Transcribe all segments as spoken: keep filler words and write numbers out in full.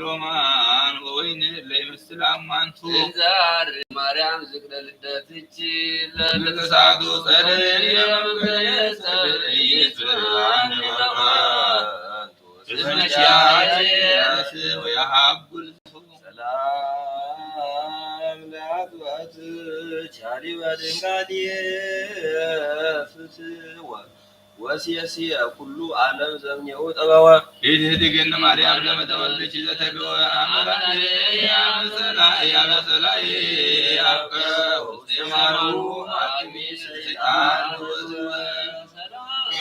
ሮማን ወወይን ለይመስል አማንቱ። እንዛር ማርያም ዝክረ ልደትኪ ለተሳቱ ጸደይ የመገየሰ ይጽራን ለማንቱ። እስመ ሻይ ወያሃብ ጉልቱ። ሰላም ለአጥባትኪ ቻሊ ወድንጋል ፍትወ ወሲያሲያ ኩሉ ዓለም ዘምኔሁ ጠበወ። ኢትህድግነ ማርያም ለመተወልድኪ ዘተገወ አመላለ ያበሰላ ያበሰላ ያብቀ ውስቴ ማሩ አቅሚ ሰይጣን ወዝወ። ሰላም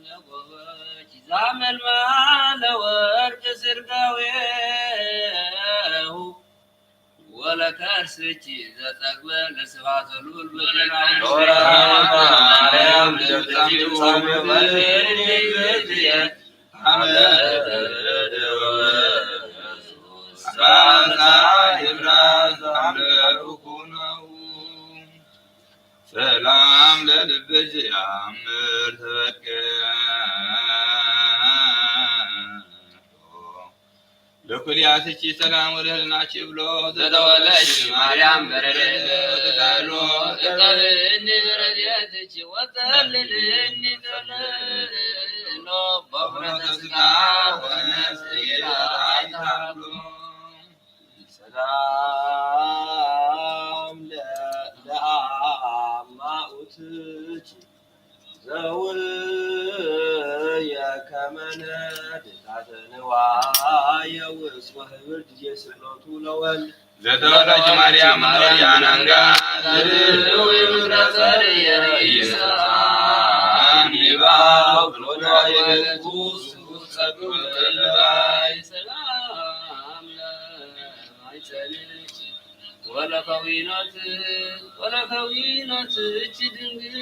ለጎበኪ ዛመልማለ ወርቅ ስርጋዌሁ ወለከርስኪ ዘጸግበ ለስብሐተ ልዑል በዜናሁ። ኖራ ማርያም ለብትኪ ሳሚ ወልድ አመ ደወ ሳሳ ይብራዝ አምረ ኩነው። ሰላም ለልብኪ ያምር ተበቀ ለኩልያትኪ ሰላም ወለህልናኪ ብሎ ዘተወለድኪ ማርያም በረድኤት ወተሳሎ እቀብእኒ በረድኤትኪ ወጸልልኒ ተለሎ በኩነተ ሥጋ ወነፍስ ይታይታሉ። ሰላም ለ- ለአማኡትኪ ዘውየ ከመ ነድ ታተንዋ የውስ ወህብር ጊዜ ስቅለቱ ለወልድ። ዘተወለድኪ ማርያም ኖር ያናንጋ ዘርዊ ምድረ ጸር የርእይሳ አኒባ ብሎዳ የለቱ ስሙር ጸዱ ለላይ። ሰላም ለማይጸንኪ ወለከዊኖት- ወለከዊኖትኪ ድንግል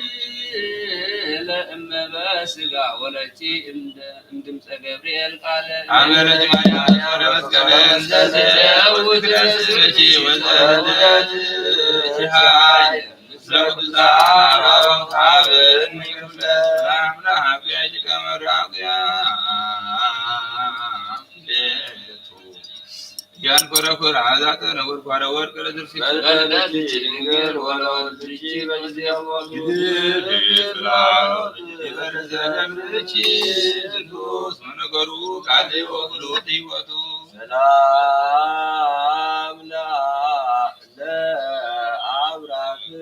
እመ በሥጋ ወለኪ እምደ- እምድምፀ ገብርኤል ቃለ አመ ለኪ ማርያም ጾረ መስቀል እንዘ ትዘውር ትትረስምኪ ወዘ ልደትኪ ሀይ ምስለ ቅዱሳን አበው ሀበ እምይኩለ አምላክ አብያኪ ከመ ራቅያ ያን ኮረኩር አዛተ ነጎድጓደ ወርቅ ለትርሲ በልደትኪ ድንግል ወለወልድኪ በጊዜ ሞቱ። ይበርዘ ለምልኪ ዝንቱ እስመ ነገሩ ቃል ወክሉ ሕይወቱ። ሰላም ለ- ለአብራክኪ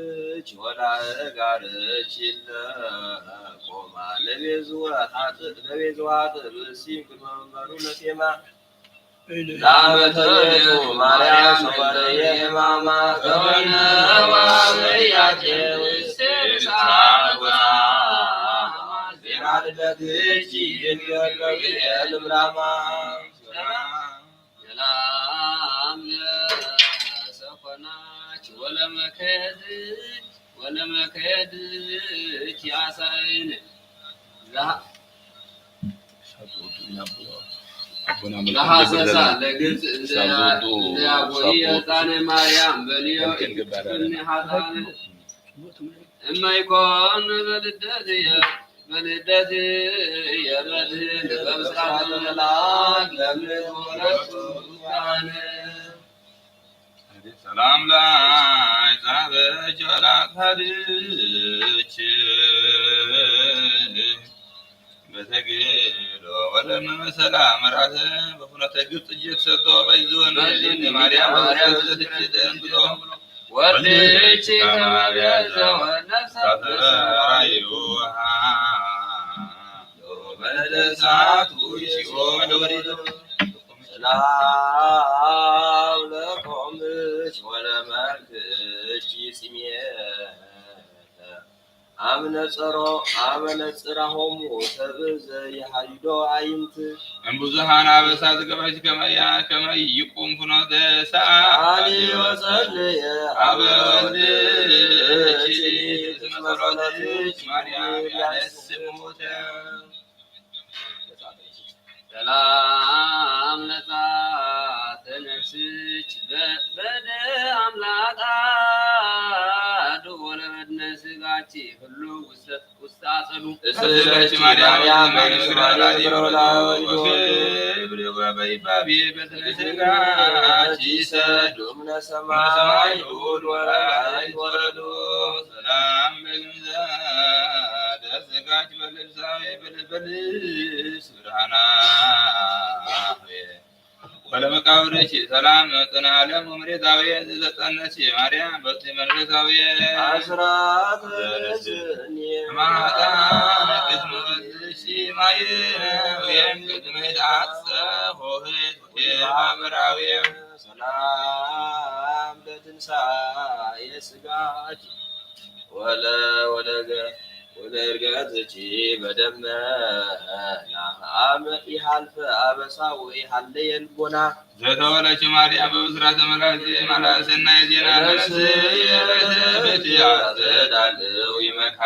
ወለአእጋርኪ ለቆማ ለቤዝወ ኃጥእ ለቤዝወ ኃጥእ ብእሲ እምቅድመ መንበሩ ለቴማ። ለአመ ተቤቱ ማርያም ሶበ ርእየ ሕማማ ገበነ ወአበያቴ ውስቴ ንስሐ ወጻማ ዜማ ልደትኪ ይንገር ገብርኤል እምራማ። ሰላም ለሰኮናኪ ወለመከየድኪ ወለመከየድኪ አሳይነ ለሐ- ለሐሰሳ ለግብፅ እንዘ- እንዘ ያጎይ ሕፃነ ማርያም በልዮ ኢትኩኒ ኃጥአነ እመ ይኮን በልደትየ በልደትየ መድህን በብስራተ መልአክ ለምድር ወለቱ ቃነ። ሰላም ለአዕጻብኪ ወለአጽፋርኪ በተጌዶ ወለመ ሰላም ራተ በፍኖተ ግብፅ እጅ ተሰዶ በይዞን ማርያም ማርያም ዘትች ደንግሎ ወልድኪ ከመ ቤዛ ወነፍሳ ተራዩ በእሳቱ ሲኦል ወሪዶ። ሰላም ለቆምኪ ወለመልክኪ ጽሜተ አመ ነጸሮ አመ ነጽራሆሙ ሰብእ ዘይሃይዶ አይንት። እምብዙኃን አበሳ ዝገብሐኪ ከመ ያ- ከመ ይቁም ፍኖተ ሰአሊ ወጸልየ አበ ወልድኪ እስመ ጸሎትኪ ማርያም ያነስእ ሞተ። ሰላም ለዛተ ነፍስኪ በ- በደ አምላክ አሐዱ ወለበድን ለስጋኪ ህሉ ውስተ ውስተ አጸዱ። ተስእለኪ ማርያም በእግዚአብሔር ወወልድ ወክብር ወበይባቤ በትነ ስጋኪ ሰዱ እምነ ሰማይ ልዑል ወመላእክት ወረዱ። ሰላም ለግንዘ ለስጋኪ በልብሳዊ በልብስ ብርሃና ወለመቃብርኪ ሰላም። ጽንዓለም ወምሬታዊ ዘጸነስኪ ማርያም በጽ መንፈሳዊ አስራት ዘርስ ማታ ቅድመ ወዝኪ ማየ ወይም ቅድመ ዳጸ ሆህት ወማህበራዊ ሰላም ለትንሳኤ ስጋኪ ወለ ወለገ ወለእርገትኪ በደመና አመ ኢሃልፈ አበሳ ወኢሃለየ ልቦና። ዘተወለድኪ ማርያም በብስራተ መልአክ ማልአት ሰናይ ዜና ነፍስ የለሰበት ያዘዳለው ይመካ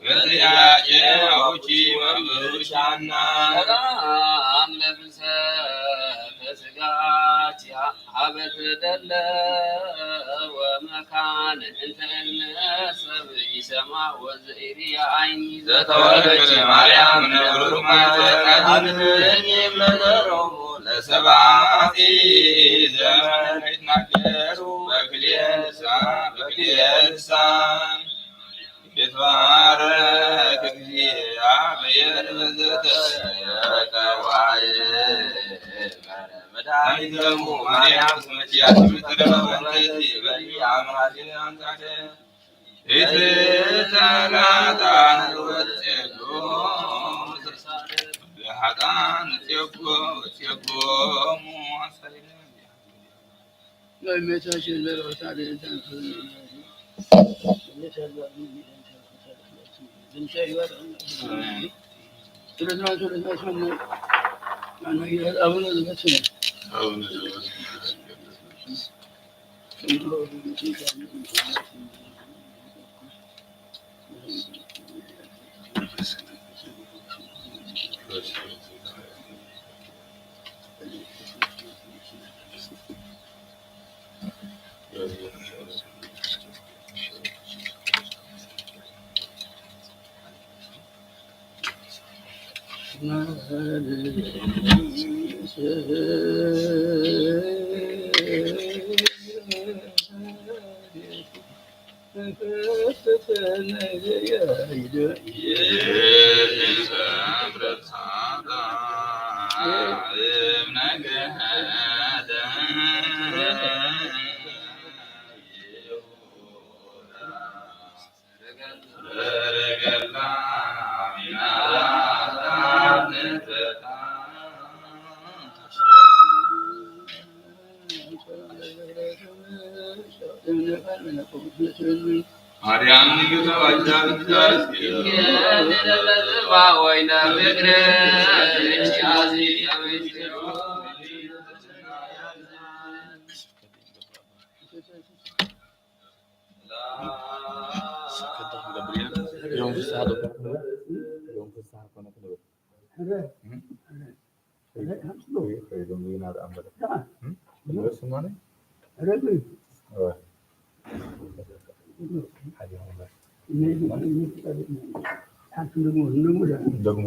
በጥያቄ አውጪ መብሩሻና ሰላም ለፍልሰተ ስጋኪ ሀበ ትደለ ወመካን እንተ እምነ ሰብ ይሰማ ወዘኢርያ አይኒ ዘተወለድኪ ማርያም እምነ ብሩክ ማርያም አድነኒ እምነ ዘሮሙ ለሰብአ አማጺ ዘመን ይትናገሩ በክልኤ ልሳን በክልኤ ልሳን ይትባረክ እግዚአብሔር በዘተሰቀ ዋይ መድኃኒተሙ ማርያም እስመ ኪያኪ ምድረ ወንተቲ በሊ አማልክት አንጻደ ኢትተላታ ወጽሉ ለኃጥአን ጽዮጎ ጽዮጎሙ አሳይለ። ማርያም ንግሥተ አሕዛብ ደግሞ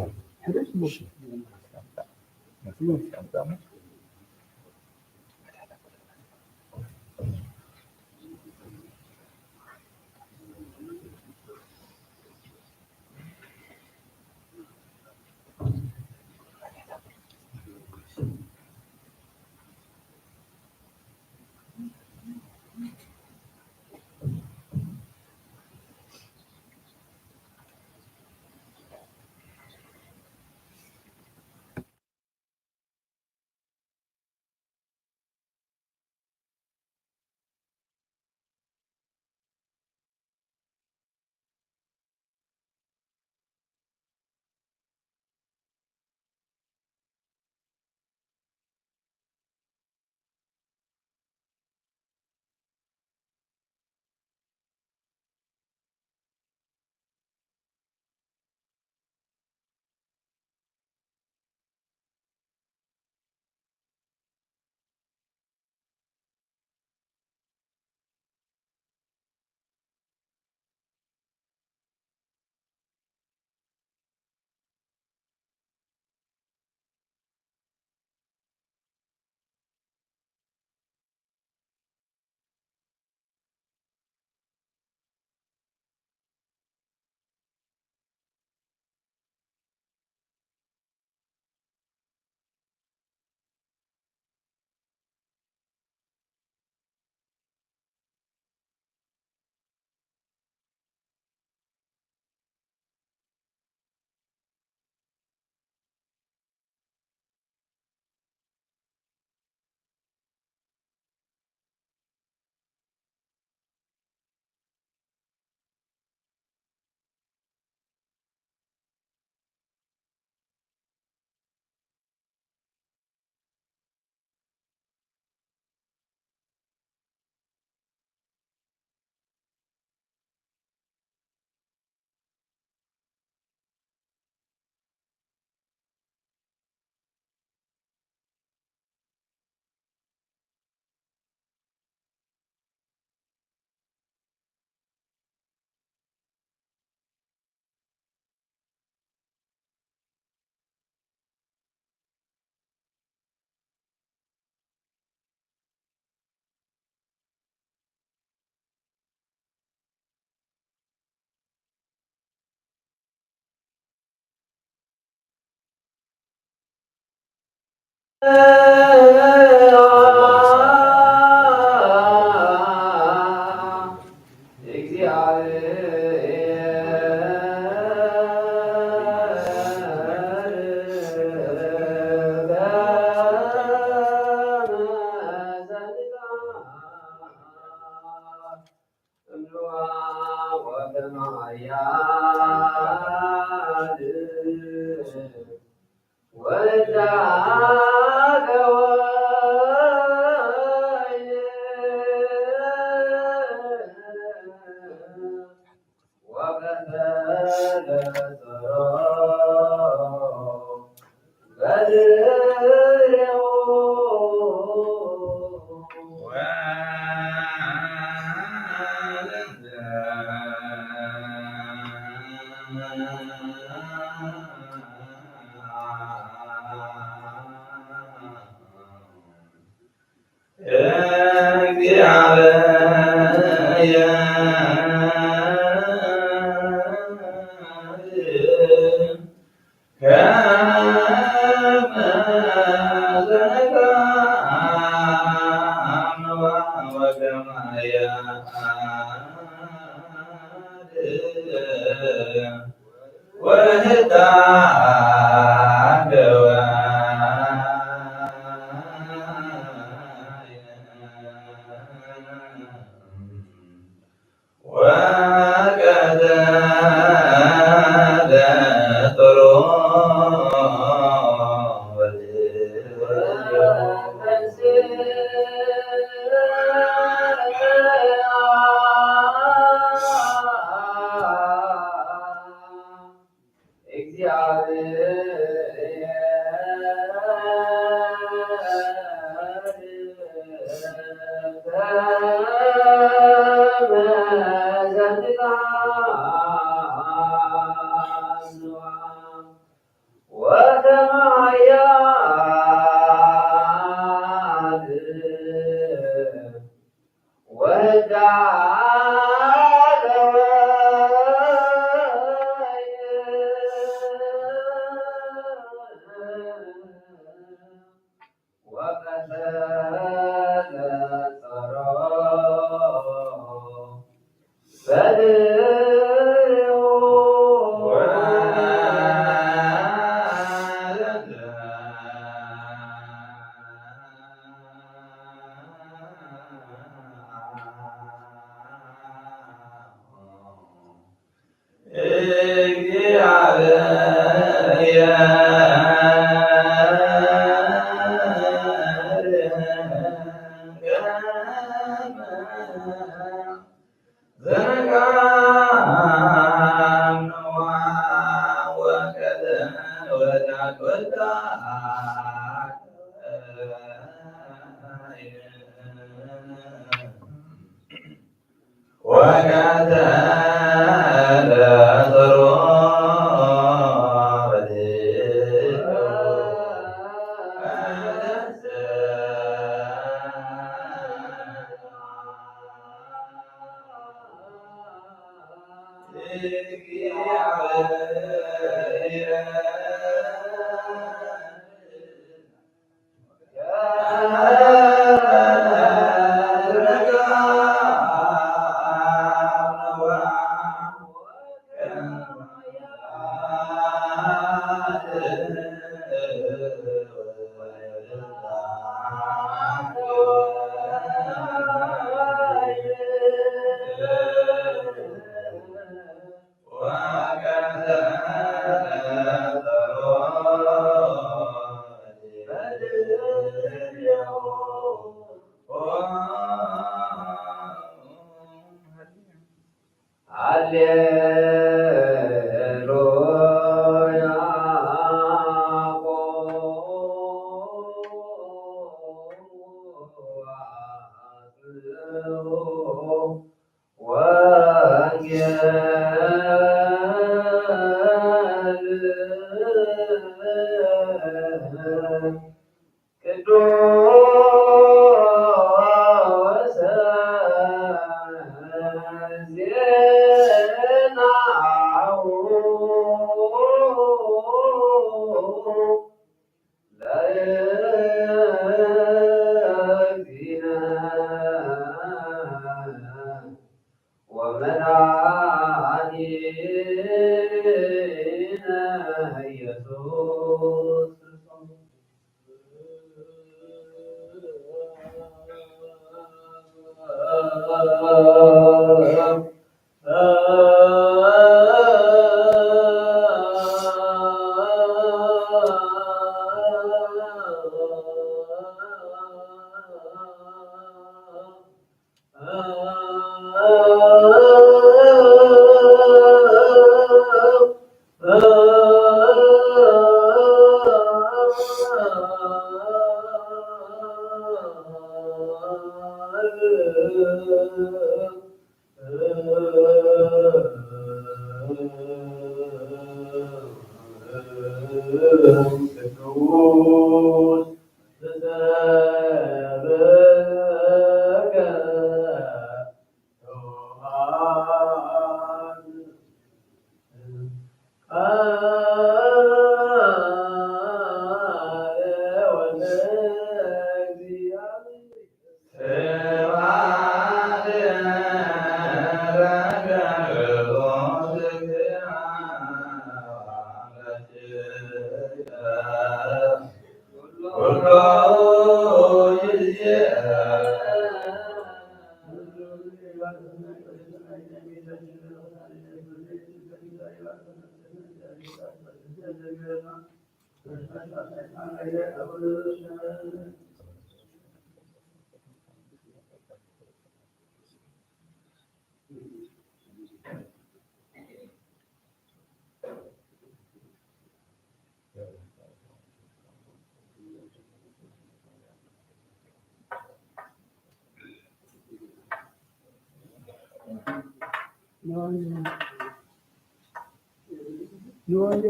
ንዋይ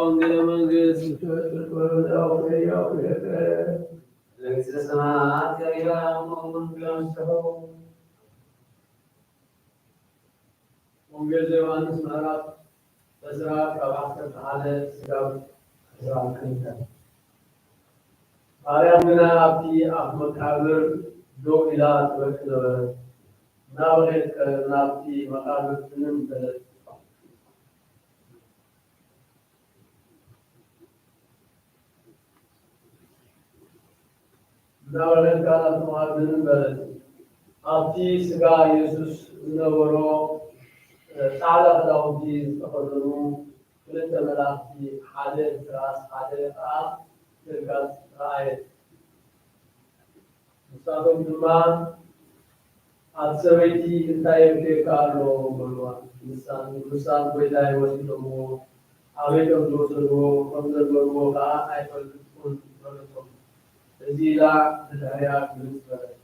ወንጌለ መንግስት። መንግስተ ሰማያት ከሪባ። ወንጌል ዘዮሐንስ ምዕራፍ ዕስራ ካብ ዓሰርተ ሓደ እስካብ ዕስራ ክልተ። ማርያም ግና ኣብቲ ኣፍ መቃብር ደው ኢላ ትበኪ ነበረት። እናበኸየት ከ ናብቲ መቃብር ትምም በለት። እናበኸየት ከ ናብቲ መቃብር ትምም በለት። ኣብቲ ስጋ ኢየሱስ ዝነበሮ ጻዕዳ ክዳውንቲ ዝተኸደኑ ክልተ መላእኽቲ፣ ሓደ ትራስ ሓደ ከኣ ትርጋጽ ረኣየት። ንሳቶም ድማ፣ "ኣቲ ሰበይቲ፣ እንታይ የብክየኪ ኣሎ?" በልዋ። ንሳን፣ ንሳን፣ "ጐይታይ ወሲዶምዎ፣ ኣበይ ከም ዝወሰድዎ፣ ከም ዘንበርዎ ከኣ ኣይፈልጥኩን" በለቶም። እዚ ኢላ ንድሕሪኣ ግልጽ በለት።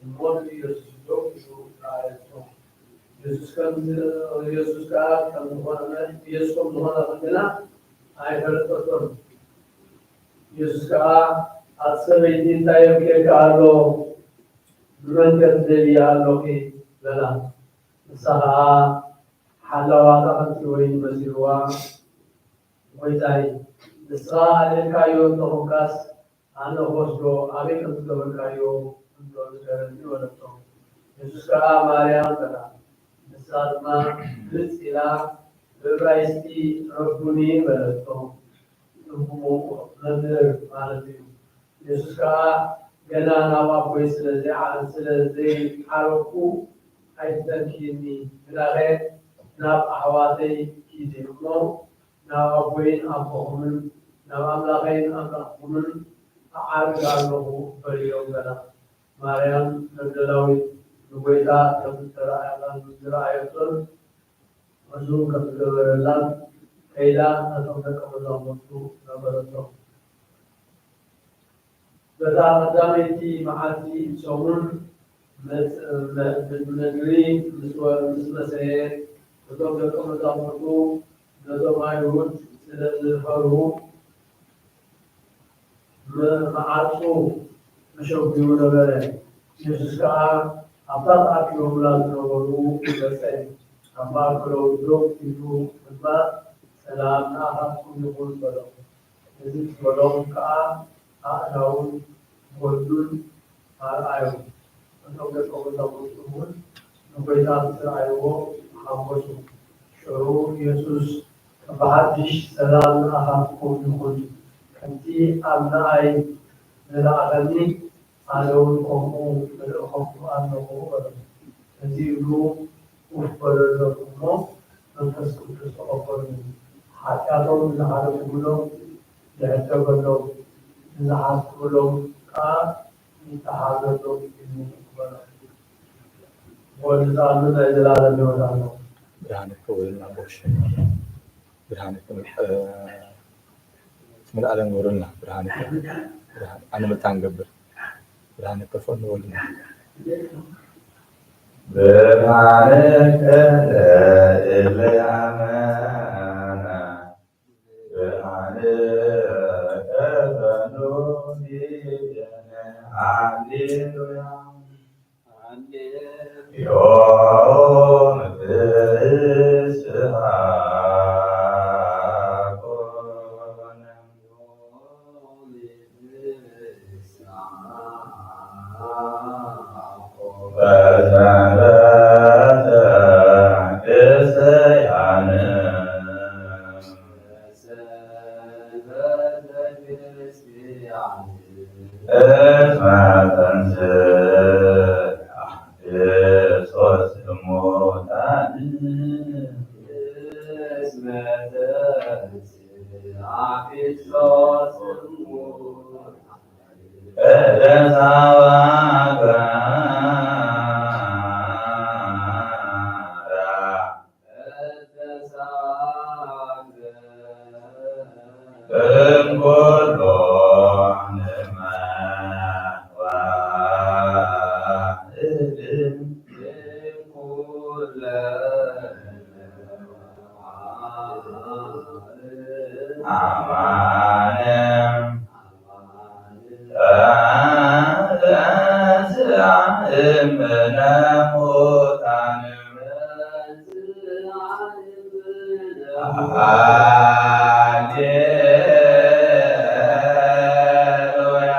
እሞ ንኢየሱስ ደው ኢሉ ረኣየቶ። ኢየሱስ ከም ዝ-፣ ኢየሱስ ከኣ ከም ዝኾነ፣ ኢየሱስ ከም ዝኾነ ግና ኣይፈለጠቶን። ኢየሱስ ከኣ፣ "ኣቲ ሰበይቲ፣ እንታይ የብክየኪ ኣሎ? ንመን ከ ትደልይያ ኣሎኺ?" በላ። ንሳ ኸኣ ሓላዋታ ከምቲ ወይኒ መሲልዋ፣ "ጐይታይ፣ ንስኻ ኣልዒልካዮ እንተኾንካስ፣ ኣነ ክወስዶ ኣበይ ከም ዝገበርካዮ እንዶ ንገረኒ" በለቶ። ኢየሱስ ከኣ፣ "ማርያም" በላ። ንሳ ድማ ግልጽ ኢላ ብዕብራይስጢ "ረቡኒ" በለቶ። ትርጉሙ "መምህር" ማለት እዩ። ኢየሱስ ከኣ፣ "ገና ናብ ኣቦይ ስለ ዘይዓ-፣ ስለ ዘይዓረግኩ ኣይትተንክይኒ፣ ግናኸ ናብ ኣሕዋተይ ኪዲ እሞ ናብ ኣቦይን ኣቦኹምን ናብ ኣምላኸይን ኣምላኽኩምን እዓርግ ኣለኹ" በልዮም በላ። ማርያም መግደላዊት ንጐይታ ከም ዝተራእያ-፣ ከም ዝረኣየቶን ሕሱም ከም ዝገበረላን ከይዳ ነቶም ደቀ መዛሙርቱ ነገረቶም። በታ ቀዳመይቲ መዓልቲ ሰሙን መጽ-፣ መ-፣ መግቢ ምስ ወ-፣ ምስ መሰየ፣ እቶም ደቀ መዛሙርቱ ነቶም ኣይሁድ ስለ ዝፈርሁ፣ መ-፣ መዓጹ ተሸጒሩ ነበረ። ኢየሱስ ከኣ ኣብታ ተኣኪቦምላ ዝነበሩ መጸ። ኣብ ማእከሎም ደው ኢሉ ድማ፣ "ሰላም ንኣኻትኩም ይኹን" በሎም። እዚ ዝበሎም ከኣ ኣእዳዉን ጎድኑን ኣርኣዮም። እቶም ደቀ መዛሙርቱ እውን ንጐይታ ምስ ረኣይዎ ሓጎሱ። ሽዑ ኢየሱስ፣ "ብሓድሽ ሰላም ንኣኻትኩም ይኹን። ከምቲ ኣብ ንኣይ ዝለኣኸኒ፣ ኣነ እውን ከምኡ እልእኸኩም ኣለኹ" በሎም። እዚ ኢሉ ኮፍ በለሎም እሞ መንፈስ ቅዱስ ተቐበሉ። ሓጢኣቶም ንዝሓለፉሎም ይሕደገሎም፣ ንዝሓስቡሎም ከኣ ይተሓዘሎም እዩ በሎም። ወልድ ጻኑ ናይ ዘላለም ህይወት ኣለዎ። ብርሃን እኮ ወይና ቦሽ። ብርሃንክ፣ እ፣ ትምልኣለን ወርልና ብርሃንክ፣ ብርሃን ኣነ መታን ገብር ብርሃንክ ፈን ወርልና። ብርሃንክ ለእለ አመና ብርሃንክ ፈኑ ዲድነ። ሃሌሉያ። ዮም ፍስሃ ኮነ። በሰንበተ ክርስቲያን እስመ ተንሥአ ክርስቶስ እሙታን። አማነ ተንሥአ እምነ ሙታን። ሃሌሉያ።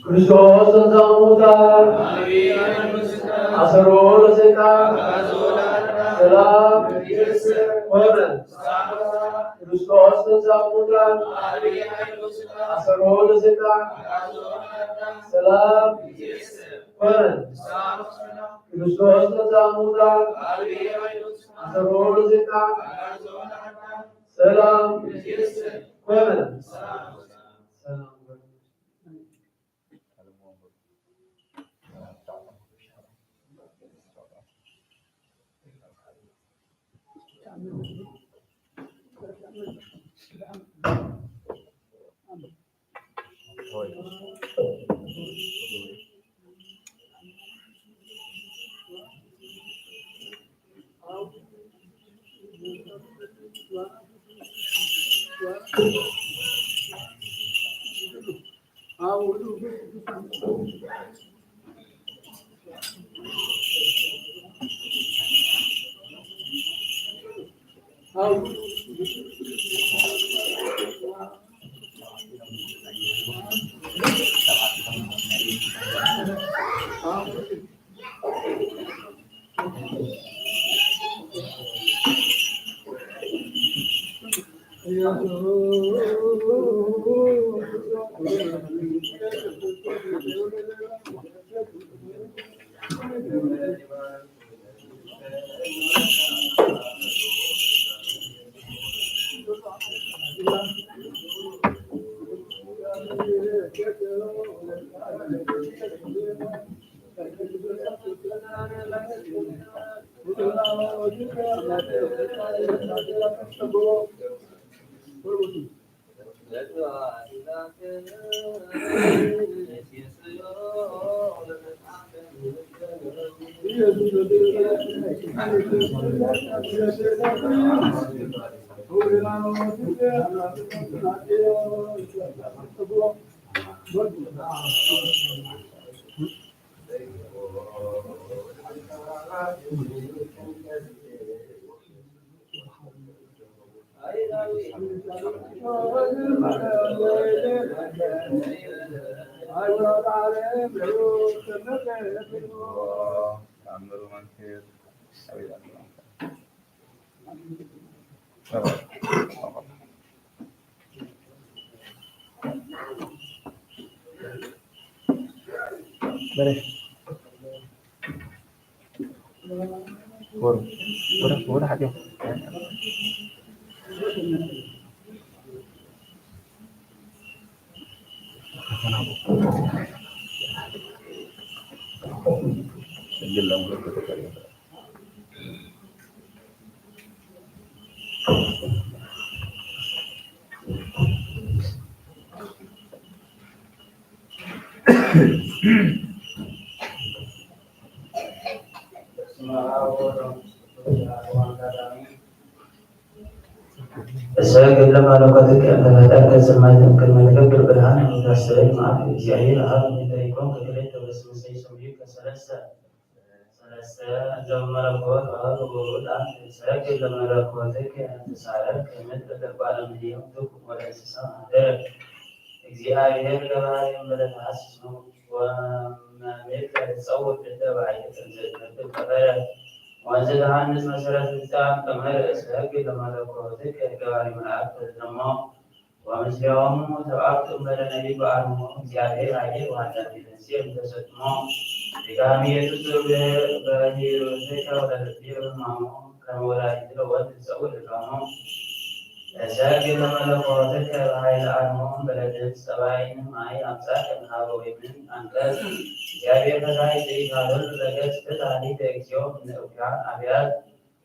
Христос тӀун замуда. Асарун зекъа. Салам. Христос тӀун замуда. Асарун зекъа. Салам. Христос тӀун замуда. Асарун зекъа. Салам. Салам. እሰግድ ለመለኮትከ እንተ ፈጠርከ ሰማያት እምክን መትገብር ብርሃን ወታስተብህል መዓት። እግዚአብሔር አብ እንተ ይኮንከ ክልኤተ በስመ ሰይሰምዩከ ሰለስተ ሰለስተ። እንዘ በመለኮት አብ ወወልድ አንተ ትሰግድ ለመለኮትከ ትሳረር ከምድር ለባለ እምኔሁ ትኩን ወለእንስሳ ማህደረ። እግዚአብሔር ገባሬ እምበለ ተሐስስ ወመሜከ ትጸውር እደ ባሕር እንዘ ትነብር ቀፈረ ወእንዘ ተሐንጽ መሰረት ህንጻ ቀመረ። እሰግድ ለመለኮትከ ገባሬ መላእክት ተትደሞ ወምስሌሆሙ ተባብት እምበለ ነቢይ በአርምሞ። እግዚአብሔር ኃይሌ ወኃጢአቴ ነስቼ እምተሰጥሞ። ድካሜ ትጹር በሂሩትከ ወለልቤ በህማሞ ከመ ወላዲት ለወልድ ትጸውር ድካሞ። እሰግድ ለመለኮትከ በኃይለ አርምሞ እምበለ ድምፅ ጸባኢን ማይ አምጻእከ እምሃበ ወይምን አንቀጽ። እግዚአብሔር ፈታሒ ዘኢታበል ለገጽ ፍትሐ ሊተ እግዚኦ እምነ እኩያን አብያት።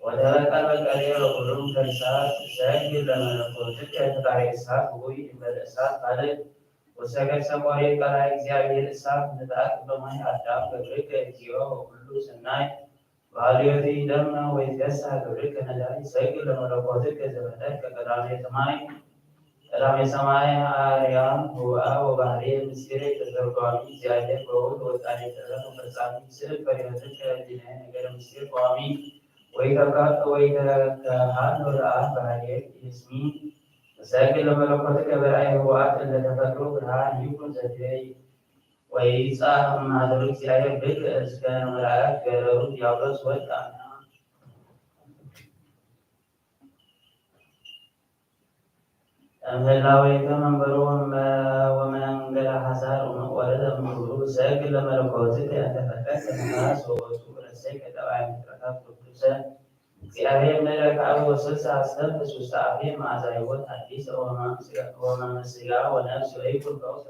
ወተበቀለ በቀሌ በኩሉ ከርሳት ሰግድ ለመለኮትከ ፈጣሪ እሳት ውይ እምበለ እሳት ካልእ ወሰገድ ሰቆሬ ቀላይ እግዚአብሔር እሳት ምትአት በማይ አዳም ገብርከ እግዚኦ ወኩሉ ሰናይ ባልዮቲ ደምነ ወይትገሳ ግብርከ ነዳይ ሰግድ ለመለኮትከ ዘፈጠርከ ቀዳሜ ሰማይ ቀዳሜ ሰማይ አርያም ህዋ ወባህሪ ምስጢር ተተርጓሚ እግዚአብሔር በውል ወጣኔ ጥበብ ፈጻሚ ስል ፈሪሆትከ ዲነ ነገር ምስጢር ቋሚ ወይተካ ወይተካሃን ወለአብ ባህሪ ስሚ ሰግድ ለመለኮትከ በራእይ ህዋት ለተፈጥሮ ብርሃን ይኩን ዘድበይ ወይጻእ ማህደሩ እግዚአብሔር ብክ እስከ መላእክት ገረሩ ዲያብሎስ ወጣና እምህላዌከ መንበሩ ወመ-፣ ወመንገለ ሐሳር ወመ-፣ ወረደ እምክብሩ ሰግድ ለመለኮትከ እንተ ፈቀድከ ነፋስ ወወቱ ረሰይከ ጠባይ ፍጥረታት ቅዱሰ እግዚአብሔር ምድረ ከአብ ወስልሳ አስተንፍስ ውስተ አፌ መዓዛ ሕይወት አዲስ ወመ-፣ ወመ-፣ ስጋ ወነፍስ ወይኩን ፈውሰ።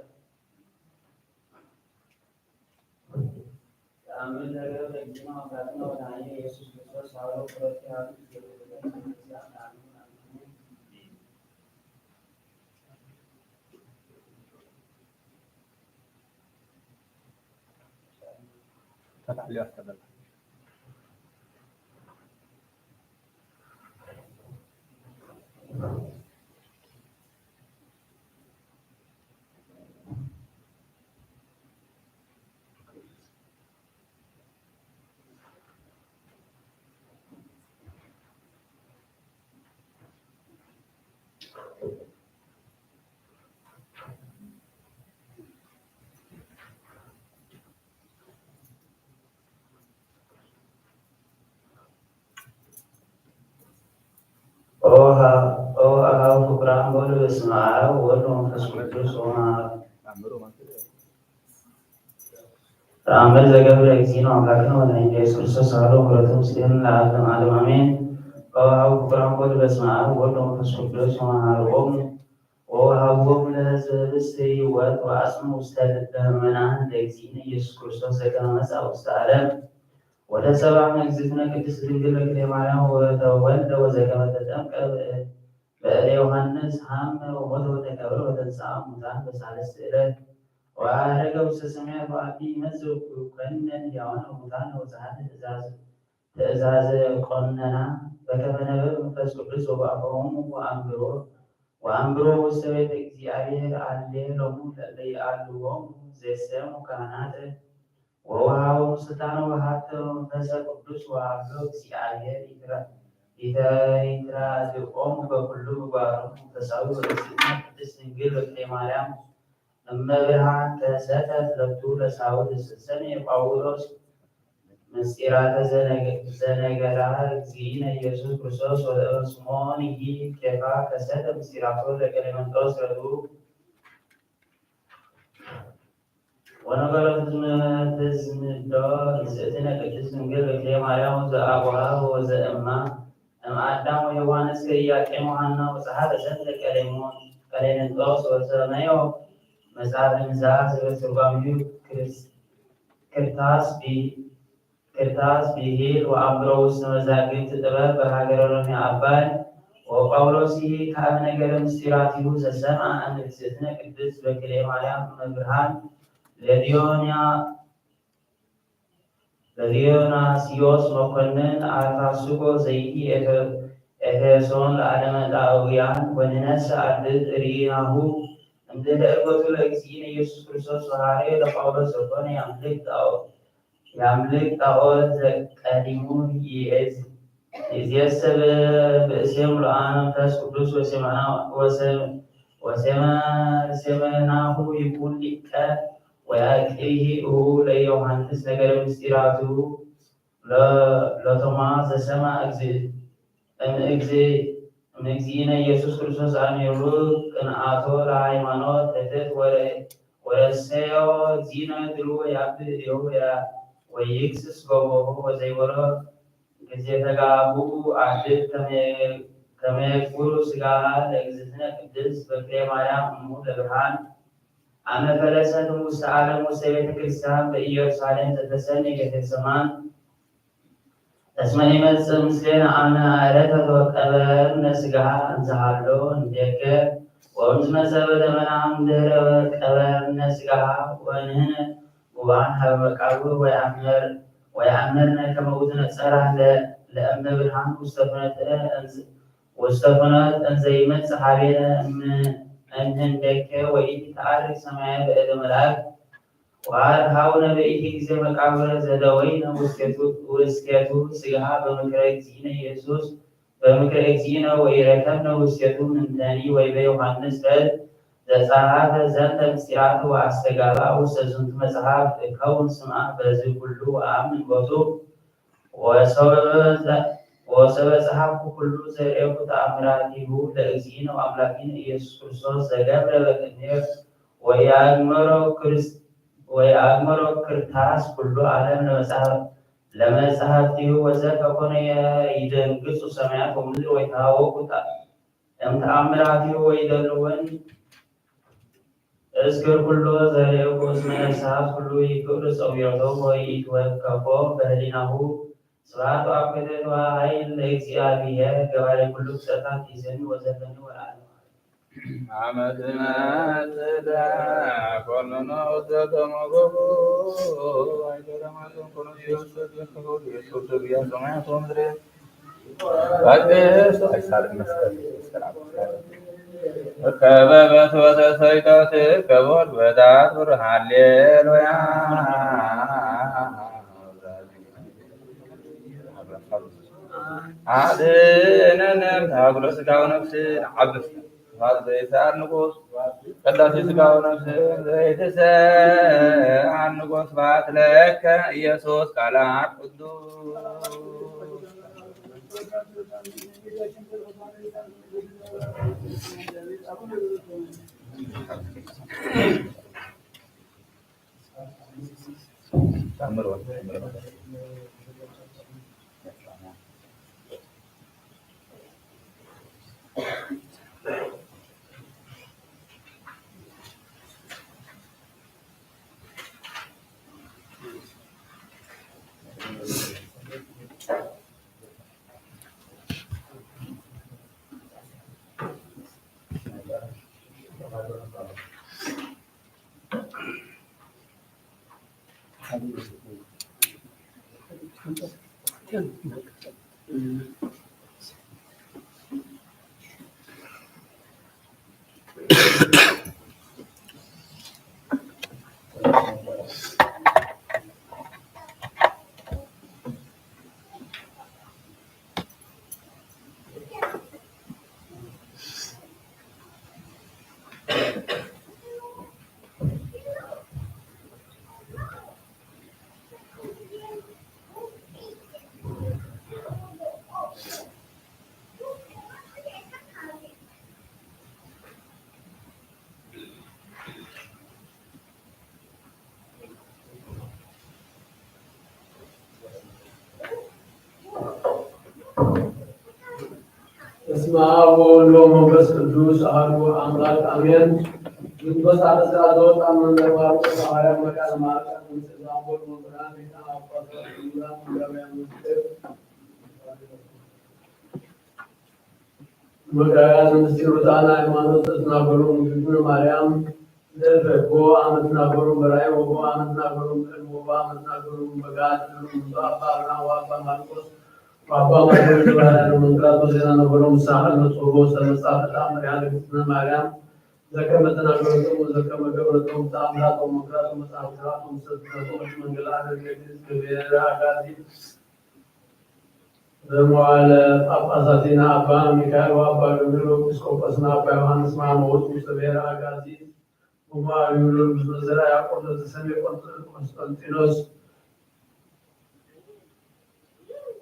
ኦ ሀ-፣ ኦ አሃው ፍቁራን በሉ በስመ አብ ወወልድ ወመንፈስ ቅዱስ ወመ-፣ ተአምር ዘገብረ እግዚእነ አምላክነ ወመድኃኒነ ኢየሱስ ክርስቶስ አሐዱ ምሕረቱ ምስሌነ ለዓለመ ዓለም አሜን። ኦ አሃው ፍቁራን በሉ በስመ አብ ወወልድ ወመንፈስ ቅዱስ ወመ-፣ ወወሀቦሙ ለሕዝብ ርስትነ ወአጽምዖ ውስተ ልበ ምእመናን ለእግዚእነ ኢየሱስ ክርስቶስ ዘከመ መጽአ ውስተ ዓለም። ወተሰብአ እምእግዝእትነ ቅድስት ድንግል በክልኤ ማርያም ወተወልደ ወዘከመ ተጠምቀ በእደ ዮሐንስ ሀመ ወሞተ ወተቀብረ ወተንሥአ እሙታን በሳልስት ዕለት ወዐረገ ውስተ ሰማያት ወአቢ መጽእ ወኮነ ሕያዋን ወሙታን ወጸሐፈ ትእዛዝ ትእዛዘ ቆነና በከመ ነበበ መንፈስ ቅዱስ ወበአፎሙ ወአንብሮ ወአንብሮ ውስተ ቤተ እግዚአብሔር አሌ ሎሙ ለእለ ይአልዎሙ ዘሰሙ ካህናተ ወወሃቦሙ ስልጣነ ወሀብተ መንፈሰ ቅዱስ ወአብሎ እግዚአብሔር ይትራ-፣ ይተ-፣ ይትራድቆሙ በኩሉ ምግባሮሙ። ተሳዊ ወእግዚእነ ቅድስት ድንግል በክልኤ ማርያም እመ ብርሃን ከሰተት ለቱ ለሳውል ዘሰምየ ጳውሎስ ምስጢራተ ዘነገ-፣ ዘነገራ እግዚእነ ኢየሱስ ክርስቶስ ወለእስሞን ይሂ ኬፋ ከሰተ ምስጢራቶ ለቀሌመንጦስ ረቱ ወነገሮ ትዝም-፣ ትዝምዶ እግዝእትነ ቅድስት ድንግል በክልኤ ማርያም ዘአቡሃ ወዘእማ እምአዳም ወሔዋን እስከ ኢያቄም ወሐና ወጸሐፈ ዘንተ ቀሌሞ-፣ ቀሌምንጦስ ወሰመዮ መጽሐፈ ንስሐ ዘበትርጓሜሁ ክርስ-፣ ክርታስ ቢ-፣ ክርታስ ብሂል ወአንብሮ ውስተ መዛግብት ጥበብ በሀገረ ሮሜ አባይ ወጳውሎስ ይህ ከአብ ነገረ ምስጢራቲሁ ዘሰምዐ እምእግዝእትነ ቅድስት በክልኤ ማርያም እመ ብርሃን ለዲዮንያ ለዲዮናስዮስ መኮንን አርታስቆ ዘይዲ ኤፌ-፣ ኤፌሶን ለአለመጣውያን ወንነስ አድል ርኢናሁ እምድህረ ዕርገቱ ለእግዚእነ ኢየሱስ ክርስቶስ ወሐሬ ለጳውሎስ ዘኮነ የአምልክ ጣኦ-፣ የአምልክ ጣኦት ዘቀዲሙ ይእዝ-፣ ይእዜሰ ብእሴ ምሉአነ መንፈስ ቅዱስ ወሴማና-፣ ወሴ-፣ ወሴመ-፣ ሴመናሁ ይኩን ሊቀ ወያቅርብሂ እሁ ለዮሐንስ ነገረ ምስጢራቱ ለ-፣ ለቶማ ዘሰማ እግዝ-፣ እምእግዝ-፣ እምእግዚእነ ኢየሱስ ክርስቶስ አሚሩ ቅንአቶ ለሃይማኖት ህትት ወረ-፣ ወረሰዮ እግዚእነ ድሉ ወያብእ እዴሁ ወያ-፣ ወይግስስ ገቦሁ ወዘይበሎ ጊዜ ተጋቡ አድል ከመ-፣ ከመ የግብሩ ስጋ ለእግዝእትነ ቅድስት በክልኤ ማርያም እሙ ለብርሃን አመ ፈለሰት እሙስተ ዓለም ውስተ ቤተ ክርስቲያን በኢየሩሳሌም ዘተሰሚ ጌቴሰማን እስመ ኢመጽእ ምስሌነ አመ አረከ ወቀበርነ ሥጋሃ እንዘ ሀሎ እንዴከ ወእምዝ መጸ በደመና እምድህረ ቀበርነ ሥጋሃ ወንህነ ውባን ሀበ መቃብር ወየአምር-፣ ወየአምርነ ከመ ውእቱ ነጸራ ለ-፣ ለእመ ብርሃን ውስተ ፍኖተ እንዝ-፣ ውስተ ፍኖት እንዘ ይመጽእ ሀቤነ እም-፣ እምህንዴከ ወኢትትአርግ ሰማየ በእደ መልአክ ወአርሃውነ በኢቲ ጊዜ መቃብረ ዘደወይነ ውስቴቱ፣ ውስቴቱ ሥጋ በምክረ እግዚእነ ኢየሱስ በምክረ እግዚእነ ወኢረከብነ ውስቴቱ ምንተኒ ወይበ ዮሐንስ እድ ዘጸሐፈ ዘንተ ምስጢራት ወአስተጋብአ ውስተ ዝንቱ መጽሐፍ እከውን ስምዐ በዝ ኩሉ ወአምን ቦቱ። ወሶበ ጸ-፣ ወሶበ ጸሐፍኩ ኩሉ ዘርኤኩ ተአምራቲሁ ለእግዚእነ ወአምላኪነ ኢየሱስ ክርስቶስ ዘገብረ በቅድሜሁ ወኢአግመሮ ክርስ-፣ ወኢአግመሮ ክርታስ ኩሉ ዓለም ለመጽሐፍ-፣ ለመጽሐፍቲሁ ወዘከ ኮነ የ-፣ ይደንግጹ ሰማያት ወምድር ወይትሃወኩ ተ-፣ እምተአምራቲሁ ወይደልወን እዝክር ኩሎ ዘርኤኩ እስመ ነፍሳት ኩሉ ይክብር ጸዊዖቶ ወይትወከፎ በህሊናሁ። ስብሐት ወአኮቴት ወኃይል ለእግዚአብሔር ገባሬ ኩሉ ፍጥረታት ይዜኑ ወዘልፈኒ ወለዓለመ ዓለም። አመ ትመጽእ ለኮሎኖ ውስተ ተሞገቡ ወይደረማቱን ኮሎሲዮስ ተከቡ ኢየሱስ እግዚአ ሰማያት ወምድር። በቅስቱ አይሳልም መስቀል ሰላም ከበበት ወተሰይጠት ከቦት በታት ብር ሃሌሉያ። አድነነ እምነ አጉረ ሥጋ ወነፍስ ነዓብድ። ስብሐት ዘይሰአል ንጉሥ ቅዳሴ ሥጋ ወነፍስ ዘይትሰአል ንጉሥ ስብሐት ለከ ኢየሱስ ቃለ አብ ቅዱስ። በስመ አብ ወወልድ ወመንፈስ ቅዱስ አሐዱ አምላክ አሜን። ግንቦት ሠላሳ ዘወጣ መንበር ማርቆስ ሐዋርያ መካነ ማርያም ምስል ዛምቦል መምህራን ሊቃነ ጳጳሳት ምሁራን መጋቢያ ምስጢር መጋቢያ ምስጢር ውጣና ሃይማኖት ተትናገሩ ምግግነ ማርያም ለበጎ አመት ናገሩ በራይ ወጎ አመት ናገሩ በእልም ወጎ አመት ናገሩ በጋት እሉ ምንቱ አባ አብርሃም ወአባ ማርቆስ ወአባ ማርቆስ ተባራሪ መንክራት ወዜና ነበሩ ምሳሐል መጽሐፎ ሰለጻፈ ተአምር ያለ እግዝእትነ ማርያም ዘከመ ተናገረቶም ወዘከመ ገብረቶም ተአምራት ወመንክራት ወመጽሐፍ ስርዓት ወምሰል ትምህርት መንገላ አደርገ ግእዝ ገበረ አጋዚ በመዋለ ጳጳሳቲነ አባ ሚካኤል ወአባ ገብርኤል ወኤጲስቆጶስነ አባ ዮሐንስ ማሞ ውእቱ ውስተ ብሔረ አጋዚ ወመዋዕሊሁ ለንጉሥ ዘርዓ ያዕቆብ ዘተሰምየ ቆስጠንጢኖስ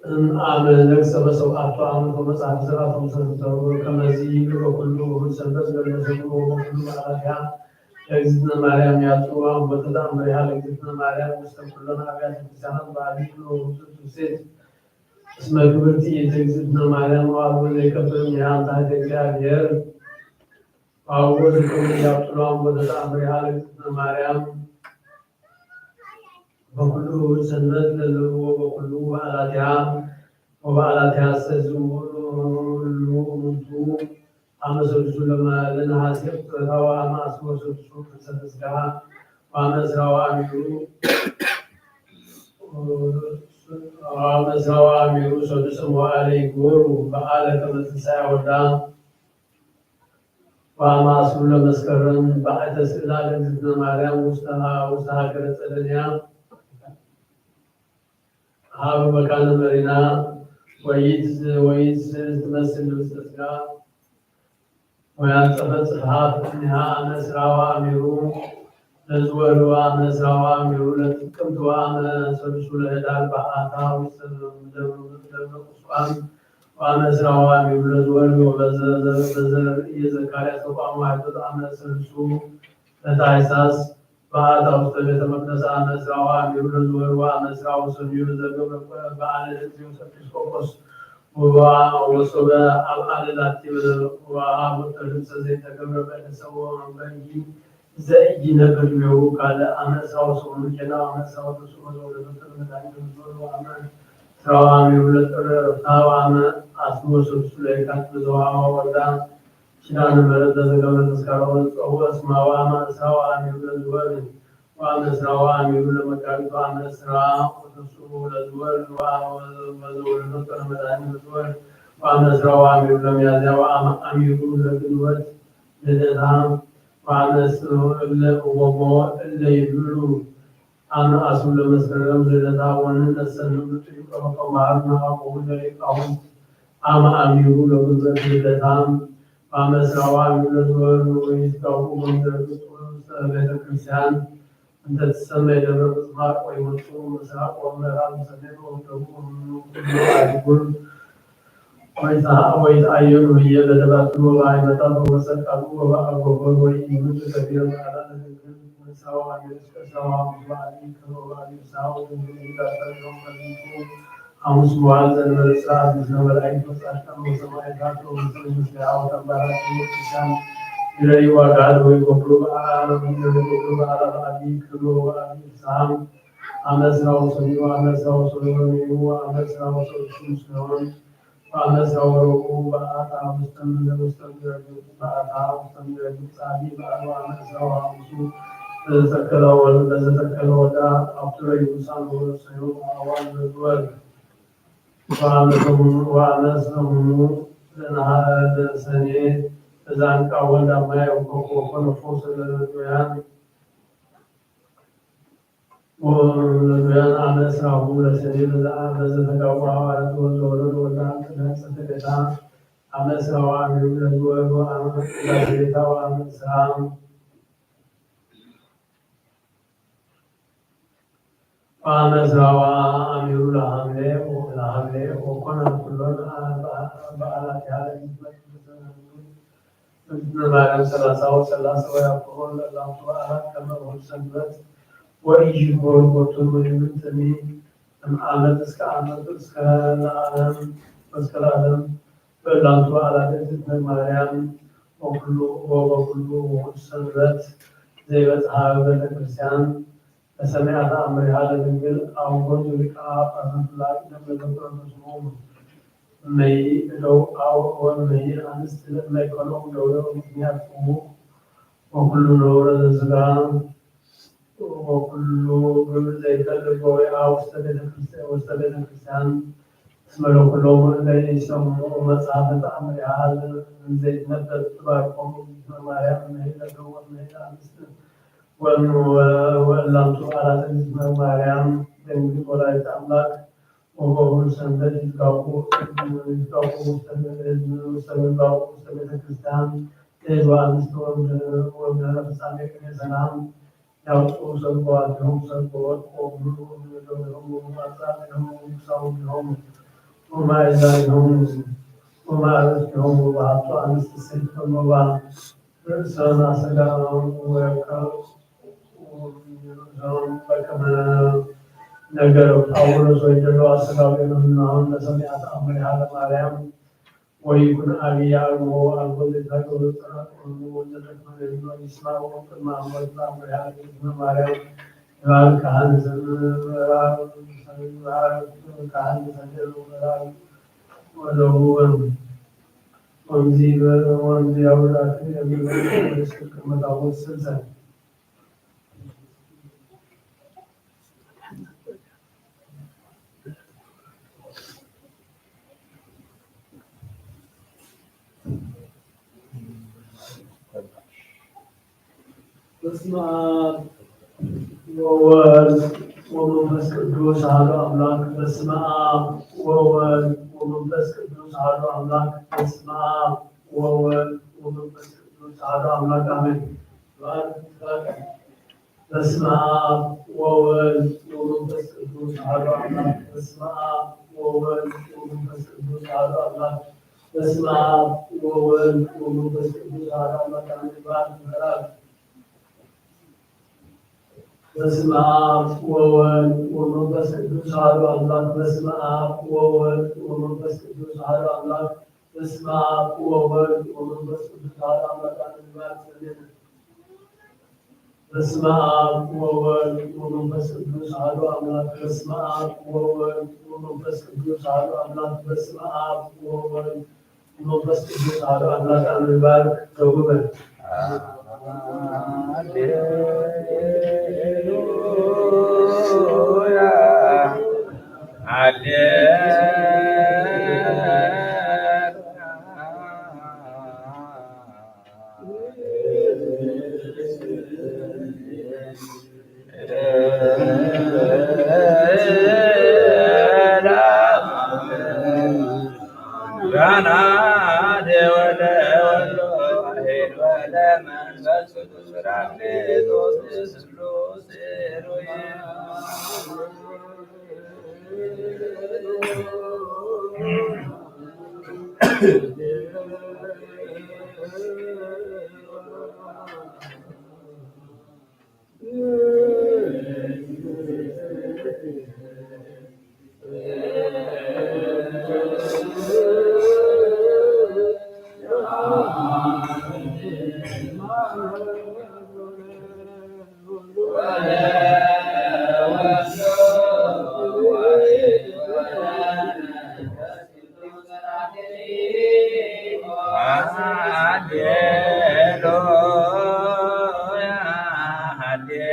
እም አመ ነግሠ በሰብዓቱ ዓመት ወመጽአ ብዝራእቱ ወሰንበተ። ከመዚ በኩሉ እሁድ ሰንበት ለለሰሙ ወበኩሉ በዓላቲሃ ለእግዝእትነ ማርያም ያጽኡ አምቦተ ተአምሪሃ ለእግዝእትነ ማርያም ውስተ ኩለን አብያተ ክርስቲያናት በአቢይ ወውሱን ትውስት። እስመ ክብርቲ ይእቲ እግዝእትነ ማርያም ወአልቦ ዘይከብር እምኔሃ እምታሕተ እግዚአብሔር። ወአልቦ ዘይከብር ያብጥሎ አምቦተ ተአምሪሃ ለእግዝእትነ ማርያም በኩሉ ሰንበት ለለቡ ወበኩሉ በዓላቲሃ ወበዓላቲሃ ሰ ዝውሉ ሙንቱ አመ ሰዱሱ ለመ-፣ ለነሐሴ ፍጥረታ ወአመ አስሩ ወሰዱሱ ፍልሰተ ስጋሃ ወአመ እስራ ወአሚሩ፣ ወአመ እስራ ወአሚሩ ሰዱስ እምወአለ ይግበሩ በዓለ ከመ ትንሳኤ ወልዳ። ወአመ አስሩ ለመስከረም በዐተ ስእላ ለእግዝእትነ ማርያም ውስተ ሀ-፣ ውስተ ሀገረ ጸደንያ ሀበ መካነ መሪና ወይት-፣ ወይት ትመስል ልብሰ ስጋ ወያንጸፈት ጽፍሐት እምኔሃ አመ እስራ ወአሚሩ ለዝወር ወአመ እስራ ወአሚሩ ለጥቅምት ወአመ ሰሉሱ ለህዳር በአታ ውስተ ደብረ፣ ደብረ ቁስቋም ወአመ እስራ ወአሚሩ ለዝወር ወበዘ-፣ በዘርእየ ዘካርያስ ተቋሙ ሃይማኖት አመ ሰሉሱ ለታህሳስ በአታ ውስተ ቤተ መቅደስ አመ እስራ ወአሚሩ ለዝወር ወአመ እስራ ወሰኑዩ ለዘገብረ በዓለ ለእግዚኦስ ኤጲስቆጶስ ወበ-፣ ወሶበ አብአለ ላቲ ወበአቦተ ልብሰ ዘይተገብረ በእደ ሰው ወመንበሪሂ ዘኢይነብር ዲቤሁ ካልእ አመ እስራ ወሰሙኑ ኬና አመ እስራ ወሰሙኑ ወለዘወተረ መድኃኒት ለዝወር ወአመ እስራ ወአሚሩ ለጥር ዕረፍታ ወአመ አስሩ ወሰሉሱ ለየካቲት ለዘወሃዋ ወልዳ ኪዳነ ምሕረት ለዘገብረ ተስካራ ወለትጸውዕ ስማ ወአመ እስራ ወአሚሩ ለዝወር ወአመ እስራ ወአሚሩ ለመጋቢት ወአመ እስራ ወሰሉሱ ለዝወር ወአመ ወዘወለደቶ ለመድኃኒት ለዝወር ወአመ እስራ ወአሚሩ ለሚያዝያ ወአመ አሚሩ ለግንቦት ልደታ ወአመ እስሩ እለ እወሞ እለ ይብሉ አመ አስሩ ለመስከረም ልደታ ወንነሰ ንብሉ ጥዩቀ ወቀማርና አቆሙ ለሊቃውንት አመ አሚሩ ለግንቦት ልደታ ወአመ እስራ ወአሚሩ ለዝወር ወይትጋቡ ወንዘርግጡ ውስተ ቤተ ክርስቲያን እንተ ትሰመይ ደብረ ምጽማቅ ወይመጹ ምስራቅ ወምዕራብ ወሰሜን ወደቡብ ወምዕራብ አህጉር ወይትአ-፣ ወይትአየኑ ህዬ በደባትሩ ወበአይመጣት ወበሰቃሉ ወበአጎበር ወኢይምጡ ገቢረ በዓላ ለድንግል እምእስራ ወአሚሩ እስከ እስራ ወሐሙስ ወአሊ ክብረ በዓል ይፍስሐ ወድንግል ኢዳሰር ዮም በዝንቱ ሐሙስ መዋዕል ዘእንበለ እስራ አዲስ ነው መላእክት ወጻድቃን ወሰማዕታት ወመንፈስ ምስሌሃ ወተንባራት ወቅዱሳን ይረዩ አጋድ ወይገብሩ በዓል ወይገብሩ በዓል አብአዲ ክብሩ ወአብይ ፍስሐም አመ እስራ ወሰኑዩ አመ እስራ ወሰኑዩ አመ እስራ ወሰኑዩ ሲሆን አመ እስራ ወረብዑ በአታ ውስተ ምድር ውስተ ምድረ ግብጽ በአታ ውስተ ምድረ ግብጽ አብይ በዓል ወአመ እስራ ወሐሙሱ በዘተከለ ወ-፣ በዘተከለ ወዳ አብቱረ ይቡሳን ወረሰዮ አዋል በዝወር ወአመ ሰሙኑ፣ ወአመ ሰሙኑ ለነሃ-፣ ለሰኔ በዛንቃ ወልድ አማየ ወኮኮ ወኮነ ፈውሰ ለነዶያን ወለዶያን አመ እስራሁ ለሰኔ በዘ-፣ በዘተጋቡ ሐዋርያት ወዘወለዱ ወልዳ ቅድመ ጽንሰተ ቤታ አመ እስራ ወአሚሩ ለዝወር ወአመ ቅዳሴ ቤታ ወአመ እስራ ወአመ እስራ ወአሚሩ ለሐምሌ ወ-፣ ለሐምሌ ወኮነ ኩሎን በ-፣ በዓላቲሃ ለእግዚእትነ ቅድስተ መንግል እግዝእትነ ማርያም ሠላሳ ወሠላሳ ወያኩሎን ለእላቱ በዓላት ከመ እሁድ ሰንበት ወኢይግበሩ ቦቶን ወይምንትኒ እምአመት እስከ አመት እስከ ለዓለም ወእስከ ለዓለም በእላቱ በዓላት እግዝእትነ ማርያም ወኩሉ ወበኩሉ ውሁድ ሰንበት ዘይበጽሐ በቤተ ክርስቲያን ለሰሚዐ ተአምሪሃ ለድንግል አውጎን ሊቀ ጳጳሳት ለአቅደም ለዘክሮ በስሞሙ እመይ እደው አው ወእመይ አንስት ለእመይ ከልኦም ደውለው ምክንያት ፍሙ ወኩሉ ነውረ ዘስጋ ወኩሉ ግብር ዘይፈልግ ወወይአ ውስተ ቤተ ክርስቲያን፣ ውስተ ቤተ ክርስቲያን እስመ ለኩሎሙ እለ ኢሰምዑ መጽሐፈ ተአምሪሃ እንዘ ይትነበብ ጥባቆሙ እግዝእትነ ማርያም እምነ ለደወ እምነ አንስት ወ-፣ ወ-፣ ወእላምቱ በዓላት እግዝእትነ ማርያም ድንግል ወላዲተ አምላክ ወበእሁድ ሰንበት ይትጋቡ፣ ይትጋቡ ውስተ፣ ውስተ ምግባሩ ውስተ ቤተ ክርስቲያን ሴት ወአንስት ወእምድህረ ፍጻሜ ቅኔ ሰላም ያውፅኡ ሰልቦ አድነው ሰልቦ ወርቅ ወብሩር ወእምነ ደዊሆሙ ወአጻብዕሆሙ ወክሳውዲሆሙ ወማእዛኒሆሙ ወማእረሲሆሙ ወበሀብቱ አንስት ሴት በመባ ርእሰን አሰጋን ወያከ-፣ በከመ ነገረ ጳውሎስ ወይደሎ አሰጋዊነ እምናሆን ለሰሚዐ ተአምሪሃ ለማርያም ወይኩን አብይ አልቦ አልቦ ዘይታገሉ ጸራቅሙ ወዘደክመ ለሊኖ ይስማ ወቅድመ አሞት ለአምሪሃ ለእግዝእትነ ማርያም ይባል ካህን ዘምራል ካህን ዘደሉ ምራል ولو وان زيبا وان زياورا في أمر السلسلة. በስመ አብ ወወልድ ወመንፈስ ቅዱስ አሐዱ አምላክ። በስመ አብ ወወልድ ወመንፈስ ቅዱስ አሐዱ አምላክ። በስመ አብ ወወልድ ወመንፈስ ቅዱስ አሐዱ አምላክ አሜን። በስመ አብ ወወልድ ወመንፈስ ቅዱስ አሐዱ አምላክ። በስመ አብ ወወልድ ወመንፈስ ቅዱስ አሐዱ አምላክ። በስመ አብ ወወልድ ወመንፈስ ቅዱስ አሐዱ አምላክ አሜን። በዓል ምዕራፍ። በስመ አብ ወወልድ ወመንፈስ ቅዱስ አሐዱ አምላክ። በስመ አብ ወወልድ ወመንፈስ ቅዱስ አሐዱ አምላክ። በስመ አብ ወወልድ ወመንፈስ ቅዱስ አሐዱ አምላክ አሜን። በዓል ሰሌነ። በስመ አብ ወወልድ ወመንፈስ ቅዱስ አሐዱ አምላክ። በስመ አብ ወወልድ ወመንፈስ ቅዱስ አሐዱ አምላክ። በስመ አብ ወወልድ ወመንፈስ ቅዱስ አሐዱ አምላክ አሜን። በዓል ተውበ። ሃሌሉያ፣ ሃሌሉያ። ሃሌሉያ፣ ሃሌሉያ።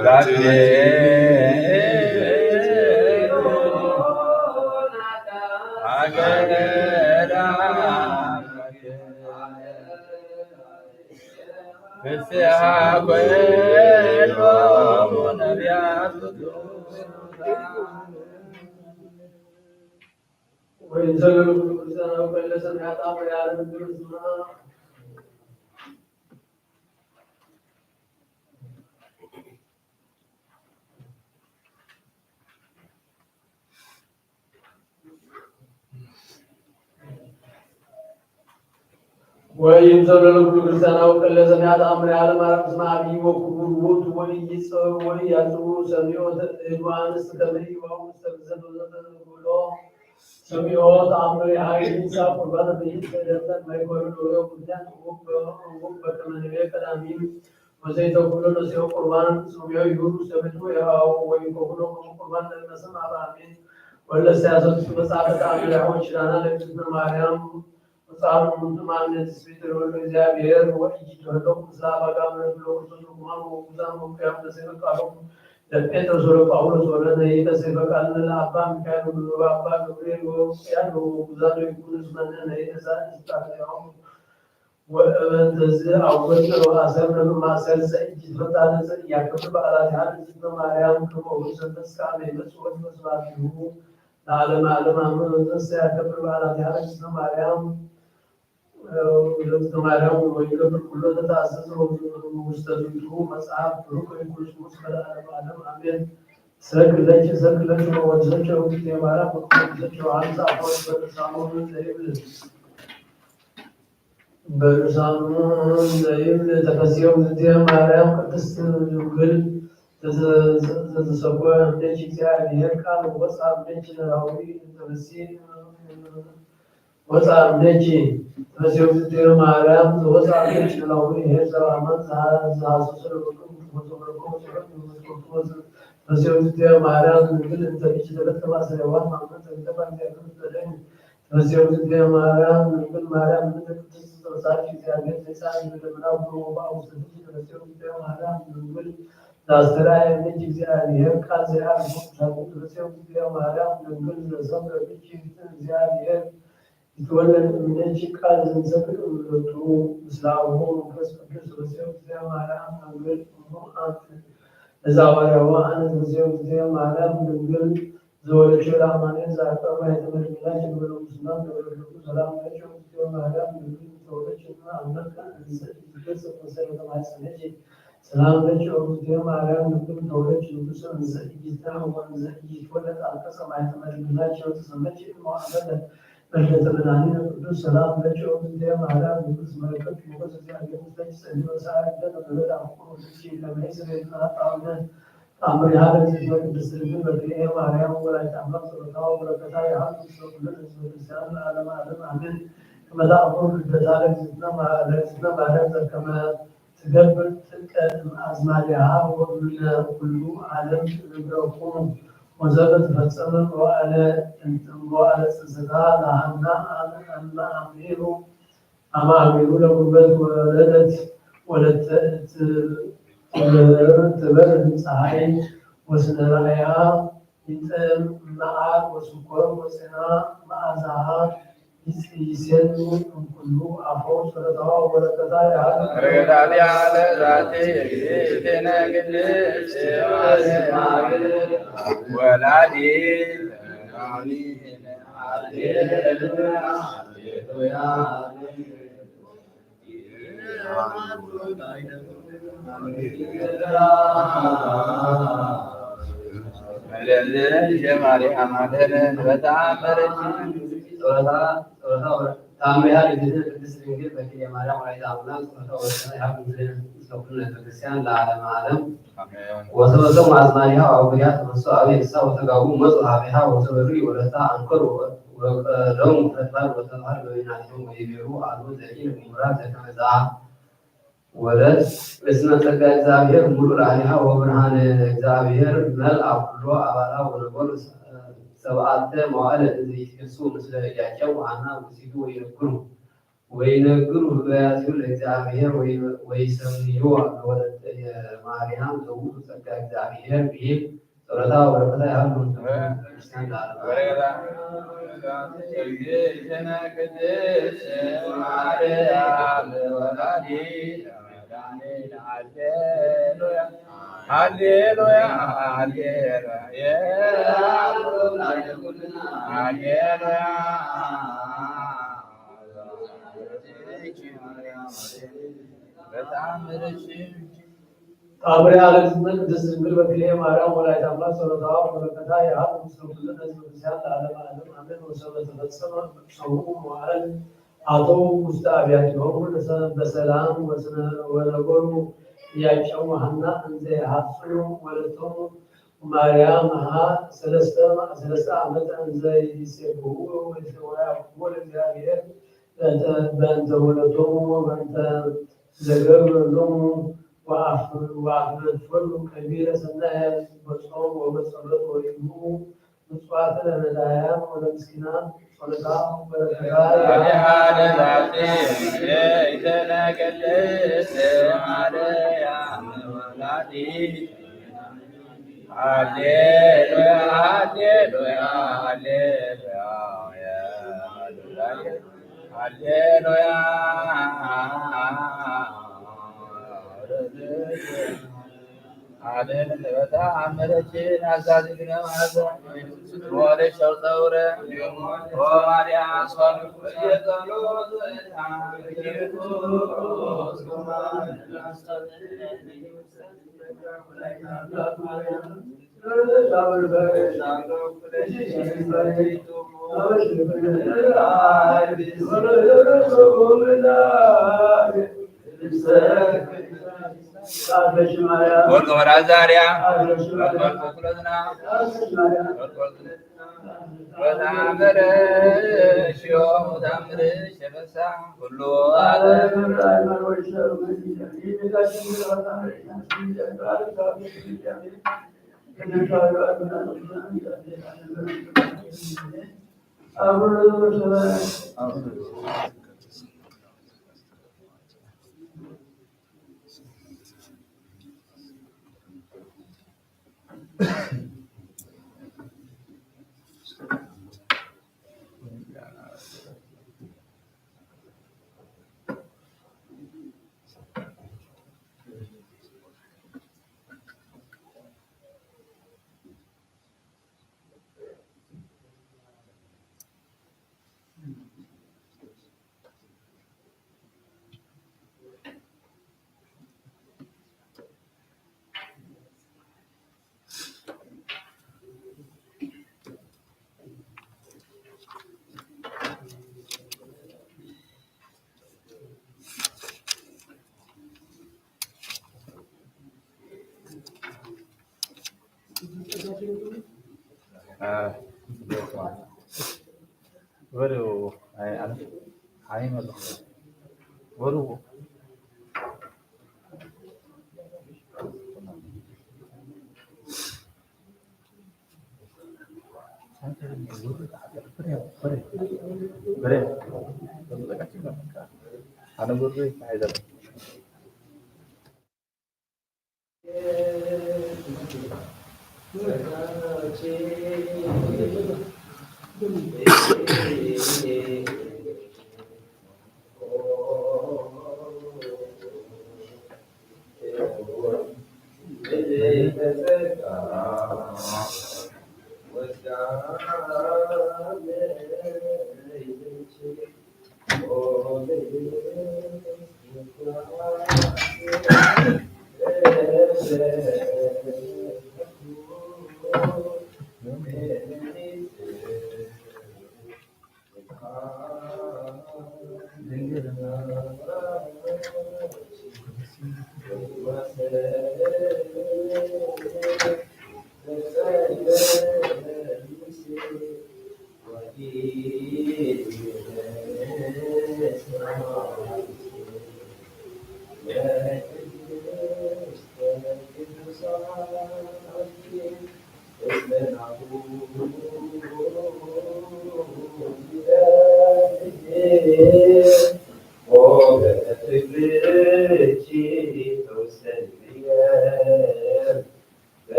ሃሌሉያ። ወይምሰሎ ለኩሉ ክርስቲያናዊ ቀለ ሰሚያ ተአምር ያለ ማርያም ስማ አብይ ወክቡር ውእቱ ወኢይጸ ወኢያጽቡ ሰሚዮ እድ ወአንስት ከመ ይዋው ውስተ ግዘት ወዘተ ንብሎ ሰሚዮ ተአምር የሀይ ይንሳ ቁርባን በይት ተደርተን ማይኮር ዶሮ ምክንያት ውብ በከመ ንቤ ቀዳሚም ወዘይተኩሎ ነሲዮ ቁርባን ሰሚዮ ይሁን ውስተ ቤቱ የሃው ወይኮብሎ ቁርባን ለነስም አብ አሜን። ወለሰያሰቱ መጽሐፈ ተአምር ያሆን ኪዳና ለእግዝእትነ ማርያም ወጻሉ ሙንቱ ማምነት ስፒት ወልደ እግዚአብሔር ወኢይትወደቁ ምስለ አባጋ ምረት ብሎ ክርስቶስ ርኩማን ወጉዛን ወቅያም ለሰይፈ ቃሉ ለጴጥሮስ ወለጳውሎስ ወለነይተ ሰይፈ ቃልነ ለአባ ሚካኤል ወአባ ገብርኤል ወቅያን ወጉዛን ወይኩን እስመነ ነይተ ዛን ስጣሪያው ወእበንተዝ አወት ወአሰር ለማሰር ዘእጅ ፈጣነ ዘእያከብር በዓላት ያህል እግዝእትነ ማርያም ከመሆኑ ሰንበት እስከ አመ ይመጽእ ወድ መስባቲሁ ለዓለመ ዓለም አመ መንፈስ ያከብር በዓላት ያህል እግዝእትነ ማርያም ለእግዝእተ ማርያም ወይገብር ኩሎ ዘተአዘዘ ውስተ ዝንቱ መጽሐፍ ብሩክ ወይኩን ስሙ እስከ ለዓለመ ዓለም አሜን። ሰግድ ለኪ ሰግድ ለኪ ወወድሰኪ እግዝእትየ ማርያም ወወድሰኪ ዮሐንስ አፈወርቅ በልሳኑ ዘይብል በልሳኑ ዘይብል ተፈስሒ እግዝእትየ ማርያም ቅድስት ድንግል ዘተሰኮ እምኔኪ እግዚአብሔር ቃል ወፃ እምኔኪ ኖላዊ ተፈስሒ ወፃ እምኔኪ ተፈስሒ እግዝእትየ ማርያም ዘወፃ እምኔኪ ኖላዊ ኄር ዘበአማን ዘሐሰሶ ለበክሙ ተፈስሒ እግዝእትየ ማርያም ድንግል እንተ ብኪ ተፈጠረ ማሰሪያ ማመን ተንተፋ እግዚአብሔር ተደኝ ተፈስሒ እግዝእትየ ማርያም ድንግል ማርያም ምልዕተ ቅድስት ተወሳኪ እግዚአብሔር ሰይጣን በደመና ሁሉ ወበአቡ ሰፊ ተፈስሒ እግዝእትየ ማርያም ድንግል ዛስተርአየ እምኔኪ እግዚአብሔር ቃል ዘያዕርግ ቅዱሳን ተፈስሒ እግዝእትየ ማርያም ድንግል ዘሰምረ ብኪ እግዚአብሔር ይትወለድ እምኔኪ ቃል ዘንሰክር እምለቱ ምስለ አቡሁ መንፈስ ቅዱስ ተፈስሒ እግዝእትየ ማርያም ድንግል እሙ አንቲ ለዘሐዋርያሁ አነ ተፈስሒ እግዝእትየ ማርያም ድንግል ዘወለድኪ ለአማኑኤል ዘአቅረበ ማኅተመ ድንግልናኪ እንበለ ጉስቁልና እንበለ እግዝእትነ ሰላም ለኪ እግዝእትየ ማርያም ድንግል ተወለድኪ እምነ አምላክ እንዘ ኢትገሰጽ መሰረተ ማኅፀንኪ ሰላም ለኪ እግዝእትየ ማርያም ድንግል ተወለድኪ ንጉሰ እንዘ ኢይትናን ወእንዘ ኢይትወለድ አንቀጸ ማኅተመ ድንግልናኪ ወተሰመኪ እመ አመተ መለተ መድኃኒነ ቅዱስ ሰላም ለኪ እግዝእትየ ማርያም ድንግል እስመ ረከብኪ ሞገሰ እግዚአብሔር ምስሌኪ ጸልዪ ወሰአሊ ለነ ምሕረተ አፍቁር ወልኪ ለመይስር የትናጣውነ ተአምር ያህል እግዝእትነ ቅድስት ድንግል በክልኤ ማርያም ወላዲተ አምላክ ጸሎታ ወበረከታ ያህሉ ምስለ ኩልነ ህዝበ ክርስቲያን ለዓለመ ዓለም አሜን። ከመ ተአምር ልደታ ለእግዝእትነ ማ-፣ ለእግዝእትነ ማርያም ዘከመ ትገብር ጥቀ እምአዝማዲሃ ወእምነ ኩሉ ዓለም እነግረክሙ ወዘበ ተፈጸመ መዋዕለ፣ መዋዕለ ጽንሰታ ለሃና አመ አምሂሩ አመ አምሂሩ ለጉልበት ወለደት ወለተ ትበርህ ፀሐይ ወስነ ራእያ ይጥዕም መዓር ወስኮር ወፅና መዓዛሃ ይሴኑ እምኩሉ አፈው ጸሎታ ወበረከታ ያህል በረከታ ያለ ዛቲ እግዝእትነ ቅድስት ማርያም ወላዲተ አምላክ። ተአምሪሃ ለእግዝእትነ ቅድስት ድንግል በክልኤ ማርያም ወላዲተ አምላክ ጸሎታ ወበረከታ ይሃብ ምስለ ኩልነ ህዝበ ክርስቲያን ለዓለመ ዓለም። አሜን። ወሰበሰሙ አዝማዲሃ ወአውግሪሃ ተፈስሑ አብየ ፍስሓ ወተጋቡ መጹ ሀቤሃ ወሰበሩ ወለታ አንከሩ ወቀደሙ ፈትባን ወተምሃር በበይናቲሆም ወይቤሩ አልቦ ዘኢነ ግሙራ ዘከመ ዘአ ወለት እስመ ጸጋ እግዚአብሔር ሙሉ ላዕሌሃ ወብርሃነ እግዚአብሔር መልአ ኩሎ አባላ ወነበሩ ሰብዓተ መዋዕለ እንዘ ይትከሱ ምስለ ያቄብ ወሐና ወሲዱ ወይነግሩ ወይነግሩ ህበያቲሁ ለእግዚአብሔር ወይ-፣ ወይሰምይዎ ለወለተ ማርያም ዘውቱ ጸጋ እግዚአብሔር ብሂል ጸሎታ ወበረከታ ያህሉ ክርስቲያን ለዓለመ ዓለም። ሃሌሉያ፣ ሃሌሉያ፣ ሃሌሉያ፣ ሃሌሉያ። በጣም ረጅም። ተአምሪሃ ለእግዝእትነ ቅድስት ድንግል በክልኤ ማርያም ወላዲተ አምላክ ጸሎታ ወበረከታ ያህሉ ምስለ ኩልነ ህዝበ ክርስቲያን ለዓለመ ዓለም አሜን። ወሰበ ተፈጸመ ሰውኡ መዋዕል አተው ውስተ አብያቲሆሙ በሰላም ወሰነ-፣ ወነበሩ። ያቄሙ ሐና እንዘ ይሐጽኑ ወለቶሙ ማርያም ሀ ሰለስተ ማ-፣ ሰለስተ ዓመት እንዘ ይሴብሕዎ ወያከብርዎ ለእግዚአብሔር በእንተ፣ በእንተ ወለቶሙ ወበእንተ ዘገብረ ሎሙ ወአፍ-፣ ወአፍረድፈሉ ከቢረ ሰናየ በጾም ወበጸሎት ወይብኡ ምጽዋተ ለነዳያን ወለምስኪናን ጸሎታ ወበረከታ አብያተ ዛቲ ይእቲ ቅድስት ማርያም ወላዲተ። ሃሌሉያ፣ ሃሌሉያ፣ ሃሌሉያ፣ ሃሌሉያ። አሜን። በተአምርኪ አዛዝግነ ማዘ ወደ ሸውፀውረ ኦ ማርያም አስፋልኩ የጸሎት ወርቅ ወራዛሪያ ወርቅ ወርቅ ኩለዝና ወርቅ ወርቅ ወታምር ሽዮ ወታምር ሸበሳ ኩሉ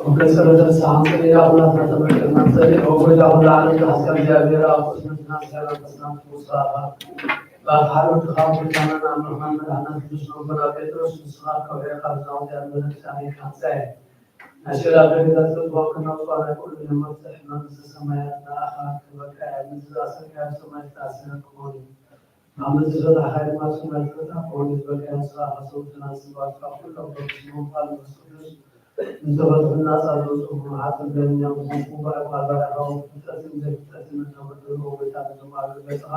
ወገሰ በደርስ አንተ ያሁላ ተመልከት አንተ ኦጎዳ ሁላ ዓለም ተሐስከም እግዚአብሔር አብ ቅዱስ መንፈስ ያላ ተስናት ሙስጣፋ ባካሉ ተኻቡ ታናና መሐመድ አና ቅዱስ ነው በና ጴጥሮስ ንስኻ ከወያ ካልዛው ያለ ሳይ ካንሳይ አሽራ በገዛት ወቅና ጧና ኩሉ የመፍትሕ መንግስተ ሰማያት ለአኻ ከበቃ ምድር አሰር ካብ ሰማይ ታስረ ከሆነ አመት ዘላ ሀይል ማስመልከታ ከሆነ በቃ ስራ ሐሰውትና ስባት ካፉ ለበስ ነው ቃል ቅዱስ እንተበትና ጻድቅ ጽሁፍ ማሐተም በእኛ ምሆንኩ በአቋ በረሃው ፍጥረትን ዘፍጥረትን ተበደሉ ወበታ ተማሪ በጽሐ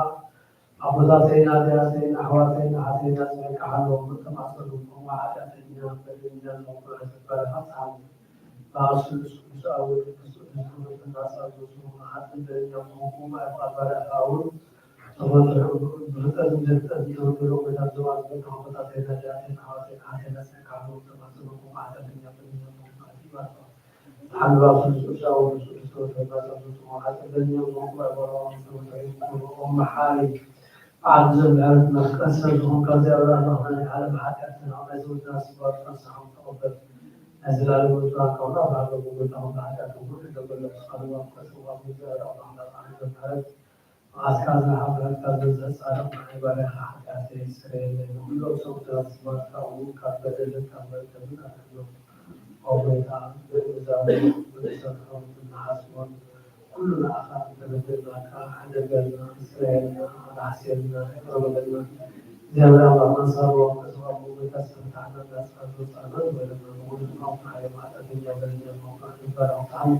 አቦታተይና፣ አያተይና፣ አሕዋተይና፣ አተይና፣ ጽድቅ ሐለው፣ ተማሰሉ፣ ጾሙ ኃጢአተኛ፣ በደለኛ፣ ጾሙ በረከት አሉ። በአብ ስሉስ ቅዱስ አብ ወወልድ ቅዱስ መንፈስ ቅዱስ ተማሰሉ፣ ጾሙ ኃጢአተኛ፣ ጾሙ በረከት አሉ። ተማሰሉ፣ በፍጥረት እንደ ፍጥረት ተወደሉ፣ በታዘባል፣ አቦታተይና፣ አያተይና፣ አሕዋተይና፣ አተይና፣ ጽድቅ ሐለው፣ ተማሰሉ፣ ጾሙ ኃጢአተኛ፣ በደለኛ፣ ጾሙ በረከት አሉ። ሐልባ ስሉስ ሻው ስሉስ ተወተና ሰሉስ መሐሰበኛ ወንቁ አባራውን ተወተና ወንቁ መሐሪ አብዘ ምህረት መፍቀሰ ዝሆን ከዚያ በላ ማህመድ ዓለም ኃጢአትን አመዘውና ስባት ፈንሳሁን ተቀበል። ለዘላለም ወትራ ከሆነ አባዶ ጉጉታሁን ኃጢአት ሁሉ ተበለ። ሐልባ ከሰዋ ሙዘራ ማህመድ አብዘ ምህረት አስካዛ ሐብረት ካዘዘ ጻድቅ ማይባሪ ኃጢአት ስሬ ለሁሉ ሰው ተስባት ካሁን ካበደለ ካበደለ አድነው። ኦቤታ በእዛው በተሰራው ብናሐስቦን ኩሉና አኻ ተበደልናካ፣ ሐደገልና፣ ስሬና፣ አላሕሴልና፣ ይቅር በለልና። እግዚአብሔር አምላክ አንሳሮ ከሰባቡ በታስተምታና ዳስካዞ ጻና ወለና ወለና ኃይል ማጠኛ በለኛ ማውቃ ነበር አውጣን።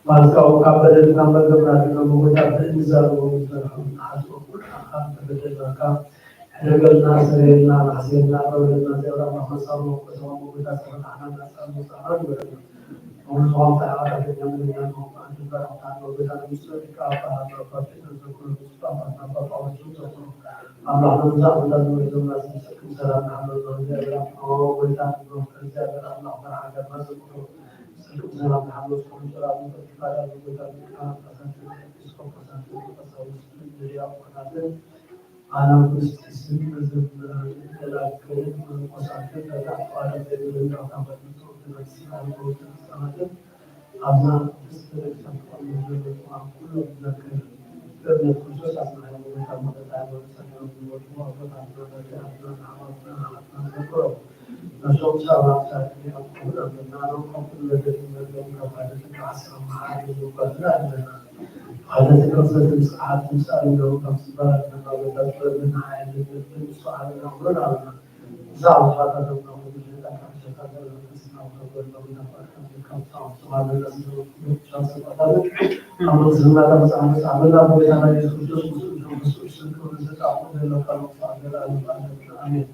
ማለት ካሁን ካበደልን ካመገብናልን መሞገት አብደን እንዛሉ ወንዘርሐው ተሐስቦ ኩል አካል ተበደልናካ፣ ሕደገልና፣ ስረየልና፣ ናሕስየልና፣ ረውለልና፣ ዚያብራ ማመሳሉ ወንቆሰ ወንሞገት አሰፈታሕና ናጻሉ ጻማን ወረድና። አሁን ሰዋም ተሐዋታ ከኛ ምንኛ ነው አንተ በራታ ነው በዛ ነው ሰው ቃፋ ነው ፋፊ ነው ዘኩሩ ፋፋ ነው ፋፋ ነው ዘኩሩ አላህ ነው ዛ ነው ዛ ነው ዛ ነው ስልክ ሰላም አለው ነው ዚያብራ ነው ወይታ ነው ከዚያ በራ አላህ በራ ሀገር ነው ዘኩሩ አሜን።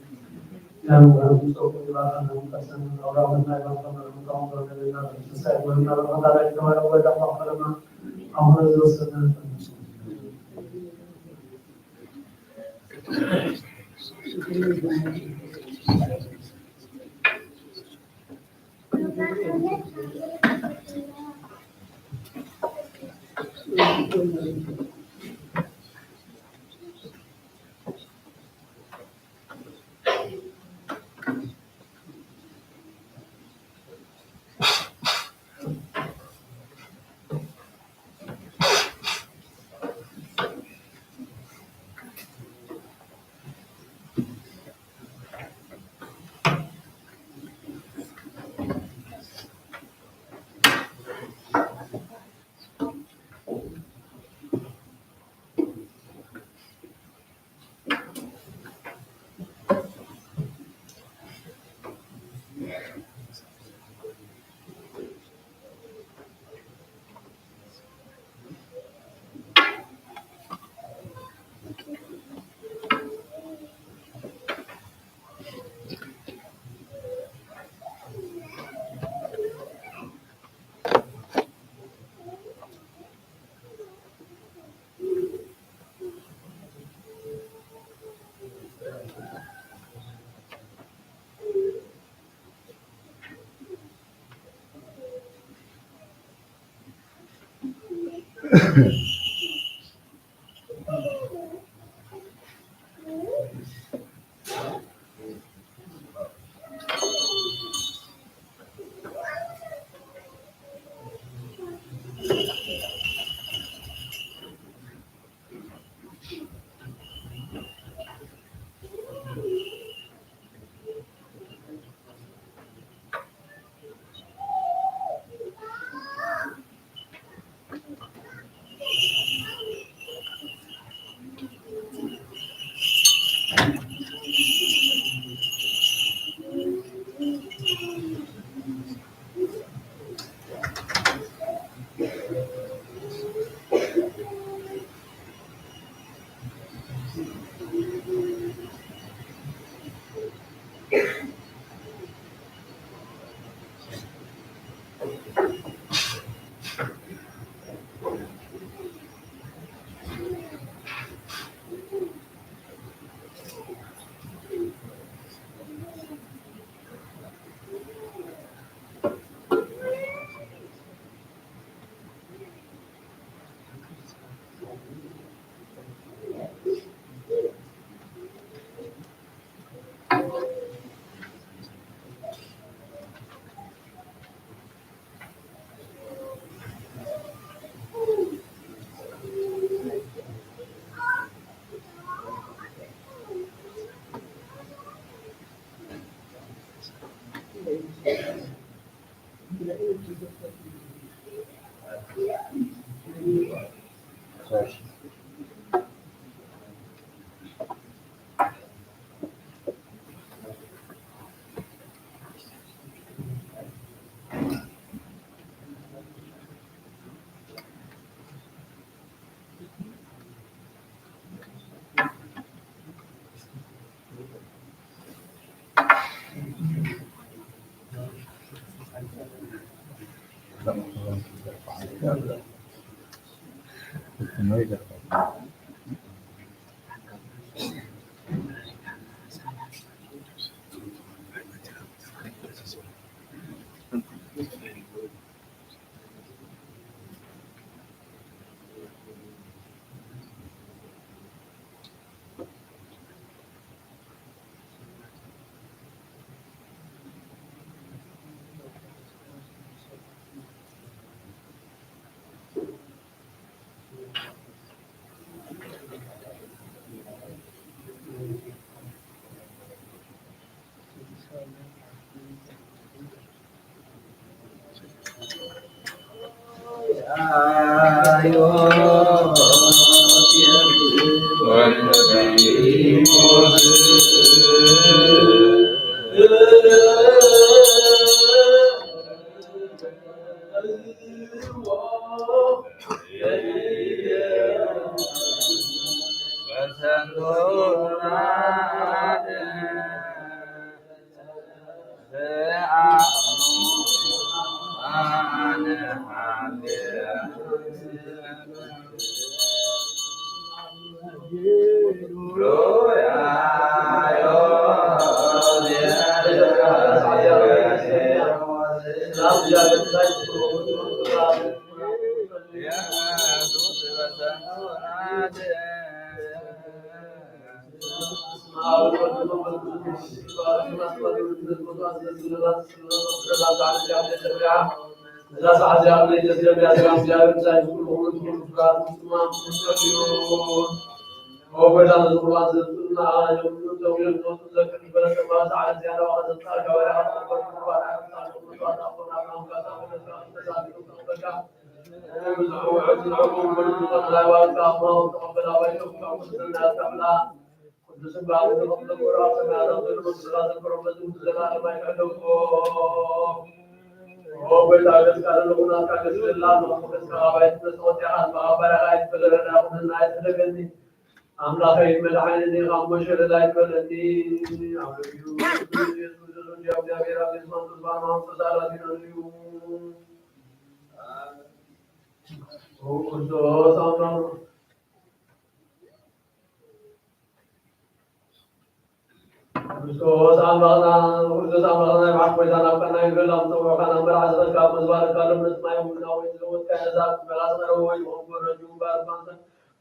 ክርስቶስ አምላኽና፣ ክርስቶስ አምላኽና፣ ይባርክ ወይታና፣ ቀና ይብል፣ አምጦ ወኻና፣ መርዓዝ ኸልካ፣ መዝባር ካሎ፣ ምንት ማይ፣ ውና ወይ፣ ዘወት ካያ፣ ዛፍ፣ መላስ፣ መረወ፣ ወይ፣ ወንጎ፣ ረጁ፣ ባር፣ ማንተ፣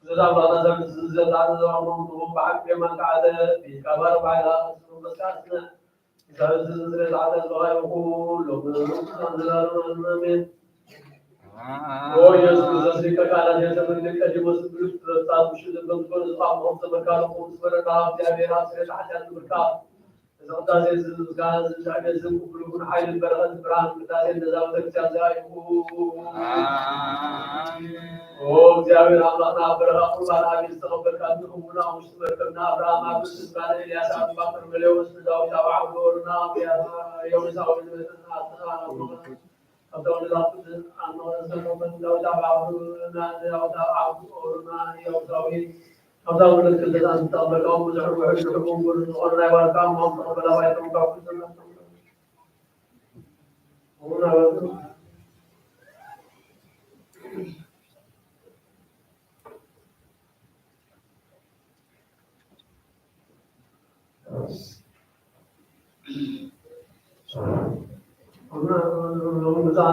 ክርስቶስ አምላኽና፣ ዘምት፣ ዘዛን፣ ዘዋሞም፣ በሐቅ፣ የማን፣ ከዓተ፣ ቢካ፣ ባር፣ ባይላ፣ ስሩ፣ መስካስነ፣ ኦ ኢየሱስ ክርስቶስ ሊቀ ካህናት፣ የዘመን ሊቀ ዲሞስ ብሉይ ትእዛዝ ምሽት በምትሆን ዝፋን መሆን ተመካሩ ቁም ስበረና እግዚአብሔር አብ ስለ ኃጢአት ምርካ። እዛ ቅዳሴ ዝምስጋና ዝሻቤ ዝም ብሉኩን ኃይል በረኸት ብርሃን ቅዳሴ እንደዛ ቤተክርስቲያን ዛ ይሁን። ኦ እግዚአብሔር አምላክና በረኻ ቁርባን አቤል ዝተቐበልካ ትርጉሙና ውስጥ መርከብና አብርሃም አብ ስልጣን ኤልያስ አብ ባቅር መሌዎስ ዳዊት አብ ዓብዱ ኦርና የውሳዊ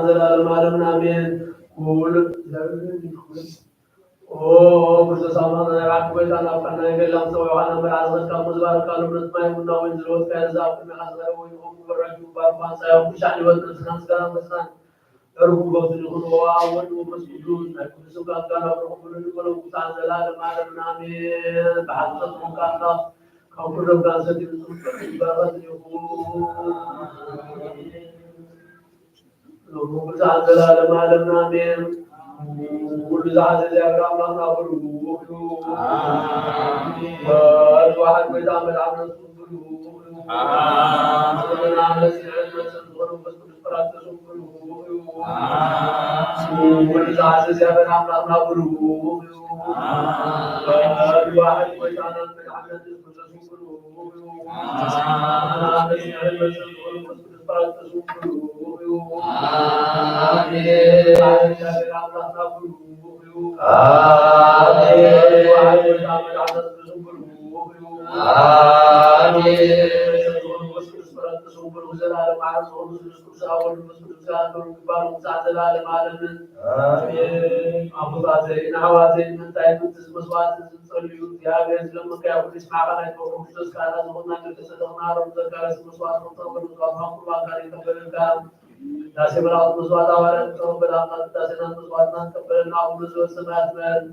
ዘላለም ዓለምን አሜን። ኩሉ ኦ ክርስቶስ አምላክና የባሕሪ ጎይታ፣ ናብ ቀና የገላም ሰው ዮሐና መርዓዝ ኸልካ፣ መዝባር ካሉ ምንት ማይ ቡና ወይን ዝለወጥካ፣ የዛ ኩልና ካስጋረ ወይ ሆም ወራጁ ባርኳን ሳያው ኩሻን ይወጥ ነፍስና ምስጋና መስናን። እርጉም በብዙ ይኹን፣ ኦ አብ ወልድ ወመንፈስ ቅዱስ፣ ናይ ቅዱስ ቃል ጋር አብረው ሁሉ ይበለው፣ ቅዱሳን ዘላለም ዓለምን አሜን። በሐቅ ፈጽሞ ቃል ካብ ኩሎም ጋር ሰቲ ንጹህ በረከት ይኹን። ቅዱሳን ዘላለም ዓለምን አሜን። ኩሉ ዝሓዘ እግዚኣብሔር ኣምላኽና ብሩኽ እዩ። ኣሜን። ወልድ ዋሕድ ጎይታ መድኃኒነ ብሩኽ እዩ። ኣሜን። ኣቡነ መሲሕ መሰል ዝኾነ መንፈስ ቅዱስ ጳራቅሊጦስ ብሩኽ እዩ። ኣሜን። ኩሉ ዝሓዘ እግዚኣብሔር ኣምላኽና ብሩኽ እዩ። ኣሜን። ወልድ ዋሕድ ጎይታና መድኃኒነ ኢየሱስ ክርስቶስ ብሩኽ እዩ። ኣሜን። ኣቡነ መሲሕ መሰል ዝኾነ መንፈስ ቅዱስ ጳራቅሊጦስ ብሩኽ እዩ። ኣሜን። እግዚኣብሔር ኣምላኽና ብሩኽ እዩ። ኣሜን። ወልድ ዋሕድ ጎይታ መድኃኒነ ኢየሱስ ብሩኽ እዩ። ኣሜን። ኣቡነ መሲሕ መሰል ዝኾነ መንፈስ ቅዱስ ጳራቅሊጦስ ብሩኽ እዩ። ዘላለም ዓለም ዝኾነ ስሉስ ቅዱስ ኣብ ወልድ መንፈስ ቅዱስ ምስጋና ክብር ይግባእ፣ ቅዱሳን ዘላለም ዓለምን። ኣሜን። ኣቦታተይ፣ ንኣሕዋተይ፣ ምእንታይ ምእንቲ እዚ መስዋዕት እዚ ዝጸልዩ፣ እግዚኣብሔር ዝለመንካዮ ኩሉ ይስማዕካ። ናይ ተወክሮ ክርስቶስ ካህናት ዝኾንና፣ ቅድስተ ተኽና፣ ኣሮን ዘካርያስ መስዋዕት ክንተቕበል፣ መስዋዕት ቁርባን ካህን ይቀበለልካ። ቅዳሴ መላእክት መስዋዕት ሃዋርያት ተቐበል፣ ኣምላክ ቅዳሴና መስዋዕትና ተቀበለልና። ኣቡነ ዘበሰማያት በል።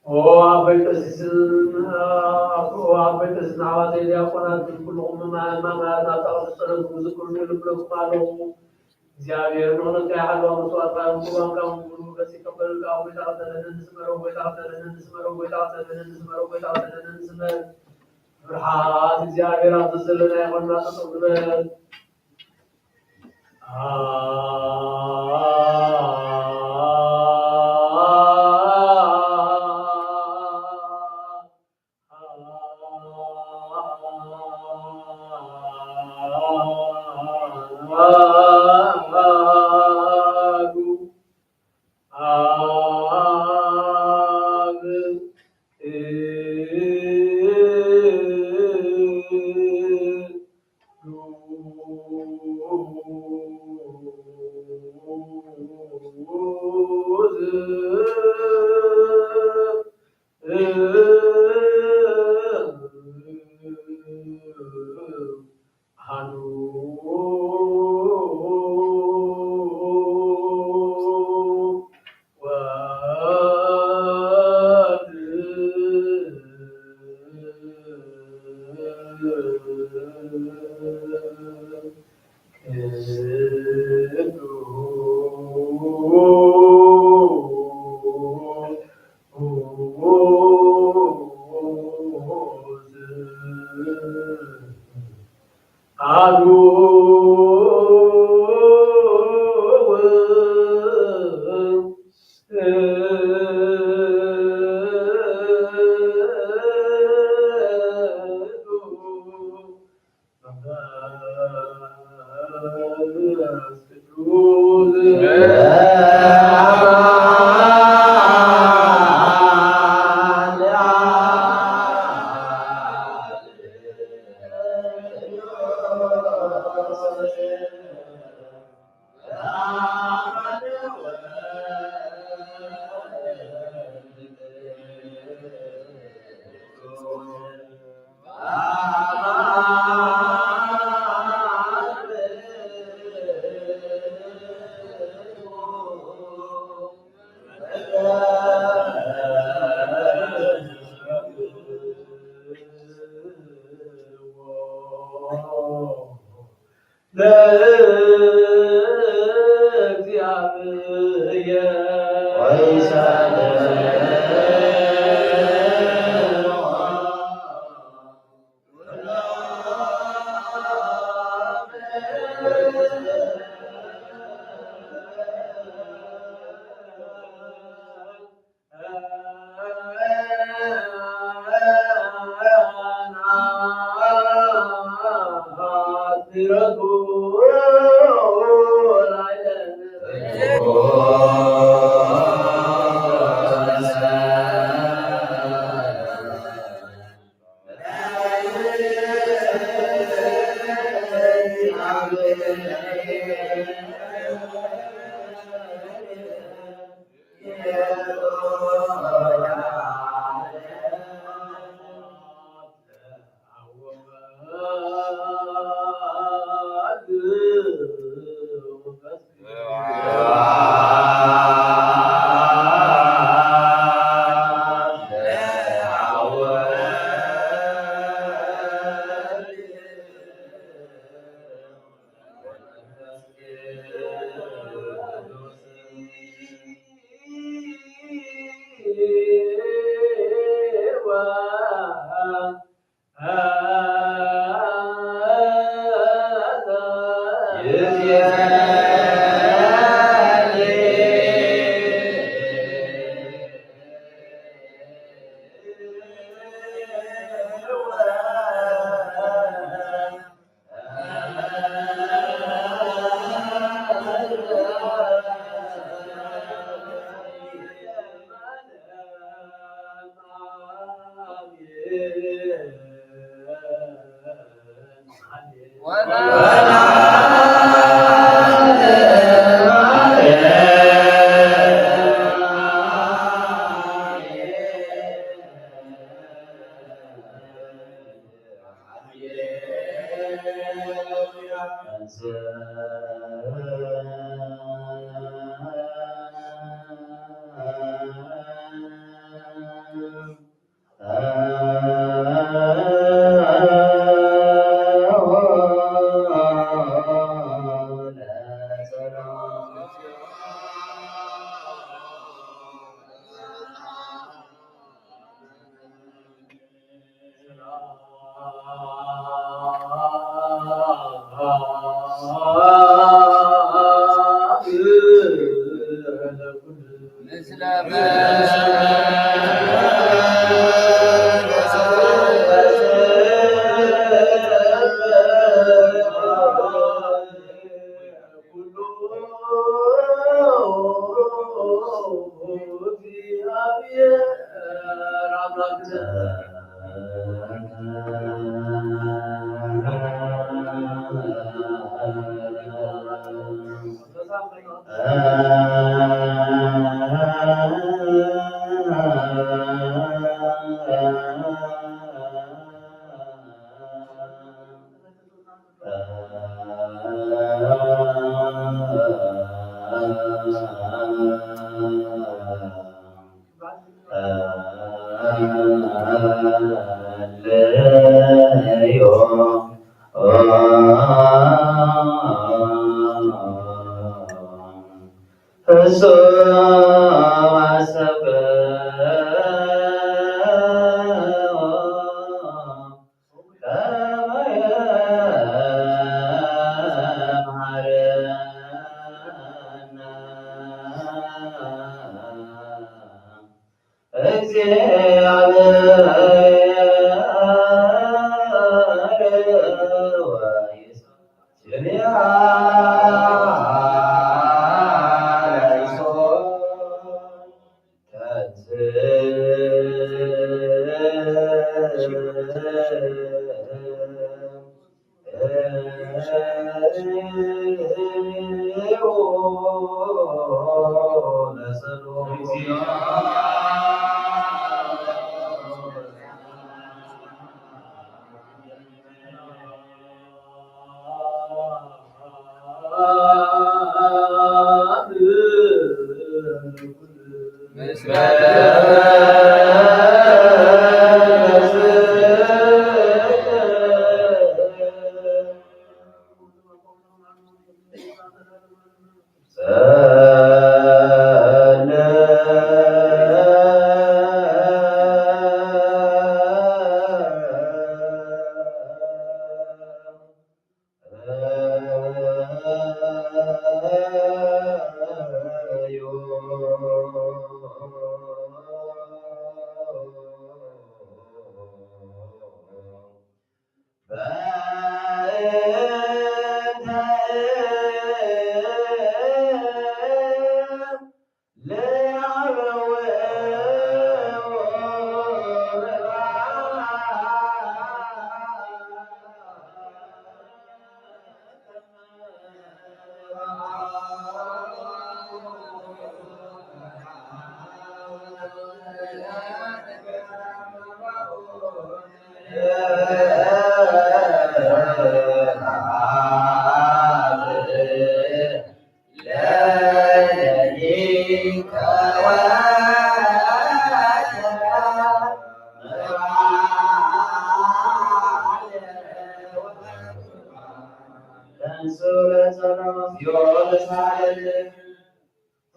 ኦ ኣቦይ ቀሲስን፣ ኦ ኣቦይ ቀሲስን ኣሕዋተይ ዲያቆናትን ኩልኹም ምእመናን ምእመናት ናብታ ቅድስት ጸሎትኩም ዝክሩኒ እልምነኩም ኣለኹ። እግዚኣብሔር ምሕረትካ ይሓልዋ፣ መስዋዕትካ ቁርባንካ እውን ብሩኽ ገጽ ይቀበለልካ። ጎይታ ቅበለነ ንስመር፣ ጎይታ ቅበለነ ንስመር፣ ጎይታ ቅበለነ ንስመር፣ ጎይታ ቅበለነ ንስመር። ብርሃን እግዚኣብሔር ኣብ ዘዘለናዮ ኾንና ጠጠው ንበል።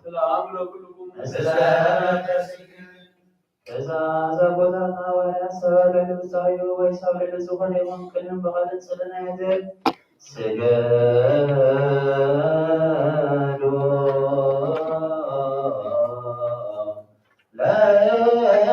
ሰላም ለኩልኩም። በዛ፣ በዛ ቦታ ሐዋርያት ሰው ለልብሳዩ ወይ ሰው ለልብሱ ሆነ ይሆን ቅንም በቃልን ጽልን አይደል ስገዱ ለእግዚአብሔር።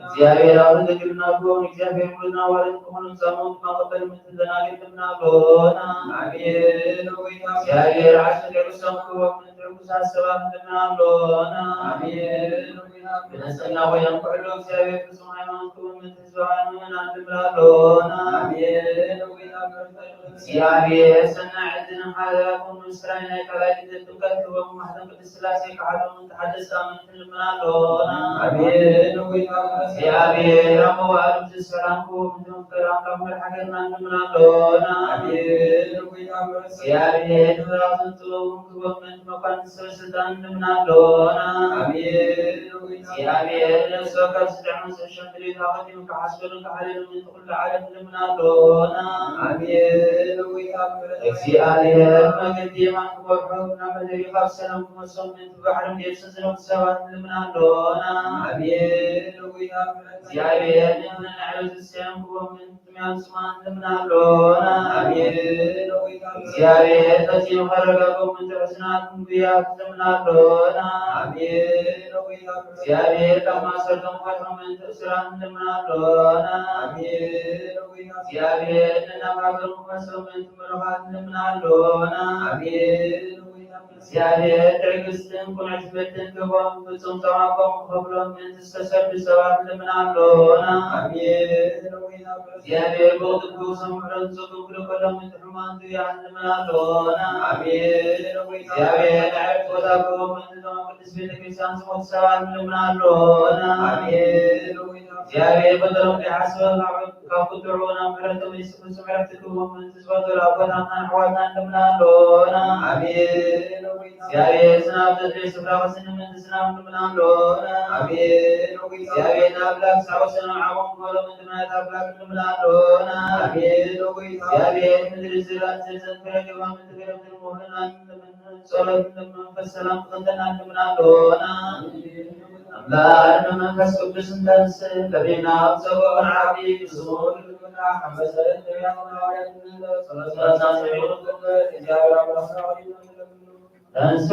እግዚአብሔር አብ ትክክልና ክቡር እግዚአብሔር ሙሉና ዋሪ ክቡር ጸሞት ማቀበል ምትዘናገል ልምና ሎና። አሜን። እግዚአብሔር አሸገር ሰው ክቡር ምትርጉ ሳሰባት ልምና ሎና። አሜን። ብነጽህና ወይም ኩሉ እግዚአብሔር ፍጹም ሃይማኖት ክቡር ምትዝባን ምናን ልምና ሎና። አሜን። እግዚአብሔር ሰናይ ዕድልን ሐዘያኩም ምስራይና ከላይ ልደት ጥምቀት ክቡር ማህተም ቅድስት ሥላሴ ከሐዘኑ ተሐደስ አመት ልምና ሎና። አሜን። እግዚአብሔር አመዋሉ ሰላም ክቡር ምትመፍቀር አምላክ መርሐ ሀገርና ልምና ሎና። አሜን። እግዚአብሔር ምራቱን ጥበቡን ክቡር ምትመኳን ሰው ስልጣን ልምና ሎና። አሜን። እግዚአብሔር ነፍስ ወከፍ ስደዕን ሰሸምድሪ ታኸቲም ከሐስበልን ከሐለልን ለዓለም ልምና ሎና። አሜን። እግዚአብሔር መገድ የማን ክቡር ሐውና መደሪ ካብ ሰላም ክመሶም ምን ባሕርም የብስን ዝነው ሰባት ልምና ሎና። አሜን። እግዚአብሔር ምን ዓለም ዝስያን ክቡር ምን ትሚያን ስማን ልምና ሎና። አሜን። እግዚአብሔር በዚህ መረጋገው ምን ትሕስናት እንብያት ልምና ሎና። አሜን። እግዚአብሔር ከማሰርተን ፈትሖ ምን ትእስራን ልምና ሎና። አሜን። እግዚአብሔር እናማገሩ መሰው ምን ትምርኻት ልምና ሎና። አሜን። እግዚአብሔር ትዕግስትን ቁንዕት በትን ክቦም ፍጹም ጸማቆም ከፍሎም ምን ትስተሰርዱ ሰባት ልምና ሎና። አሜን። እግዚአብሔር በውጥቱ ሰምዕረን ጽዱቅ ልኮሎም ምን ትሕማንቱ ያን ልምና ሎና። አሜን። እግዚአብሔር ንዕርት ቦታ ክቦም ምን ትጠማ ቅድስት ቤተክርስቲያን ስሞት ሰባት ልምና ሎና። አሜን። እግዚአብሔር በደሎም ሊሐስበ ካብ ቁጥዑ ናብ ምሕረቱ ኢየሱስ ምሕረት ክቡም ምን ትዝበቱ ለአባታትና አሕዋትና ልምና ሎና። አሜን። እግዚአብሔር ዝናብ ዘድሪ ስፍራ ወስን ምን ዝናብ ልምና ሎና። አሜን። እግዚአብሔር ናብ ላክ ሳወሰኑ ዓቦም ሞሎ ምን ትምናት አምላክ ልምና ሎና። አሜን። እግዚአብሔር ምድሪ ዝራት ዘዘን ፍረ ገባ ምን ትገረብ ልምና ጸሎት ለመንፈስ ሰላም ተንተና ልምና ሎና። አምላክ በመንፈስ ቅዱስ እንዳንስ ለቤና ጸሎት አቢ ብዙ ልምና መሰረት ለሚያምና ወያት ጸሎት ጸሎት እግዚአብሔር አምላክ ተንስ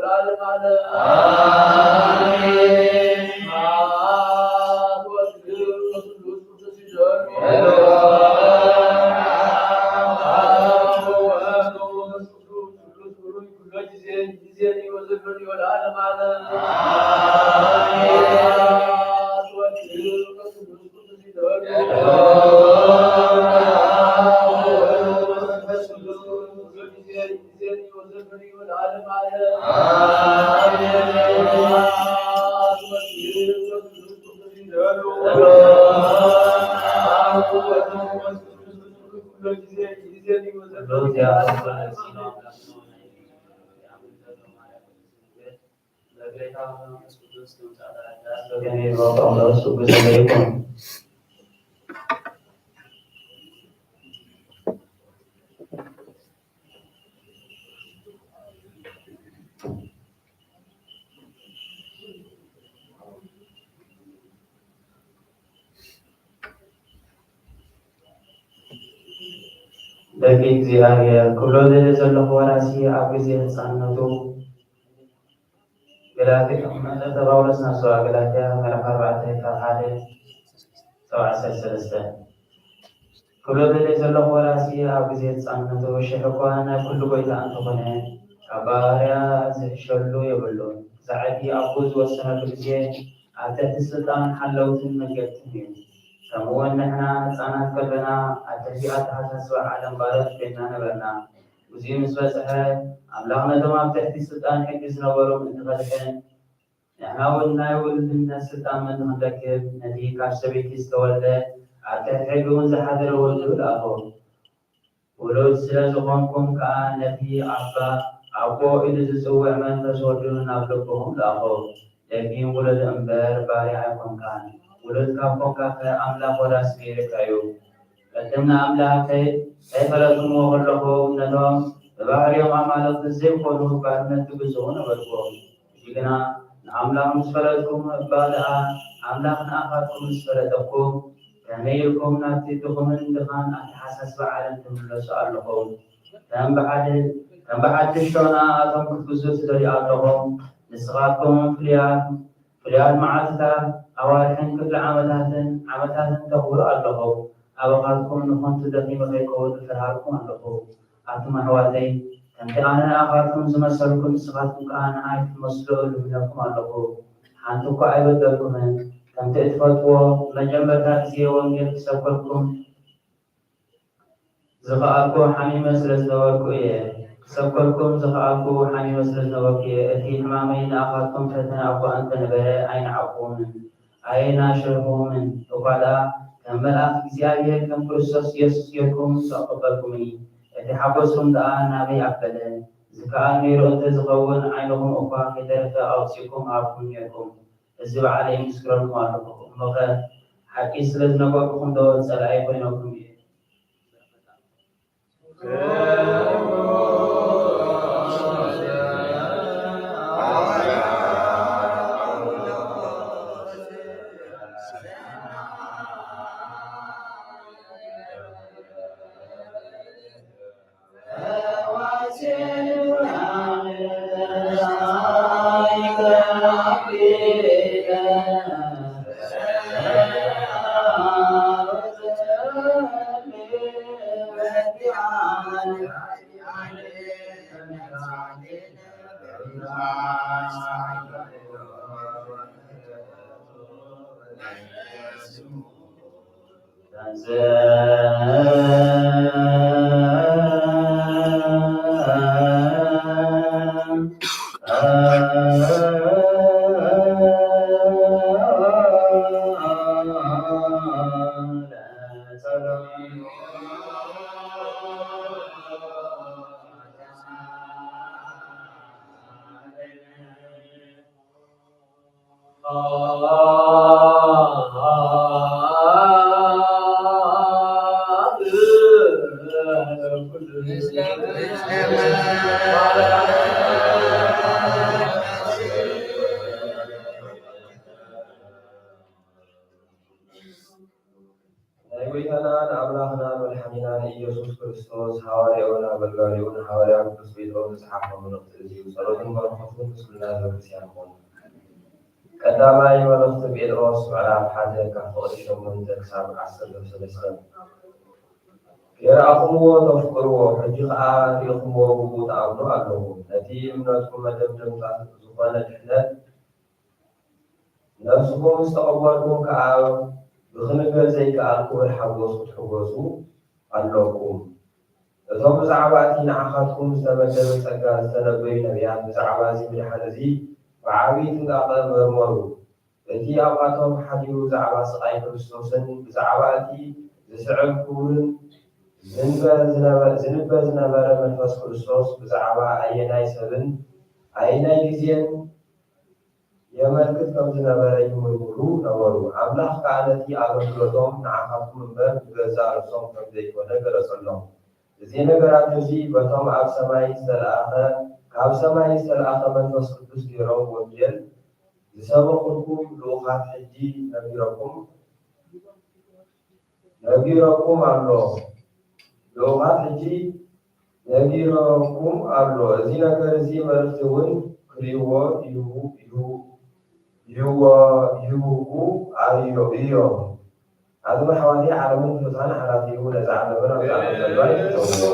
ዘላለም ዓለም አሜን። ስብሐት ወክብር ለስሉስ ቅዱስ። ደቂ እግዚኣብሔር ክብሎ ደልየ ዘለኹ ወራሲ ኣብ ግዜ ህፃንነቱ ገላትያ፣ መልእኽተ ጳውሎስ ናብ ሰብኣ ገላትያ ምዕራፍ ኣርባዕተ ካብ ሓደ ሰብዓ ሰለስተ። ክብሎ ደልየ ዘለኹ ወራሲ ኣብ ግዜ ህፃንነቱ ሽሕ እኳ ናይ ኩሉ ጎይታ እንተኾነ፣ ካብ ባርያ ዝሕሸሉ የብሉን። ክሳዕ እቲ ኣቦኡ ዝወሰነሉ ግዜ ኣብ ትሕቲ ስልጣን ሓለውትን መገድትን እዩ። ከምኡውን ንሕና ህፃናት ከሎና ኣብ ትሕቲ ኣተሓሳስባ ዓለም ባሮት ኮይንና ነበርና። ግዜኡ ምስ በጽሐ፣ ኣምላኽ ነቶም ኣብ ትሕቲ ስልጣን ሕጊ ዝነበሩ ምእንቲ ከድሕን፣ ንሕና እውን ናይ ውሉድነት ስልጣን ምእንቲ ክንረክብ፣ ነቲ ካብ ሰበይቲ ዝተወልደ፣ ኣብ ትሕቲ ሕጊ እውን ዝሓደረ ወዱ ለኣኾ። ውሉድ ስለ ዝኾንኩም ከኣ፣ ነቲ ኣባ፣ ኣቦ ኢሉ ዝጽውዕ መንፈስ ወዱ ናብ ልብኹም ለኣኾ። ደጊም ውሉድ እምበር ባርያ ኣይኮንካን። ውሉድ ካብ ኮንካኸ፣ ኣምላኽ ወራሲ ገይሩካ እዩ። ቅድም ንኣምላኽ ከይ-፣ ከይፈለጥኩምዎ ከለኹም፣ ነቶም ብባህርዮም ኣማልኽቲ ዘይኮኑ ባርነት ትግዝኡ ነበርኩም። ሕጂ ግና ንኣምላኽ ምስ ፈለጥኩም፣ እባ ደኣ ኣምላኽ ንኣኻትኩም ምስ ፈለጠኩም፣ ከመይ ኢልኩም ናብቲ ድኹምን ድኻን ኣተሓሳስባ ዓለም ትምለሱ ኣለኹም? ከም ብሓደ-፣ ከም ብሓድሽ ሾና ኣቶም ክትግዝኡ ትደልዩ ኣለኹም። ንስኻትኩም ፍሉያት ፍሉያት መዓልትታት፣ ኣዋርሕን ክፍለ ዓመታትን፣ ዓመታትን ተኽብሩ ኣለኹም። ኣባኻትኩም ንኸንቱ ደኺመ ከይከውን እፈርሃልኩም ኣለኹ። ኣቱም ኣሕዋተይ፣ ከምቲ ኣነ ንኣኻትኩም ዝመሰልኩ፣ ንስኻትኩም ከኣ ንዓይ ክትመስሉ እልምነኩም ኣለኹ። ሓንቲ እኳ ኣይበደልኩምን። ከምቲ እትፈልጥዎ፣ መጀመርታ ግዜ ወንጌል ክሰብከልኩም ዝኸኣልኩ ሓሚመ ስለ ዝነበርኩ እየ። ክሰብከልኩም ዝኸኣልኩ ሓሚመ ስለ ዝነበርኩ እየ። እቲ ሕማመይ ንኣኻትኩም ፈተነ እኳ እንተ ነበረ፣ ኣይነዓቕኩምን፣ ኣየናሸርኹምን። እኳ ደኣ ከም መልኣኽ እግዚኣብሔር፣ ከም ክርስቶስ የሱስ ጌርኩም ምተቐበልኩምኒ፣ እቲ ሓጎስኩም ደኣ ናበይ ኣበለ። ዝከኣል ነይሩ እንተ ዝኸውን፣ ዓይንኹም እኳ ከይተረፈ ኣውጺእኩም ምሃብኩምኒ ኔርኩም። እዚ ባዕለይ እምስክረልኩም ኣለኹ። እሞኸ ሓቂ ስለ ዝነገርኩኹም ዶ ጸላኢ ኮይነኩም እየ? ናይ ጎይታናን ኣምላኽናን መድሓኒናን ኢየሱስ ክርስቶስ ሃዋርያኡን ኣገልጋሊኡን ሃዋርያ ቅዱስ ጴጥሮስ ዝጸሓፎ መልእኽቲ እዚ እዩ። ጸሎቱን በረኸቱን ምስ ኩልና ህዝበ ክርስቲያን ይኹን። ቀዳማይ መልእኽቲ ጴጥሮስ ምዕራፍ ሓደ ካብ ፍቕዲ ሸሞንተ ክሳብ ዓሰርተ ሰለስተ። ከይረኣኹምዎ ተፍቅርዎ፣ ሕጂ ኸኣ ርኢኹምዎ ብኡ ትኣምኑ ኣለኹም። ነቲ እምነትኩም መደምደምታ ዝኾነ ድሕነት ነፍስኹም ምስ ተቐበልኩም ከኣ ብኽንገር ዘይከኣል ክቡር ሓጎስ ክትሕጎሱ ኣለኩም። እቶም ብዛዕባ እቲ ንዓኻትኩም ዝተመደበ ጸጋ ዝተነበዩ ነቢያት ብዛዕባ እዚ ምድሓን እዚ ብዓቢ ጥንቃቐ መርመሩ። እቲ ኣብኣቶም ሓዲሩ ብዛዕባ ስቓይ ክርስቶስን ብዛዕባ እቲ ዝስዕብ ክብሩን ዝንበ-፣ ዝነበ-፣ ዝንበ ዝነበረ መንፈስ ክርስቶስ ብዛዕባ ኣየናይ ሰብን ኣየናይ ግዜን የመልክት ከም ዝነበረ ይምርምሩ ነበሩ። ኣምላኽ ከኣ ነቲ ኣገልግሎቶም ንዓኻትኩም እምበር ንገዛእ ርእሶም ከም ዘይኮነ ገለጸሎም። እዚ ነገራት እዚ በቶም ኣብ ሰማይ ዝተለኣኸ፣ ካብ ሰማይ ዝተለኣኸ መንፈስ ቅዱስ ገይሮም ወንጌል ዝሰበኹልኩም ልኡኻት ሕጂ ነጊሮኩም፣ ነጊሮኩም ኣሎ። ልኡኻት ሕጂ ነጊሮኩም ኣሎ። እዚ ነገር እዚ መልእኽቲ እውን ክርእይዎ ይህቡ፣ ይህቡ፣ ይህዎ፣ ይህቡ ኣዮ-፣ እዮም። ኣቱም ኣሕዋተይ፣ ዓለምን ፍጥረታን ሓላፊ እዩ፣ ነዚ ዓለምን ኣብዛ ዓለም ዘለዋ ይፍተውዎ።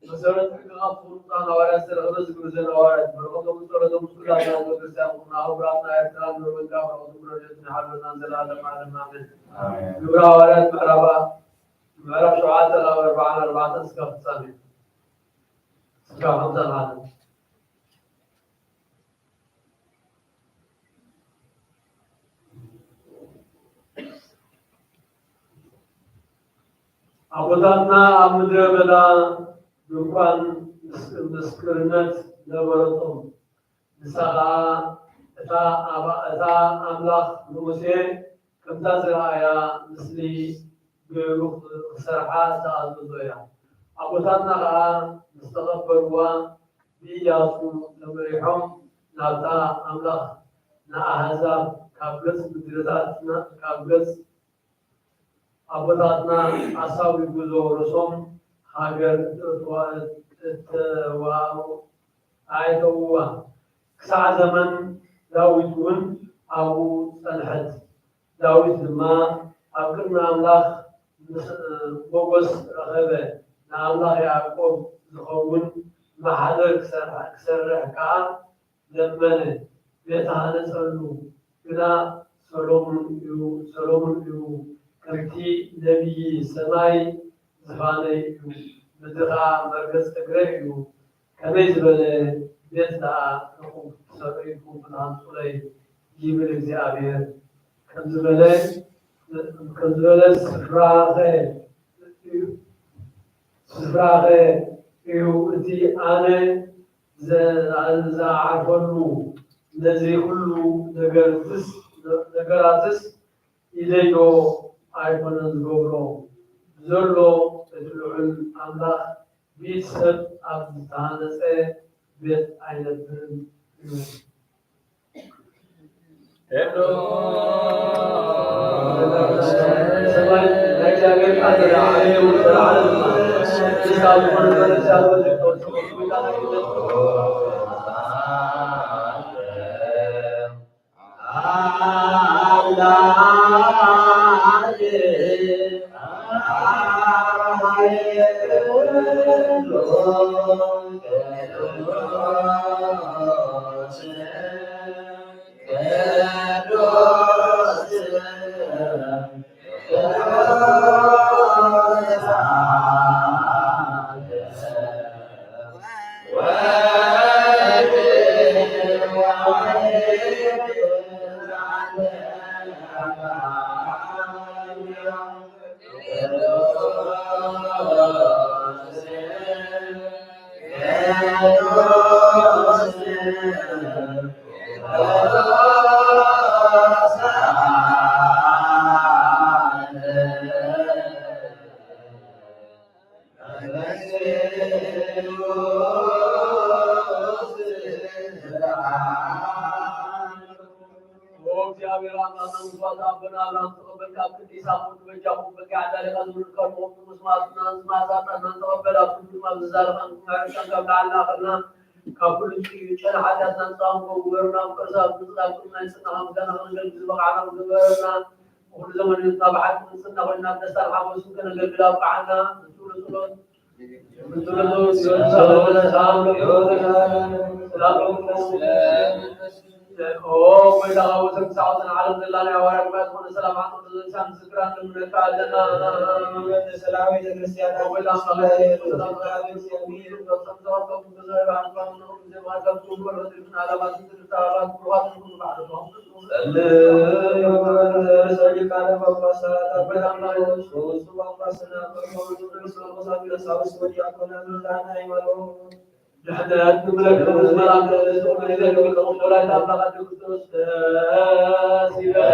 መሰረት ሕግኻ ፍሉጣን ሃዋርያት ዝተረኽበ ዝግብዘን ሃዋርያት በረኸቶም ጸሎቶም ምስ ኩላትና ህዝበ ክርስቲያን ኩና። ኣህጉራትና ኤርትራን ኖርወይን ከኣ በረኸቶም ረድኤቱን ይሓልወና ንዘለኣለም ዓለም ኣሜን። ኣሜን። ግብረ ሃዋርያት ምዕራፍ፣ ምዕራፍ ሸውዓተ ካብ ኣርብዓን ኣርባዕተን እስካብ ፍጻሜ። እስካብ ሓምሳን ሓደን። ኣቦታትና ኣብ ምድረ በዳ ድንኳን ምስ-፣ ምስክርነት ነበረቶም። ንሳ ኸኣ እታ ኣባ-፣ እታ ኣምላኽ ንሙሴ ከምታ ዝረኣያ ምስሊ ገይሩ ክሰርሓ ዝተኣዘዞ እያ። ኣቦታትና ኸኣ ምስ ተቐበልዋ ብኢያሱ ተመሪሖም ናብታ ኣምላኽ ንኣህዛብ ካብ ገጽ ምድርታትና፣ ካብ ገጽ ኣቦታትና ኣሳዊጉ ዘውረሶም ሃገር እተዋ-፣ እተዋኡ ኣእተውዋ። ክሳዕ ዘመን ዳዊት እውን ኣብኡ ጸንሐት። ዳዊት ድማ ኣብ ቅድሚ ኣምላኽ ምስ-፣ ሞጎስ ረኸበ። ንኣምላኽ ያዕቆብ ዝኸውን ማሕደር ክሰርሕ፣ ክሰርሕ ከኣ ለመነ። ቤት ሃነጸሉ፣ ግና ሰሎሞን እዩ፣ ሰሎሞን እዩ ከርኪ ነብይ ሰማይ ዝፋነይ እዩ፣ ምድር ከኣ መርገጽ እግረይ እዩ፣ ከመይ ዝበለ ቤት ደኣ ኢኹም ትሰርሑ ኢኹም ክትሃንጹለይ ይብል እግዚኣብሔር። ከም ዝበለ፣ ከም ዝበለ ስፍራኸ፣ ስፍራኸ እዩ እቲ ኣነ ዘ-፣ ዝዓርፈሉ። ነዚ ኩሉ ነገርትስ፣ ነገራትስ ኢደይ ዶ ኣይኮነን ዝገብሮ? ዘሎ እቲ ልዑል ኣምላኽ ብኢድ ሰብ ኣብ ዝተሃነጸ ቤት ኣይነብርን እዩ። ሰማይ ናይ እግዚኣብሔር ቃል ዘለዓለም እዩ፣ ዘለዓለም እዩ። ክሳብ ዝኾነ ዘመን እግዚኣብሔር ይፈቱ። ኦ እግዚኣብሔር አምላክና፣ መስዋዕተ አቦና አብርሃም ተቀበል፣ ካብ ክንዲ ይስሐቅ ወዲ በጃኹም በጊዕ ኣዳሊኻ ዝብሉልካ ንኹሉ መስዋዕትናን ዝማእዛጣናን ተቀበል፣ ኣብ ክንዲ ድማ ዝዛረብካን ዝማረካን ካብ ላዕሊ ላእኸልና፣ ካብ ኩሉ ጨና ሓጢኣትና ንጻን ክቡርና ምቅርሳብ ምጽላብ ኩሉ ናይ ጽናኻ ምስጋና ክንገልጽ ዝበቃዕና ግበረና። ኩሉ ዘመን ህይወትና ብሓቂ ንጽህና ኮይና፣ ብደስታን ሓጎስን ከነገልግል ኣብቅዓና። ንጹር ጸሎት። ንጹር ጸሎት። ሰላም ለኩም። ሰላም ለኩም። ኦ ጎይታ፣ ካብ ወሰን ክሳብ ወሰን ዓለም ዘላ ናይ ሃዋርያት ጉባኤ ዝኾነ ሰላም ዓቕሊ ዘንሳን ምስክራን ንምነካ ኣለና። ሰላም ቤተክርስቲያን ኦ ጎይታ፣ ሰላም ድሕነት ንብለክም ምስ መላእክት፣ ወላዲተ ኣምላክ ኣደይ ክርስቶስ ደስ ይበልኪ።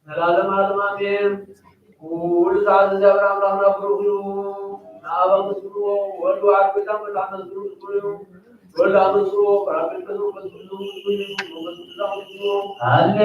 ዘላለም ዓለም አሜን። ኩሉ ዛዘ እግዚአብሔር አምላክና ብሩክ እዩ። አብ አመስግኑ፣ ወልድ ዋሕድ ጌታ አምላክ አመስግኑ፣ ወልድ አመስግኑ፣ ጳራቅሊጦስ መንፈስ ቅዱስ አመስግኑ፣ መንፈስ ቅዱስ አመስግኑ። ሃሌ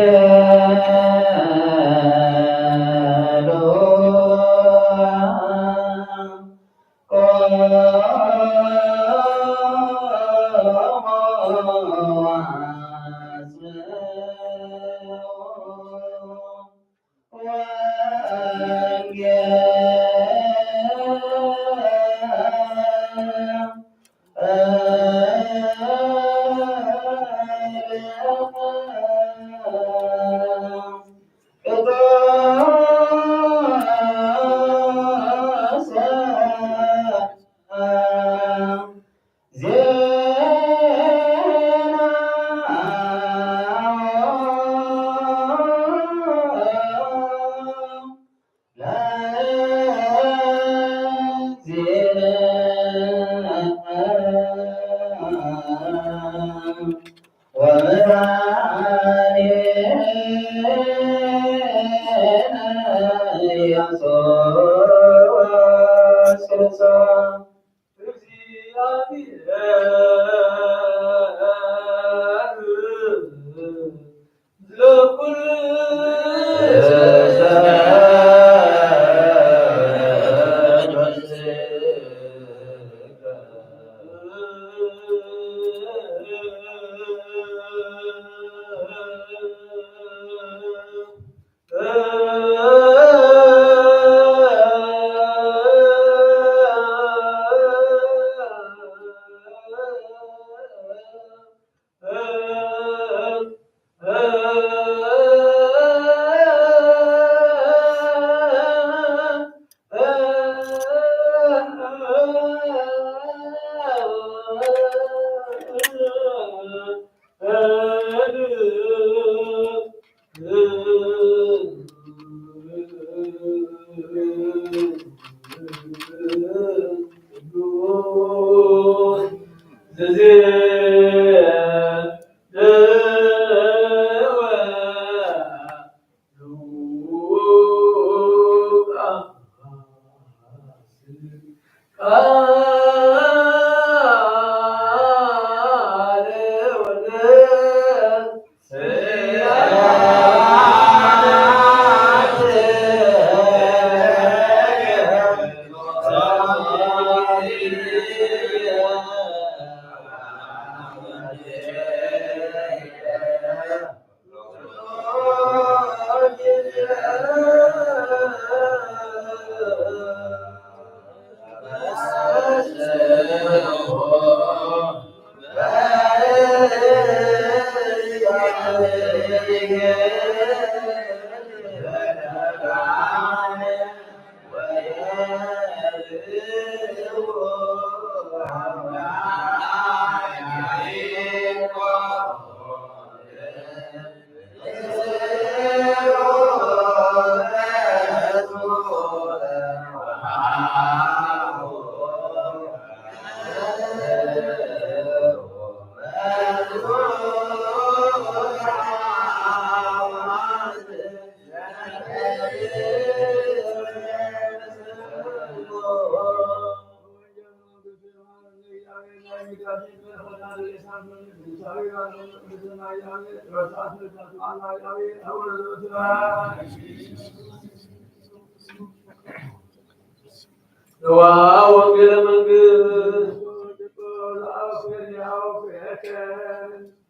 ወንጌለ መንግስት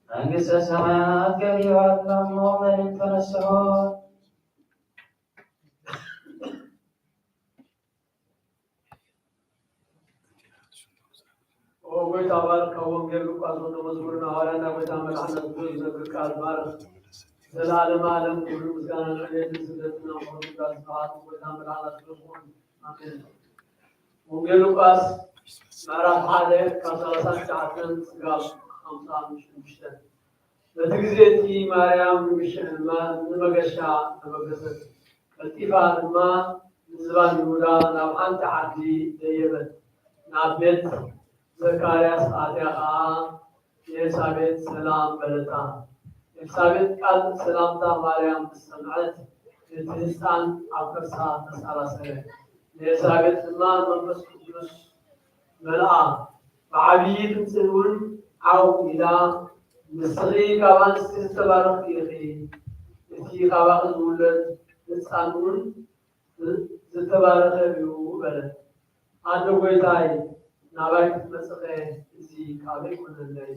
መንግስተ ሰማያት ገቢዋት ለሞ መሪም ተነስኦ። ኦ ጎይታ ባርክ። ከወንጌል ሉቃስ ወንዶ መዝሙርና ሐዋርያና ጎይታ መድኃኒነ ኢየሱስ ነግር ቃል ባርክ። ዘላለም ዓለም ኩሉ ምስጋና ለእግዚአብሔር፣ ስግደትና ሞገስ ስብሐት ጎይታ መድኃኒነ ኢየሱስ ይሁን። አሜን። ወንጌል ሉቃስ ምዕራፍ ሓደ ካብ ሰላሳ ትሽዓተ እስካብ ኸምሳ ሐሙሽተ። በቲ ግዜ እቲ ማርያም ንግሸ-፣ ንመ-፣ ንመገሻ ተበገሰት። ቀልጢፋ ድማ ንዝባን ይሁዳ ናብ ሓንቲ ዓዲ ደየበት። ናብ ቤት ዘካርያስ ኣትያ ኸኣ ንኤልሳቤጥ ሰላም በለታ። ኤልሳቤጥ ቃል ሰላምታ ማርያም ምስ ሰምዐት፣ እቲ ህጻን ኣብ ከርሳ ተሰራሰረ። ንኤልሳቤጥ ድማ መንፈስ ቅዱስ መልኣ። ብዓብዪ ድምጽን እውን ዓው ኢላ፣ "ንስኺ ካብ ኣንስቲ ዝተባረኽቲ ኢኺ፣ እቲ ካባኺ ዝውለድ ህጻን እውን ዝተባረኸ እዩ" በለት። "ኣደ ጐይታይ፣ ናባይ ክትመጽእኸ እዚ ካበይ ኮነለይ?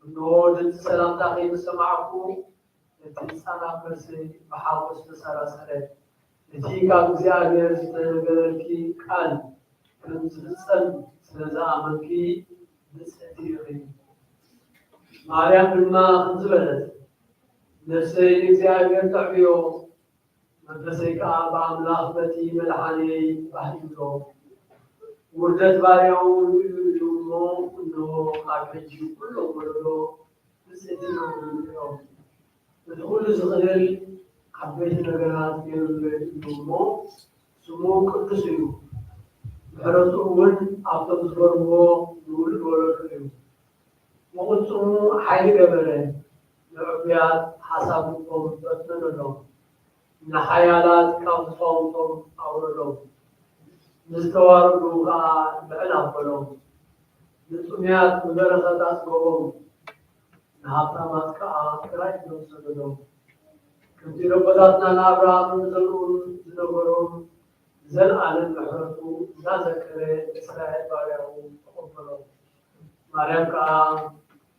እንሆ ድምጺ ሰላምታኺ ምስ ሰማዕኩ፣ እቲ ህጻን ኣብ ከርሰይ ብሓጎስ ተሰራሰረ። እቲ ካብ እግዚኣብሔር ዝተነገረልኪ ቃል ከም ዝፍጸም ስለ ዝኣመንኪ ብጽዕቲ ኢኺ።" ማርያም ድማ ከምዚ በለት፣ "ነፍሰይ ንእግዚኣብሔር ተዕብዮ፣ መንፈሰይ ከኣ ብኣምላኽ በቲ መድሓንየይ ባህ ይብሎ። ውርደት ባርያኡ ርእዩ እዩ እሞ፣ እንሆ፣ ካብ ሕጂ ኩሎም ወለዶ ብጽዕቲ ክኾኑ እዮም። እቲ ኩሉ ዝኽእል ዓበይቲ ነገራት ገይሩለይ እዩ እሞ፣ ስሙ ቅዱስ እዩ። ምሕረቱ እውን ኣብቶም ዝፈርህዎ ንውሉድ ወለዶ እዩ። ምቕጽሙ ሓይሊ ገበረ፣ ንዕቡያት ሓሳብ ልቦም በትነነሎም፣ ንሓያላት ካብ ዙፋንቶም ኣውረዶም፣ ንዝተዋረዱ ከኣ ልዕል ኣበሎም፣ ንጥሙያት ብበረኸት ኣጽገቦም፣ ንሃብታማት ከኣ ክራይ ኢዶም ሰደዶም። ከምቲ ደቦታትና ንኣብርሃምን ንዘርኡን ዝነገሮም፣ ንዘልኣለም ምሕረቱ እናዘከረ እስራኤል ባርያኡ ተቐበሎም።" ማርያም ከኣ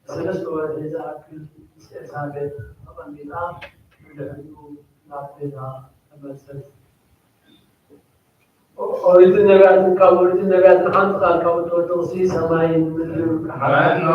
ሰለስተ ወርሒ ዝኣክል ምስ ኤልሳቤጥ ተቐሚጣ፣ ብድሕሪኡ ናብ ቤታ ተመልሰት። ኦሪትን ነቢያትን፣ ካብ ኦሪትን ነቢያትን ሓንቲ ቃል ካብ እትወድቕ ሲ ሰማይን ምድርን ክሓልፍ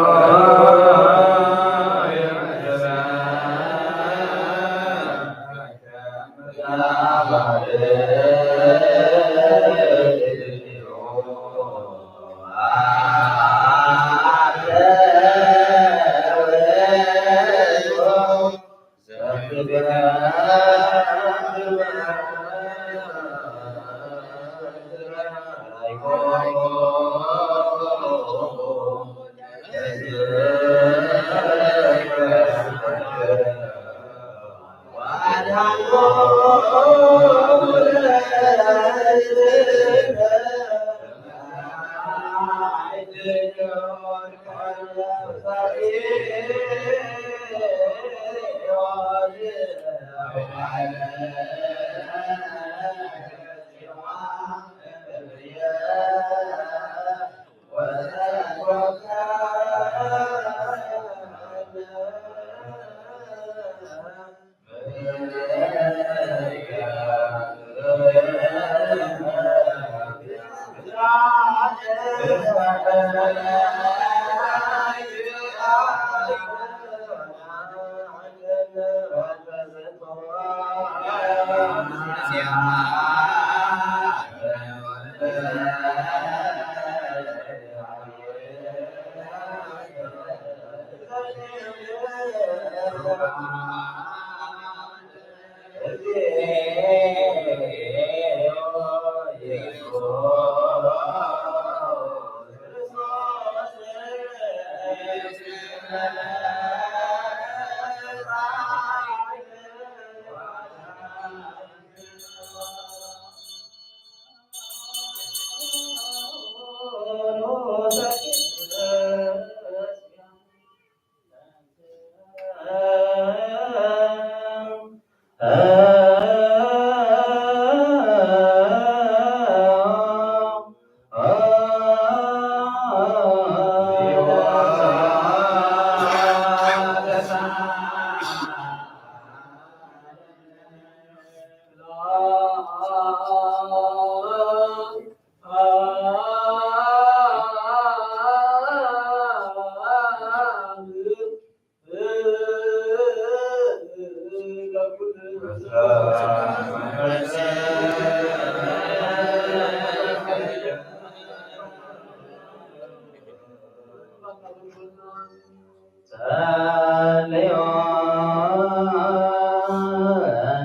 ለዮን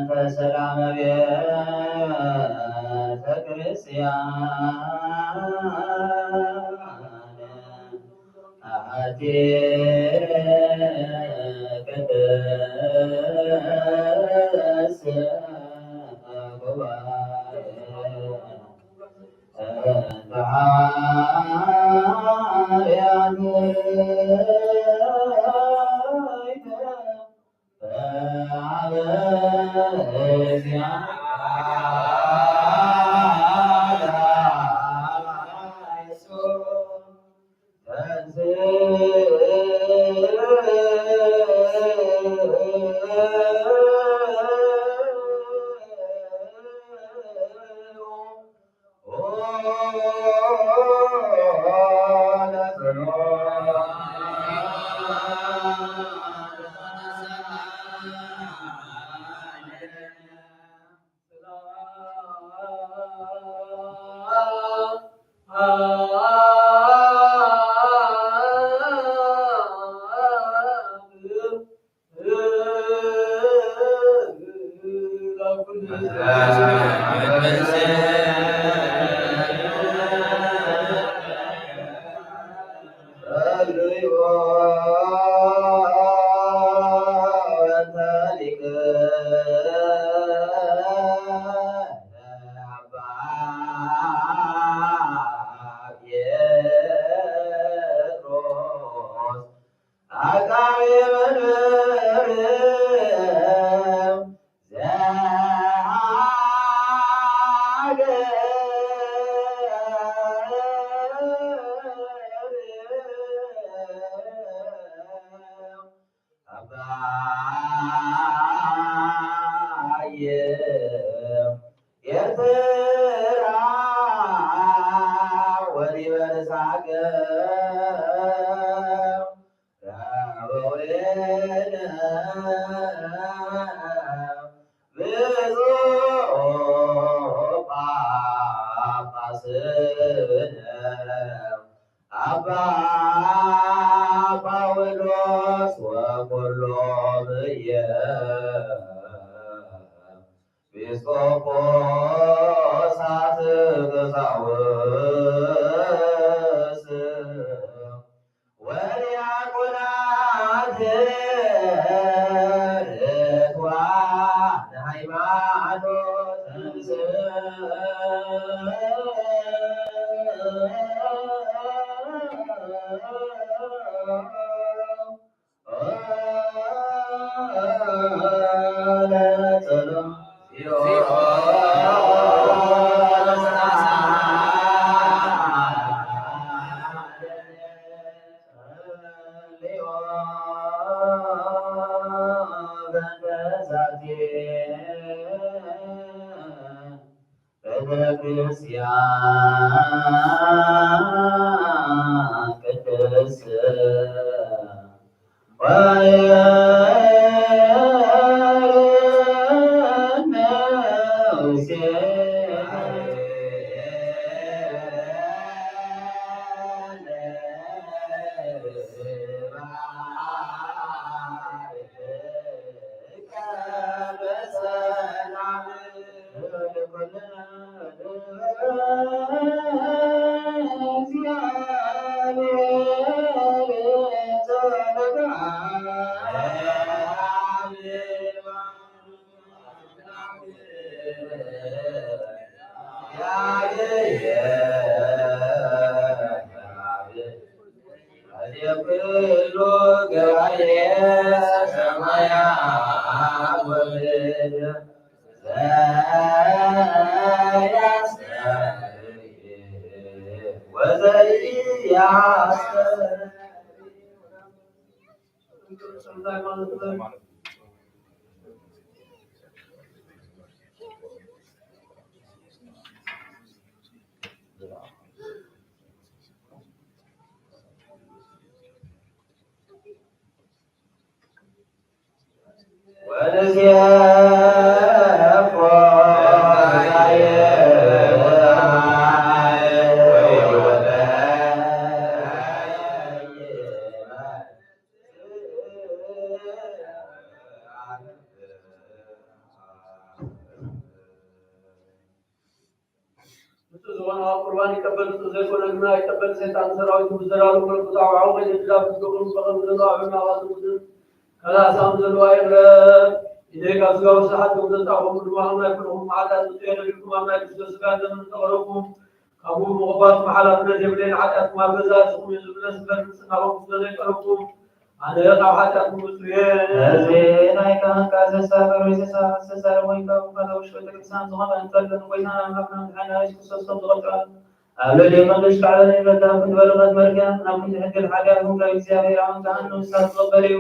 በሰላም ቤተ ክርስቲያን አሐቲ ቅድስት ጉባኤ አባዬ ኤርትራ ወሊበርስ አገር አበዊነ ብፁዕ ጳጳስነ አባ ጳውሎስ ወኩሎም ኤጲስቆጶሳት ቀሳውስት ወዲያቆናት ርቱዓን ሃይማኖት ቤተክርስቲያን ቅድስት እና ይቀበል ሰይጣን ሰራዊት ሙዘራሉ መለኮታዊ አውቀ ደብዳብ ትገበሩ ፈቀም ዘሉ አሁን አዋዝ ሙዝን ከላሳም ዘሉ አይረብ ኢሌ ጋዝጋው ሰዓት ወዘጣ ወምድማ አምላክ ነው። ማዕዳ ጽጤ ለልኩም አምላክ ስጋ ለምን ተቀረኩም ከቡ መቆባት መሐላ ብረት የብሌን ኃጢአት ማበዛ ጽሙ የዝብነ ስበር ንጽህና ወቅት ለዘይቀረኩም አነ ካብ ኃጢአት ምጹ እየ። እዚ ናይ ካህን ቃል ዘሳፈር ወይ ዘሳፈር ሰሳር ወይ ካብ ፈተውሽ ቤተክርስቲያን ዝኾነ እንተለን ኮይና ናፍና ምድሓና ኢየሱስ ክርስቶስ ተቆጥራ። ኣብ ልዕሊ ቅዱስ ቃል ይበላ ክንበል ቀድ መርጋ ናብ ክንዲ ሕግል ሓጢኣት ካብ እግዚኣብሔር ኣመንታን ንስሓ ትቕበል እዩ።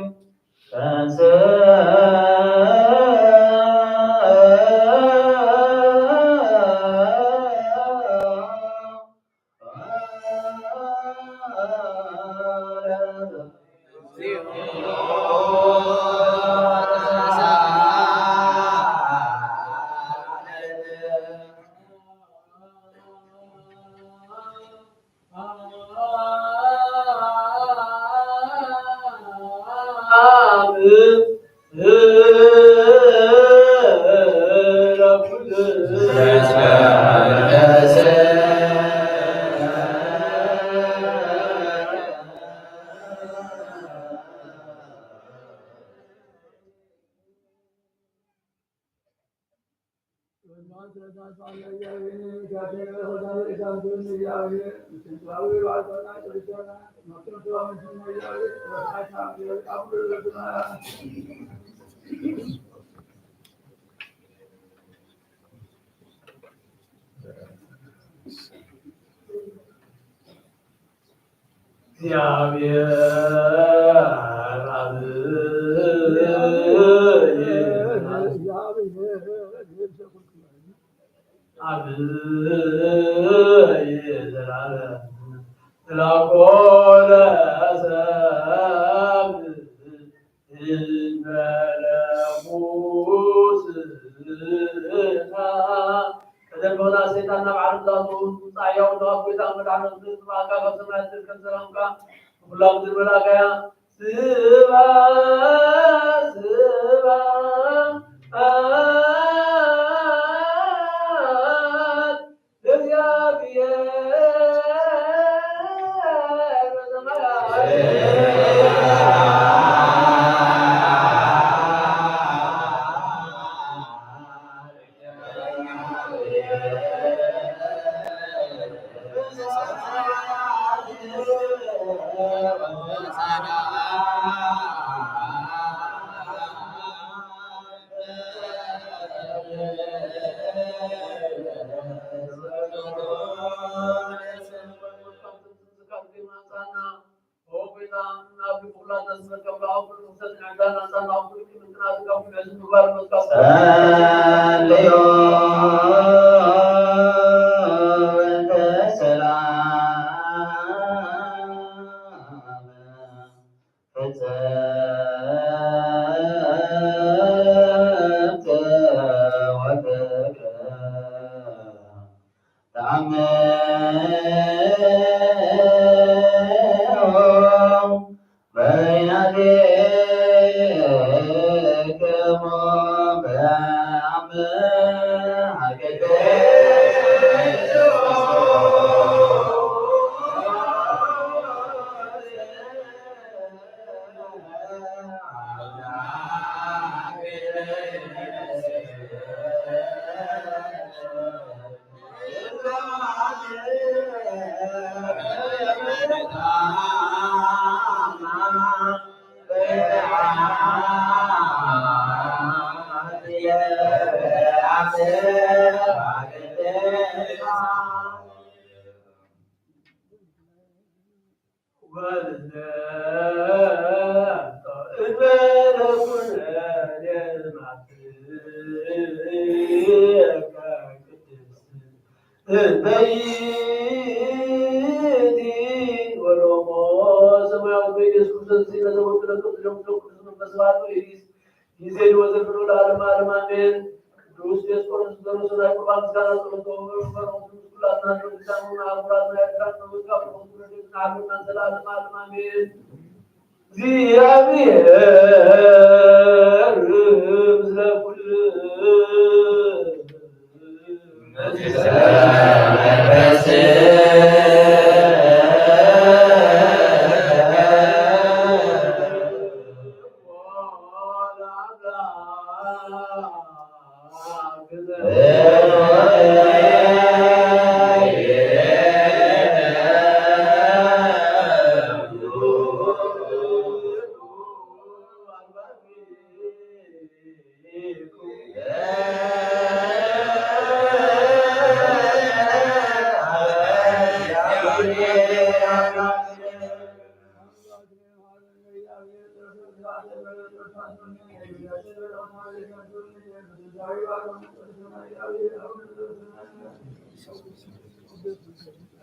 ከደም በላ ሰይጣን ናብ ዓለም ዛቱ ምጻእ ያው ነው። ኣቦይ መድኃኒት ማካ ካብ ሰማይ ዝርከብ ሰላምካ ኩላ ምድር መላእክያ ስብሐት ስብሐት ለእግዚአብሔር በሰማያት። ጸልዩ እንተ ሰላም ፍጽምት ወፍቅር ተአምር በይናቲክሙ በአምሃ ቅድስት ጊዜ ወዘልፈ ለዓለመ ዓለም አሜን። ቅዱስ ዲዮስቆሮስ ዘርሱና ቁርባን ምስጋና ጸሎቶ በረከቱ ምስኩላትና ለቅዱሳን አቡራትና ኤርትራን ተወጋ በረከቱ ረድኤትና ሀብሮና ዘላለም ዓለም አሜን። እግዚአብሔር ምስለ ኩልነ።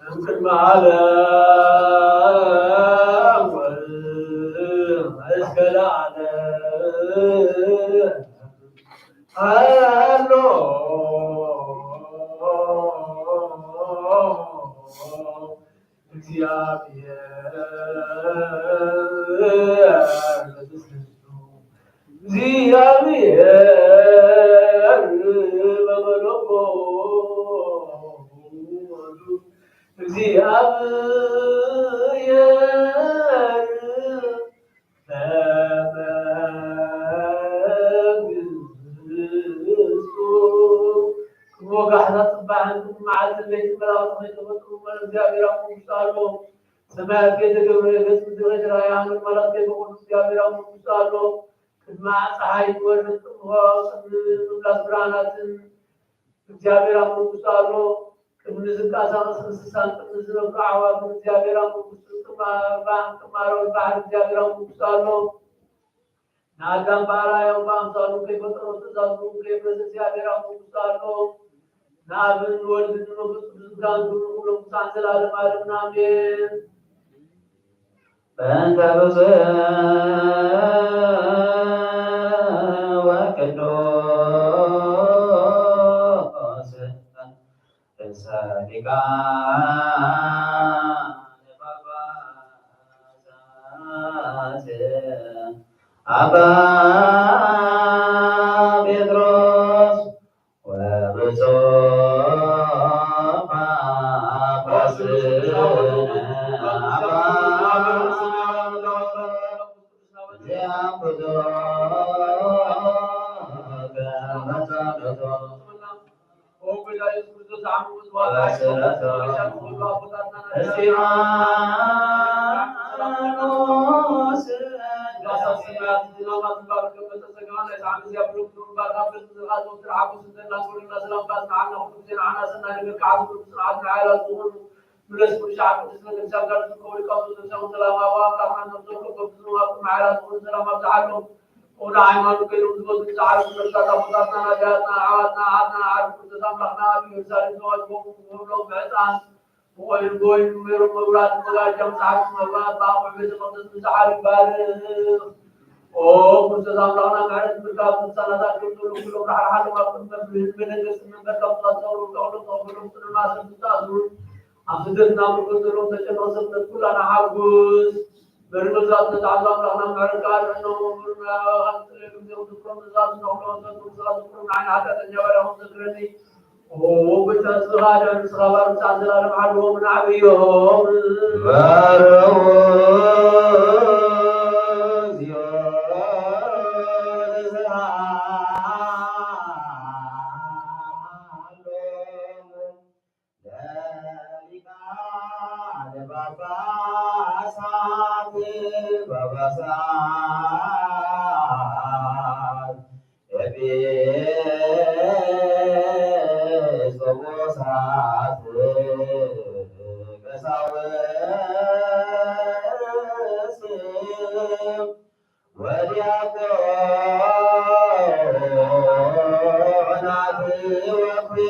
እምቅድመ ዓለም ወእስከ ለዓለም ሀሎ እግዚአብሔር። እግዚአብሔር በመለኮቱ እግዚአብሔር በመንግስቱ። ቅድመ ወጋሕታ ጽባሕን ቅድመ መዓልትን ለይትን መላእክቱ ከይተፈጠሩ ቅድመ እግዚአብሔር አብ መንግስቱ አሎ። ሰማያት ከይተገብረ ገጽ ምድር ከይተራእየ አምር መላእክት ከይበቆሉ እግዚአብሔር አብ መንግስቱ አሎ። ቅድመ ጸሓይ ትወርድ ቅድመ ምምላስ ብርሃናትን እግዚአብሔር አብ መንግስቱ አሎ። ቅድሚ ዝንቀሳቀስ እንስሳን ቅድሚ ዝነብሩ አዕዋፍን እግዚአብሔር አብ መንግስቱ፣ ቅድሚ አርባን ቅድሚ አራዊት ባሕር እግዚአብሔር አብ መንግስቱ አሎ። ንአዳም በአርአያሁ በአምሳሉ ከይፈጠሮ ትእዛዙ ከይፍረዘ እግዚአብሔር አብ መንግስቱ አሎ። ንአብን ወልድን መንፈስ ቅዱስ ግዳም ኩሎም ቅዱሳን ዘላለም ዓለምን አሜን። በእንተ ብፁዕ ወቅዱስ ርእሰ ሊቃነ ጳጳሳት አባ ጴጥሮስ ወብፁዕ ጳጳስነ አባ እስጢፋኖስ ኦ ክርስቶስ አምላክና፣ ምሕረት ምርካብ ቅዱሳን አዛክርቱ ኩሎም ራሕራሓሎም፣ ኣብ ቅድመ ብርህን መደንገጽን መንበር ካብ ትዛዘሩ፣ ካብ ኩሎም ተቐበሎም፣ ጽኑዕ ማእሰር ትዛዙ። ኣብ ስደትና ምርኮ ዘለዎም ተጨነቕ ሰብነት ኩላና ሓጉስ። በሪ መግዛእትነት ዓለም ኣምላክና ምሕረትካ ኣድሕኖም። ወንበሩና፣ ኣብ ጽልኢ ግዜ ዝክሮም ትእዛዝ ነኽብሮም፣ ዘክሩ ስራ ዝክሮም፣ ንዓይኒ ሓጢኣተኛ ባርያኹም ዘክረኒ። ኦ ጎይታ፣ ንስኻ ድሕሪ ንስኻ ባርነት ዘላለም ሓልዎም ነዕብዮም። በርሁ እግዚኦ ተስብሐ ሎሙ ለሊቃነ ጳጳሳት ጳጳሳት ኤጲስቆጶሳት ቀሳውስት ወዲያቆናት ወኩሉ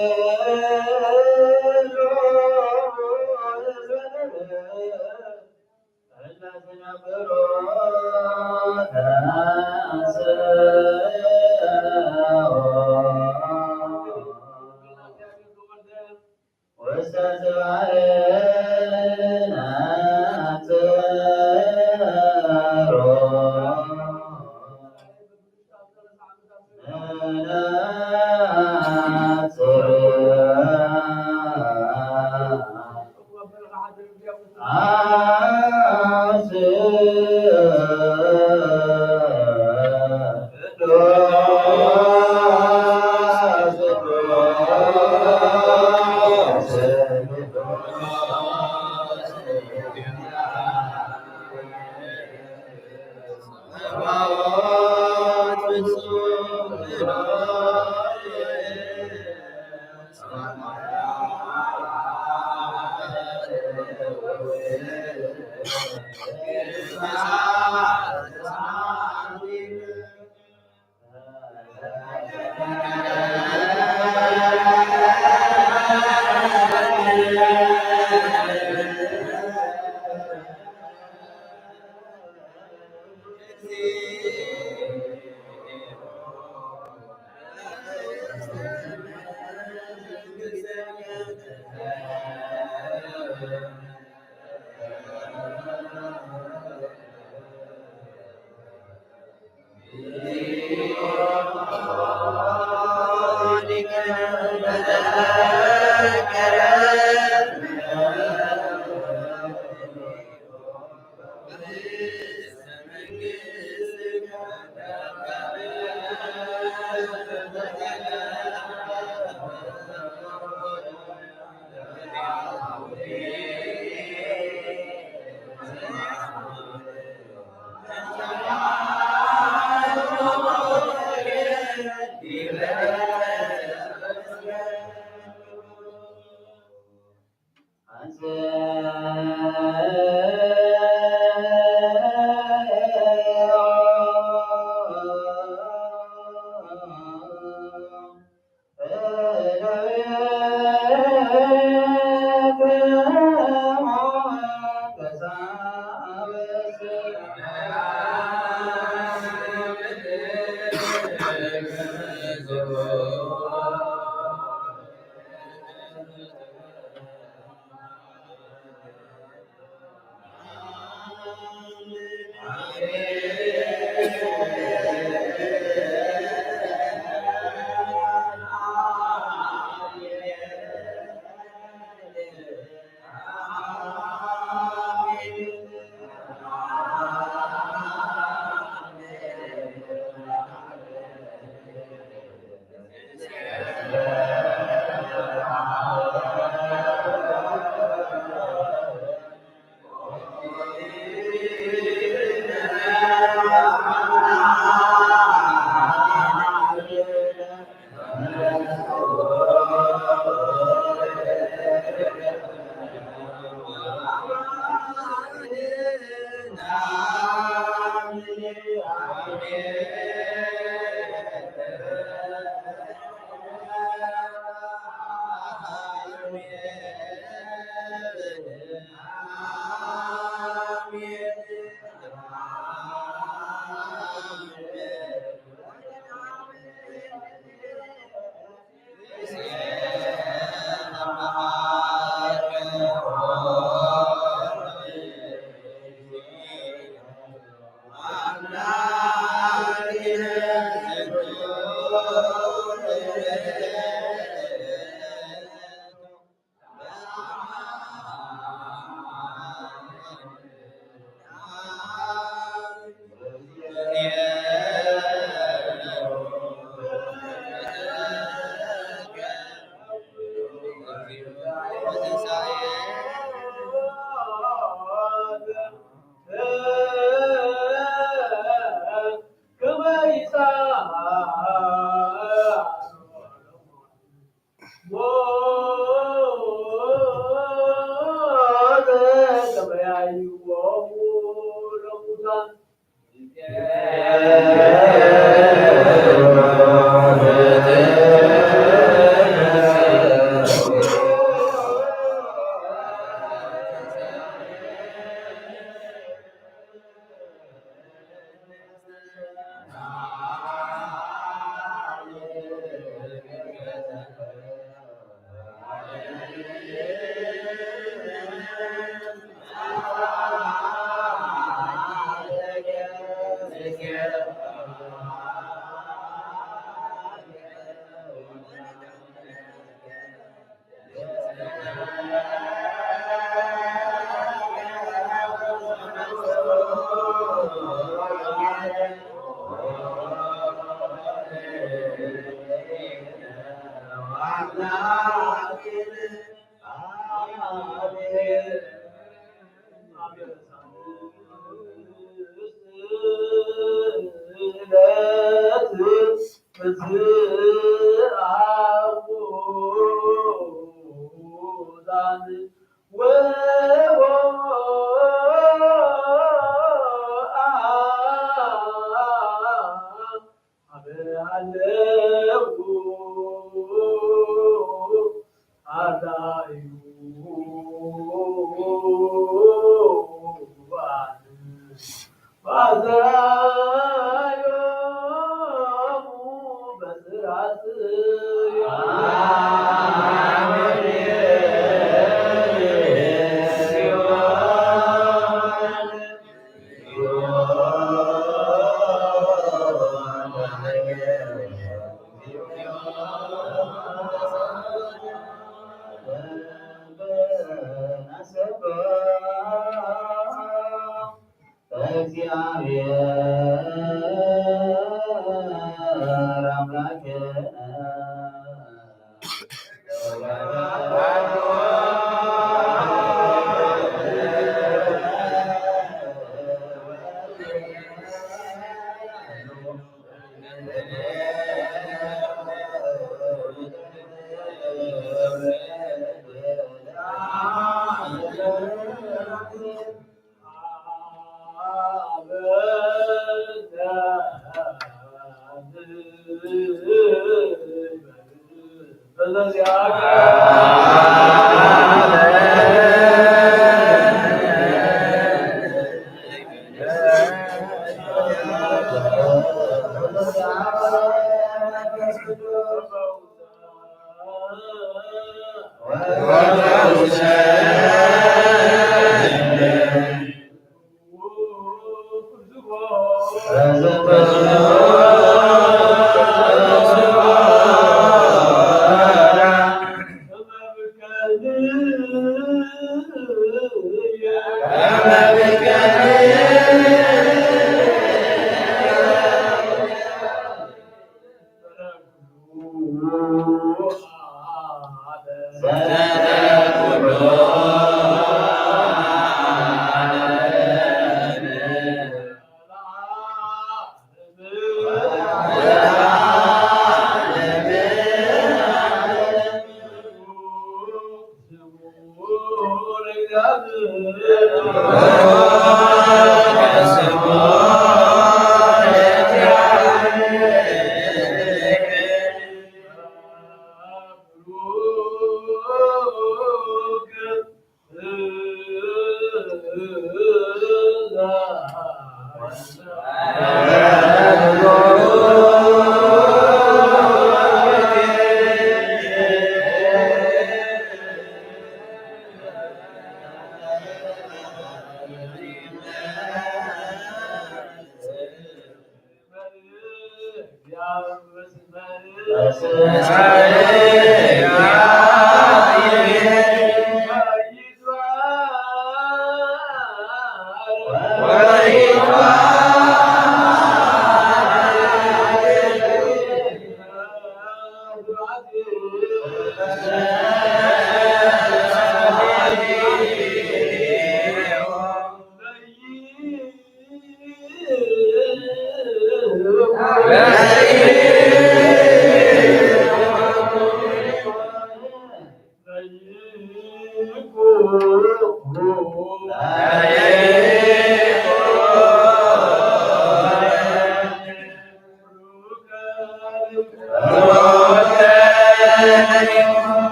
እግዚአብሔር አምላክነ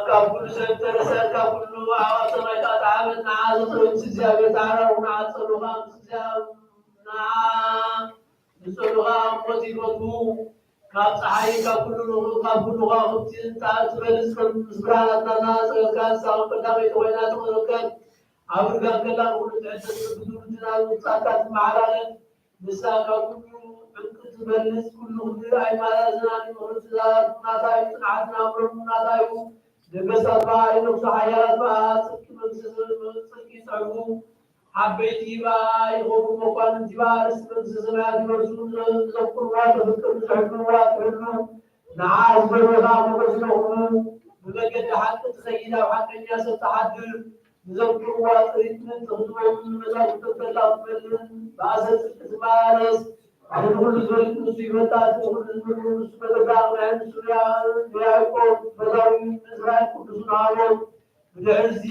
ካብ ኩሉ ሰብ ተረሰ፣ ካብ ኩሉ ኣዕዋፍ ሰማይ ተዓበ፣ ንዓ ዘጽረዩ ምስ እግዚኣብሔር ተዓራረቁ፣ ንዓ ጸሎኻ ምስ እግዚኣብሔር፣ ንዓ ንጸሎኻ ሞት ይፈትዉ። ካብ ጸሓይ፣ ካብ ኩሉ ንጉ-፣ ካብ ኩሉ ከዋኽብቲ እንተ ትበልጽ፣ ከም ምስ ብርሃን ኣትናና ጸሎትካ ንሳ ከም ቀዳመይቲ ኮይና ትቕረብከን። ኣብ ርጋን ከላ ንኹሉ ትዕደል፣ ብትውልድና ንውጻእካ ትመሓላለፍ። ንሳ ካብ ኩሉ ዕንቂ ትበልጽ፣ ኩሉ ክብሪ ኣይማዛዝናን እዩ። ምኽሪ ትእዛዛቱ ናታ እዩ፣ ጽንዓትን ኣምሮን ናታ እዩ። ነገስታት ብኣ ይነግሱ፣ ሓያላት ብኣ ጽድቂ መንግስቲ፣ ጽድቂ ይጸሕፉ። ዐበይቲ ዲባ ይኸውኑ፣ መኳንንቲ ዲባ ርስቲ መንግስተ ሰማያት ይወርሱ። ንዘፍቅርዋ ተፍቅር፣ ንዝሕብዋ ትሕሉ፣ ንዓዝ በረኻ ሞገስ ይረኽቡ። ብመንገዲ ሓቂ ትኸይድ፣ ኣብ ሓቀኛ ሰብ ትሓድር። ንዘፍቅርዋ ጥሪት ትኽድሞም፣ ንመዛግብቶም ተላ ትመልን፣ ብኣሰር ጽድቂ ትመላለስ። ንኹሉ ዝፈልጥ ንሱ ይፈልጣ፣ ንኹሉ ዝምርምር ንሱ መገዳ ኣቕንዐ። ንሱ ንያ-፣ ንያዕቆብ ፈታዊ፣ ንእስራኤል ቅዱስ ንሃቦ። ብድሕርዚ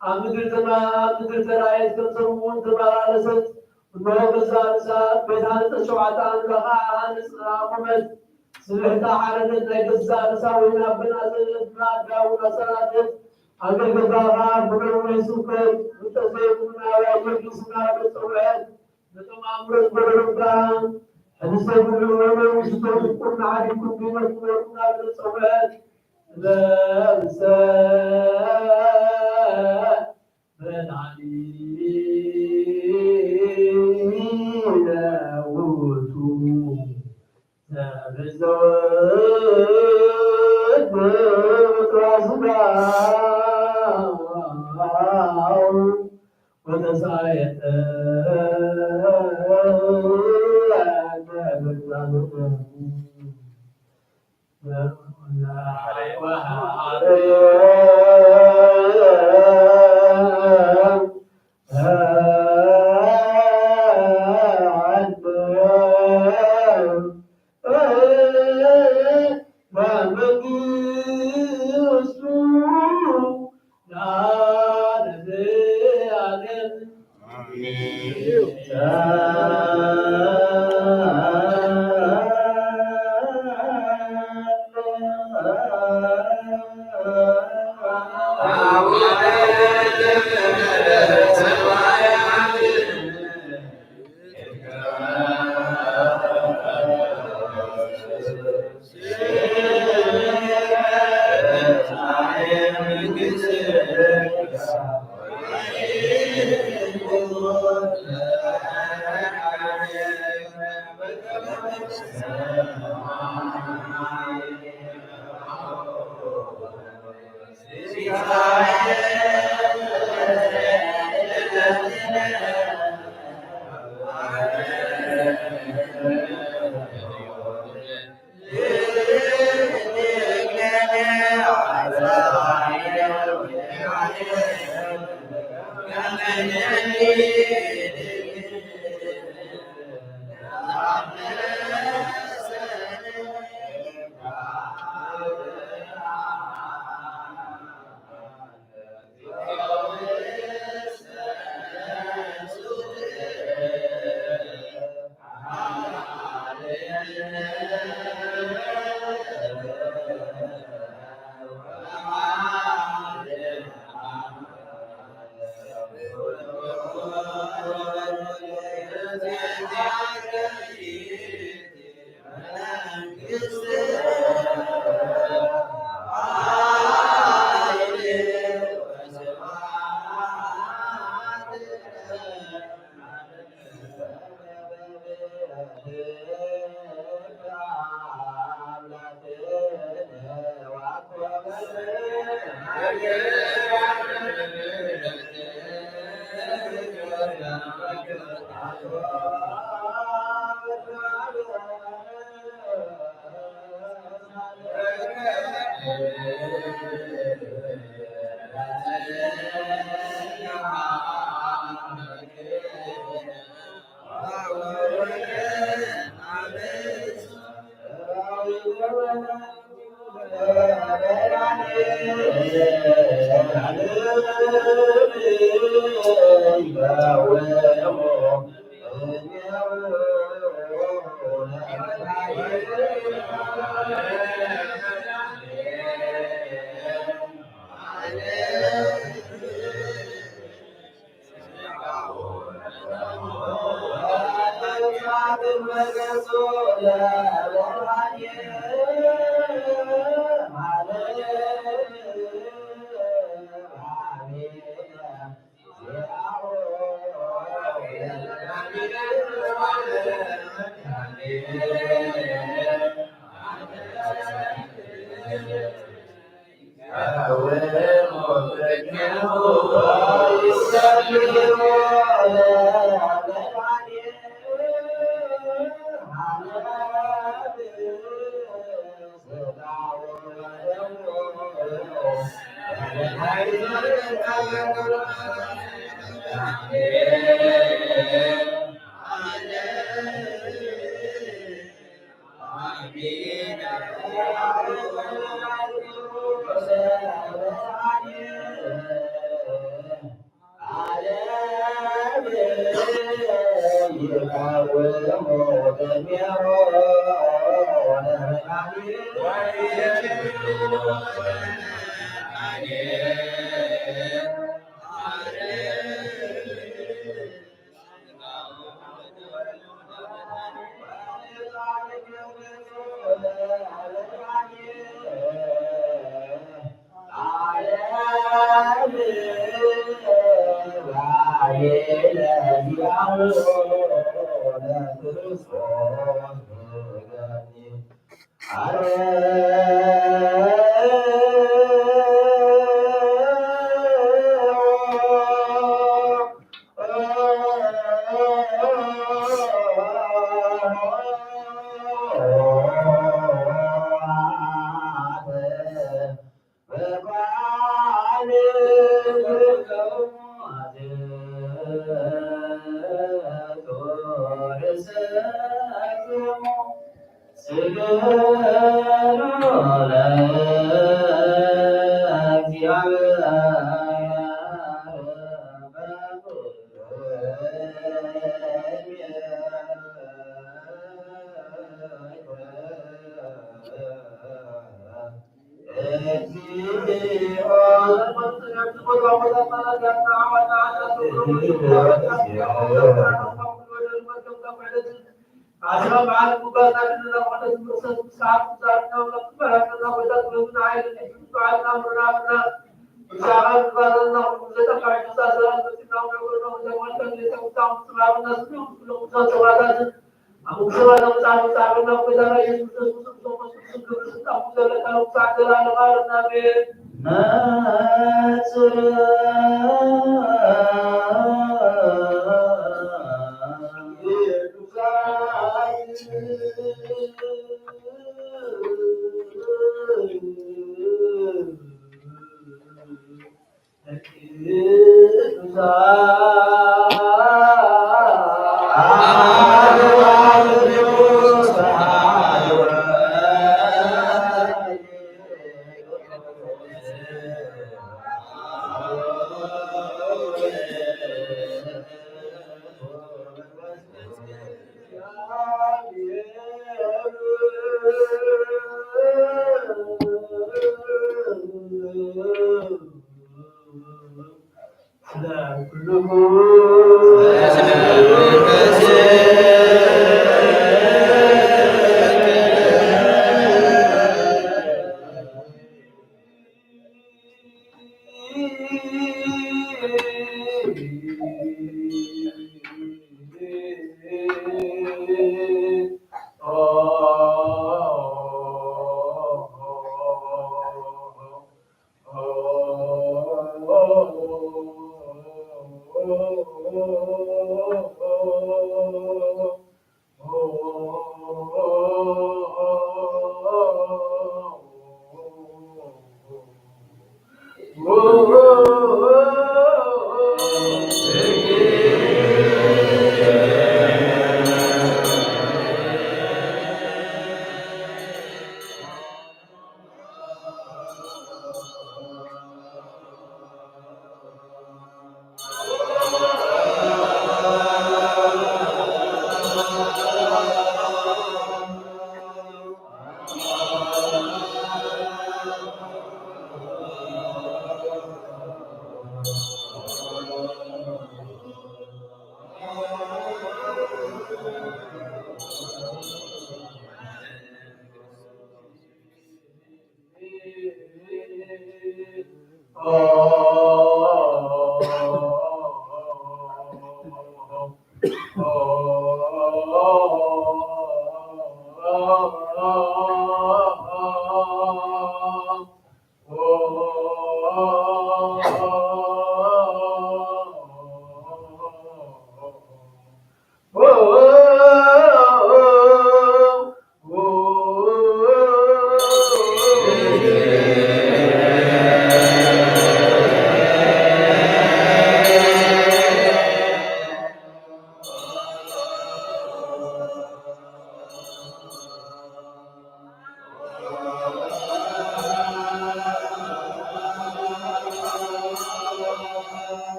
ኣብ ምድሪ ተማ-፣ ኣብ ምድሪ ተራእየት፣ ከም ሰብ እውን ተመላለሰት። እንሆ ገዛእ ርእሳ ቤት ሃነጸት፣ ሸውዓተ ኣንብራ ኸዓ ሃነጽ ኣቑመት። ስብሕታ ሓረደት፣ ናይ ገዛእ ርእሳ ወይን ኣበን ኣጸደቀት፣ ብኣድጋ እውን ኣጸራተት። ኣገልገልታ ኸዓ ብነውሒ ስብከት፣ ፍልጠት ዘይብሉ ናብ ኣየር ሊስና በጸውዐት። ነቶም ኣምሮት ጎረቤትካ፣ ሕድሰ ብልዑ ወይነ ውስቶ ትኩር ንዓዲኩም ቢመት ትመርቁና ብዘጸውዐት። ጥበብ ሰ-፣ መድኃኒነ ውእቱ።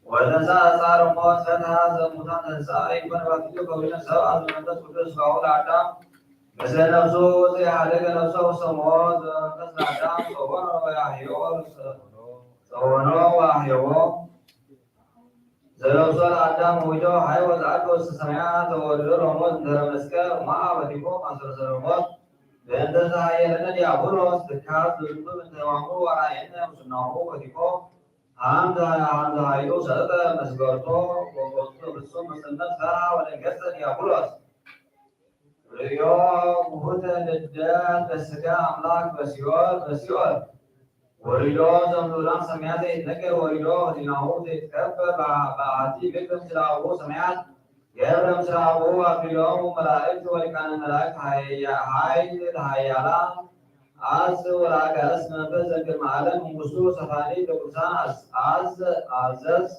ወተንሳ ጻረ ሞት ፈትሐ ዘሙታን ተንሳ ይኮን ባትዮ ከዊነ ሰብ አዝ መንፈስ ቅዱስ ፋውል አዳም ምስለ ነፍሱ ዘያሐደገ ነፍሶ ውስተ ሞት ዘመንፈስ ለአዳም ጸወኖ ወያሕዮ ጸወኖ ወአሕየዎ። ዘነፍሶ ለአዳም ወውሊዶ ሀይወ ዘዐርገ ውስተ ሰማያት ወወረዶ ለሞት እንተ መስቀል ወመዓ በዲሆ ማሰሮ ሰለሞት በእንተ ዘሀየለነ ዲያብሎስ ትካዝ ዝንቱ ምንተ ሕማሙ ወአርአየነ ሙስናሁ ወዲቆ ሀምዘ ሀምዘ ሀይሉ ሰጠጠ መስገርቶ ወቆስሎ ፍጹም መሰነት ፈርሃ ወደንገጸ ዲያብሎስ። ርእዮ ውሁተ ልደት በስጋ አምላክ በሲኦል በሲኦል ወሪዶ ዘምሉላን ሰማያት ዘይትነገር ወሪዶ ህሊናሁ ዘይትከበር በአሐቲ ግብር ምስለ አቡሁ ሰማያት ገብረ ምስለ አቡሁ አክሊሎሙ መላእክት ወሊቃነ መላእክት ሀያ- ሀይል ለሀያላን አዝ ወለአጋእዝት መንፈስ ዘእንቅድመ ዓለም መንግስቱ ሰፋኒ ለቅዱሳን አዝ- አዝ- አዘዝ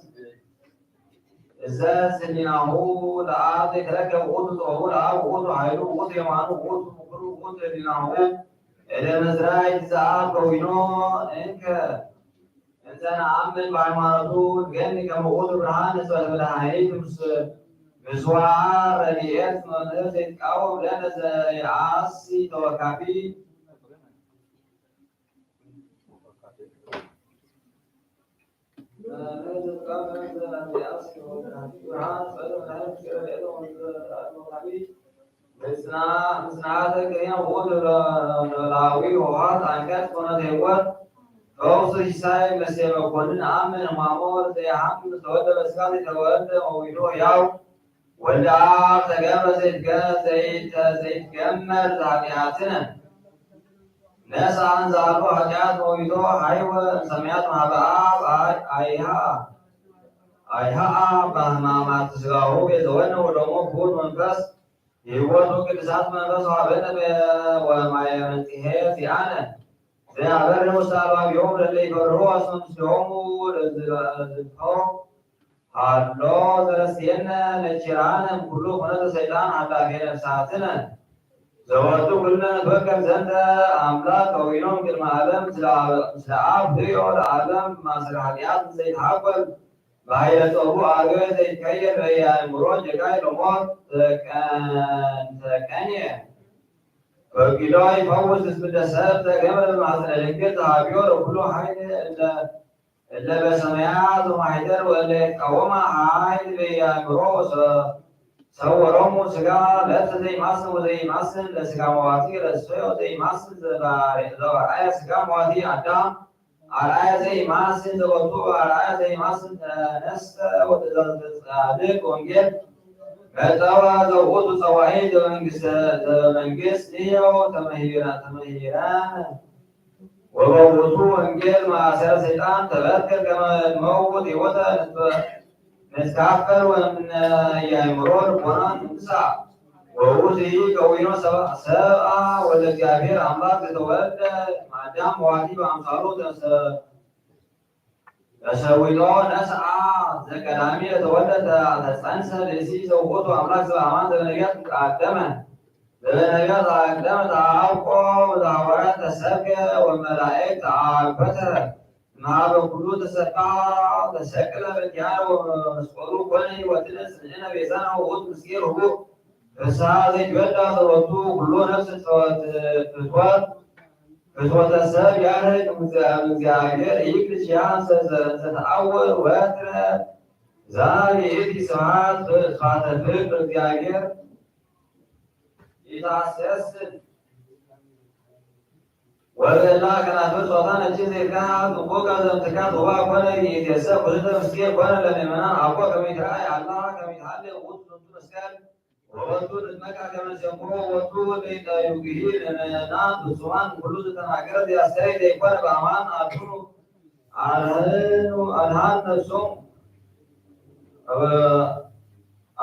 እዘዝ ህሊናሁ ለአብ ዘይትረከብ ውእቱ ጥበቡ ለአብ ውእቱ ኃይሉ ውእቱ የማኑ ውእቱ ምክሩ ውእቱ ህሊናሁ እለ መዝራይት ዘአብ ከዊኖ እንከ እንዘ ነአምን በሃይማኖቱ ንገኒ ከመ ውእቱ ብርሃን ንጽበተ መድኃኒት ምስ- ምስዋዕ ረድኤት መምህር ዘይትቃወም ለነ ዘየአሲ ተወካፊ ምጽናተ ቅኔ ውእቱ ላዊ ሆሃት አንቀጽ ኮነ ዘይወር ፈውስ ሲሳይ መሴ መኮንን አምን ህማሞ ዘይሐምም ተወልደ በስጋ ዘይተወልደ መዊዶ ያው ወልደ አብ ተገብረ ዘይትገ- ዘይተ- ዘይትገመር ዘኃጢአትነ ነስአ እንዘ አልቦ ኃጢአት ወይቶ ሀይወ እምሰማያት ማህበ አብ አይ- አይሃ አይሃ አብ በህማማት ስጋሁ ቤዘወነ ወደሞ ክቡር መንፈስ ህይወቱ ቅድሳት መንፈስ ወሀበነ በ- ወማየ መንጽሔ ዚአነ ዘያበርህ ውስተ አልባቢሆሙ ለእለ ይፈርህዎ እስመ ምስሌሆሙ ለዝንቶ ሀሎ ዘረስየነ ነኪራነ እምኩሉ ኩነተ ሰይጣን ሀላፊ ነፍሳትነ ዘወቱ ኩልነ ንትወከል ዘንተ አምላክ ከዊኖም ቅድመ ዓለም ምስለ አብ ህዮ ለዓለም ማሰረ ኃጢአት ዘይትሐቆል በኃይለ ጸቡ አርዌ ዘይትከየል በያእምሮ ጀጋይ ለሞት ተቀን- ተቀንየ ፈቂዶ ይፈውስ እስምደ ሰብ ዘገብረ በማሕፀነ ድንግል ተሃብዮ ለኩሉ ኃይል እለ እለ በሰማያት ወማይደር ወእለ ይቃወማ ኃይል በያእምሮ ሰ- ሰወሮሙ ስጋ ለብሰ ዘይማስን ወዘይማስን ለስጋ መዋቲ ረስፈዮ ዘይማስን ዘባሪ- ዘባርአየ ስጋ መዋቲ አዳም አርአየ ዘይማስን ዘወቱ አርአየ ዘይማስን ተነስተ ወትእዛዝ ጻድቅ ወንጌል መጸወ ዘውቱ ጸዋዒ ዘመንግስተ ዘመንግስት ንዮ ተመሂራ- ተመሂራነ ወበውቱ ወንጌል ማእሰረ ሰይጣን ተበትከ ከመ ንመውት ህይወተ ንትካፈል ወእምነ ያእምሮ ልቦና ንንሳ። ወውእቱ ከዊኖ ሰብአ ወልደ እግዚአብሔር አምላክ ዘተወልደ ማዳም ዋቲ በአምሳሉ ተሰ- ተሰዊጦ ነስአ ዘቀዳሚ ለተወልደ ተጸንሰ ብእሲ ዘውእቱ አምላክ ዘበአማን ዘበነቢያት አቀደመ። ዘበነቢያት አቀደመ ተአውቆ ወዘሐዋርያት ተሰብከ ወመላእክት ተአግበተ። እምሃበ ኩሉ ተሰብአ ተሰቅለ በእንቲአነ ወመስቀሉ ኮነ ሕይወትነ ጽንዕነ ቤዛነ ውእቱ ምስጢር ርሁቅ ፍስሐ ዘይትበላ ዘወቱ ኩሎ ነፍስ ፍትወት ፍትወተ ሰብ ያርህቅ እግዚአብሔር ይክል ያን ዘተአውር ወትረ ዛሬ እቲ ስብሐት ስብሐተ ፍቅር እግዚአብሔር ይታሰስን ወበላ ከናፍር ጾታ ነጭ ዜጋ ጥንቁቀ ዘምትካት ወባ ኮነ ይእዜሰ ኩልተ ምስጌ ኮነ ለምእመናን አኮ ከመ ይትረአይ አላ ከመ ይትሃሌ ውእቱ ዝንቱ መስቀል ወወቱ ንትመካ ከመ ንሴምሮ ወቱ ለይታዩግሂ ለምእመናን ፍጹማን ኩሉ ዘተናገረ ዘያስተሪ ዘይኮነ በአማን አድኑ አድሃን ነፍሶም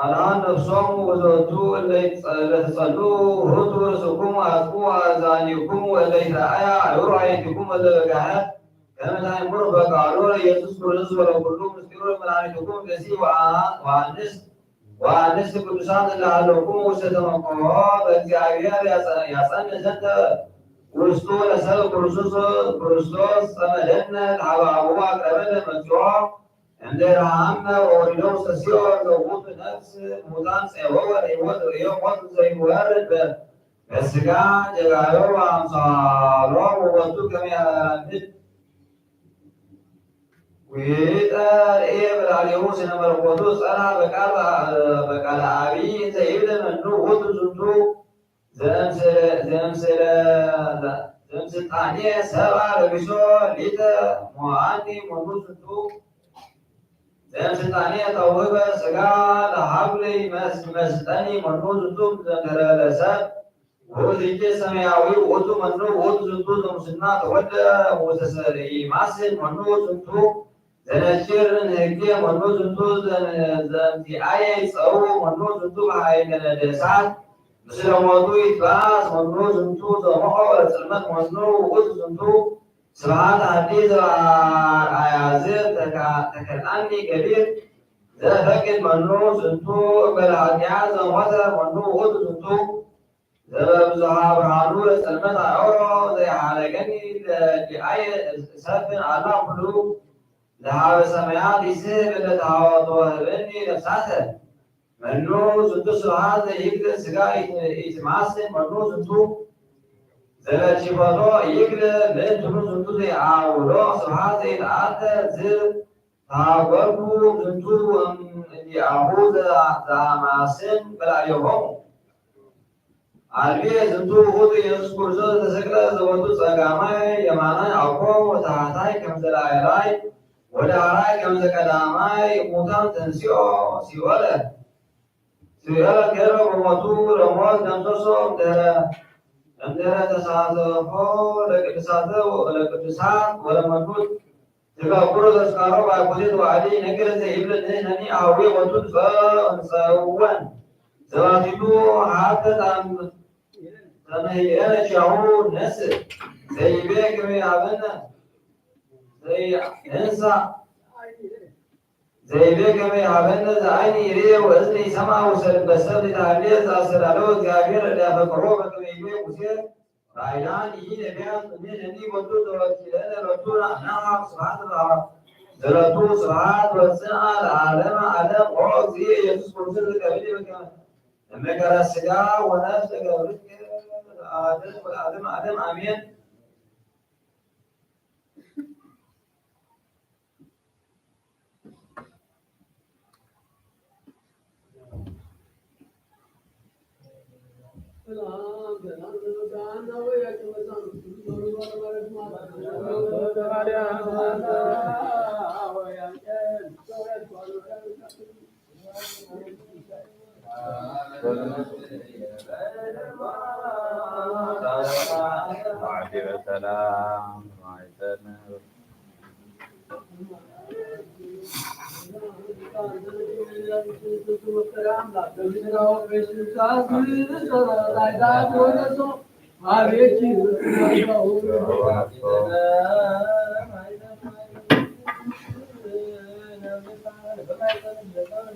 ܐܠܗܐ ܢܦܫܘܟܘܢ ܘܙܘܬܘܟܘܢ ܠܐ ܝܬ-، ܠܐ ܬܨܠܘ، ܗܘܬܘܢ ܪܙܘܟܘܢ ܘܥܬܝܩܘܬܘܟܘܢ ܘܐܠ ܠܐ ܝܬܪܐ ܐܝܐ ܥܝܘܪܐ ܥܕܬܘܟܘܢ ܘܐܠ ܠܐ ܓܗܐ. ܟܡܐ ܕܐܢ ܡܘܪܒܐ ܩܐܠܘܟܘܢ ܝܣܘܣ ܟܪܝܣܬܘܣ ܘܠܟܠܗ ܡܣܟܪܘܢ ܡܢ ܥܕܬܘܟܘܢ ܒܣܝ ܘܐܢ-، ܘܐܢܣ-، ܘܐܢܣܬܐ ܕܩܕܘܣܢ̈ܐ ܕܠܐ ܗܠܘܟܘܢ ܘܣܬܡܘܟܘܢ ܒܐܓܙܝܐ ܐܠܝ ܐܙܠ-، ܐܙܠܢ ܙܢܕܐ ܘܣܛܘܠܐ ܣܒܒ ܟܪܝܣܬܘܣ، ܟܪܝܣܬܘܣ ܨܡܐ ܠܢ ܕܗܘܐ ܐܒܘܗ ܩܪܒܐ ܠܗ ܡܙܘܥܐ ܐܢ ܕܪܗܡܐ ܘܪܝܠܘܣ ܣܝܘܪ ܕܘܘܬ ܢܦܫ ܡܘܬܢ ܣܝܘܪ ܝܘܬ ܝܘܡܐ ܕܙܝܘܪܐ ܒ-، ܒܣܓܐ ܓܓܝܘ ܘܐܡܨܠܘ ܘܘܬܘ ܟܡܝ ܗܠܢܬ ܘܝܬܪ ܐܝܒܠ ܥܠܝܘܣ ܢܡܪܘܣ ܐܠܗܐ ܒܩܠܐ، ܒܩܠܐ ܐܒܝ ܙܐ ܝܒܠ ܡܢܘ ܘܘܬ ܙܘܬܘ ܙܐ ܡܣ-، ܙܐ ܡܣ-، ܙܐ ܡܣܛܢܝܐ ܣܒܥܐ ܠܒܝܫܘ ܠܝܬܐ ܡܘܐܢܝ ܡܢܘ ܙܘܬܘ ܙܐ ܡܣܛܢܝܐ ܛܘܒܐ ܣܓܐ ܠܗܒܠܝ ܡܣ-، ܡܣܛܢܝ ܡܢܘ ܙܘܬܘ ܙܐ ܡܣܛܢܝܐ ܠܣܒ ܘܙܐ ܟܐ ܣܡܝܐ ܐܒܝ ܘܘܬ ܡܢܘ ܘܘܬ ܙܘܬܘ ܙܐ ܡܣܛܢܝܐ ܛܘܒܐ ܘܙܐ ܣܪܝ ܡܣܢ ܡܢܘ ܙܘܬܘ ܙܐ ܢܟܝܪܢ ܗܓܝܐ ܡܢܘ ܙܘܬܘ ܙܐ، ܙܐ ܡܙܝܥܝܐ ܨܘܒܐ ܡܢܘ ܙܘܬܘ ܒܗܝ ܓܢܕܣܬ ܡܣܠܡܘܬܘ ܝܬܒܣ ܡܢܘ ܙܘܬܘ ܙܐ ܡܥܘܪܐ ܨܠܡܬ ܡܢܘ ܘܘܬ ܙܘܬܘ ܣܒܥܬܐ ܗܕܝ ܙܐ ܐܝܐ ܙܐ ܬܟ-، ܬܟܠܢܝ ܓܒܝܪ ܙܐ ܦܩܕ ܡܢܘ ܙܘܬܘ ܒܠ ܗܕܝܐ ܙܐ ܡܘܬܐ ܡܢܘ ܘܘܬ ܙܘܬܘ ܙܐ ܒܙܘܗܐ ܒܪܗܢܘ ܠܗ ܨܠܡܬܐ ܥܘܪܐ ܙܐ ܗܠ ܓܢܝ ܠ-، ܠܐܝܐ ܣܦܢ ܐܠܗܐ ܟܠܘ ܠܗܘܐ ܣܡܝܐ ܕܝܣ ܒܠ ܕܗܘܐ ܛܘܒܐ ܗܒܢܝ ܠܦܣܬܐ ܡܢܘ ܙܘܬܘ ܣܒܥܐ ܙܐ ܝܓܠ ܣܓܐ ܝܬ-، ܝܬܡܣܢ ܡܢܘ ܙܘܬܘ ܙܐ ܠܐ ܟܝܦܬܘ ܝܓܠ ܠܐ ܬܘܢܘ ܙܘܬܘ ܙܐ ܥܒܘܪܘ ܣܒܥܐ ܙܐ ܝܠܗ ܐܬܐ ܙܐ ܬܓܪܘܟܘܢ ܙܘܬܘ ܐܢ ܐܝ ܐܗܘ ܙܐ ܕܡܣܢ ܒܠܐ ܝܗܘܡ ܥܠ ܒܝ ܙܘܬܘ ܘܘܬ ܝܣܘܣ ܟܪܝܣܬܘܣ ܕܣܩܠܐ ܙܐ ܘܘܬ ܣܓܡܐ ܝܡܢܐ ܐܟܘ ܘܬܚܬܐ ܟܡ ܙܐ ܠܐ ܝܠܗ ܘܠܐ ܗܪܐ ܟܡ ܙܐ ܩܕܡܐ ܡܘܬܢ ܬܢܣܝܘ ܣܝܘܐ ܠܗ. ܣܝܘܐ ܠܗ ܟܪܘ ܘܡܘܬܘ ܠܡܘܬ ܟܡ ܬܘܣܘ ܡܕܪܐ، ܡܕܪܐ ܬܣܬܘ ܠܩܕܣܬܐ ܘܠܩܕܣܬܐ ܘܠܡܠܟܘܬ ܬܓܐ ܩܘܪܐ ܕܐܣܟܪܘ ܒܥܒܘܕܐ ܘܥܠܝ ܢܓܪܐ ܙܐ ܝܒܠ ܢܗܢܝ ܐܗܘܝ ܘܘܬ ܙܐ ܢܣܘܢ ܙܐ ܘܬܝܬܘ ܗܦܬܐ ܕܐܢ ܙܐ ܡܗܝܪܢܐ ܟܗܘ ܢܣ ܙܐ ܝܒܝ ܟܡܝ ܗܒܢܐ ܙܐ ܢܣܐ ܙܐ ܝܒܝ ܟܡܝ ܗܒܢܐ ܙܐ ܥܝܢܝ ܝܪܝ ܘܐܙܢܝ ܣܡܥ ܘܣܠ ܒܣܠܝ ܕܗܠܝ ܙܐ ܣܠܠܘ ܙܐ ܒܝܪܐ ܠܐ ܦܩܪܘ ܒܟܡܝ ܝܒܝ ܘܙܐ ܪܝܠܢ ܝܢܐ ܒܝܥܬ ܡܢ ܐܢܝ ܘܘܬ ܕܘܪܬܝ ܠܐܢܐ ܘܘܬ ܢܐ ܢܗܐ ܣܒܥܬܐ ܕܐ ܙܐ ܘܘܬ ܣܒܥܬܐ ܘܣܒܥܐ ܠܥܠܡ ܥܠܡ ܐܘ ܙܐ ܝܣܘܣ ܟܪܝܣܬܘܣ ܙܐ ܩܒܝܠܝ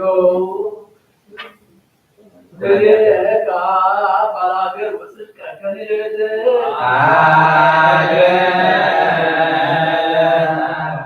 ܒܟ ܐܡ ܡܟܪ ܣܓܐ ܘܢܦܫ ܓܒܪܬ ܠܥܠܡ ܥܠܡ ܥܠܡ ܐܡܝܢ.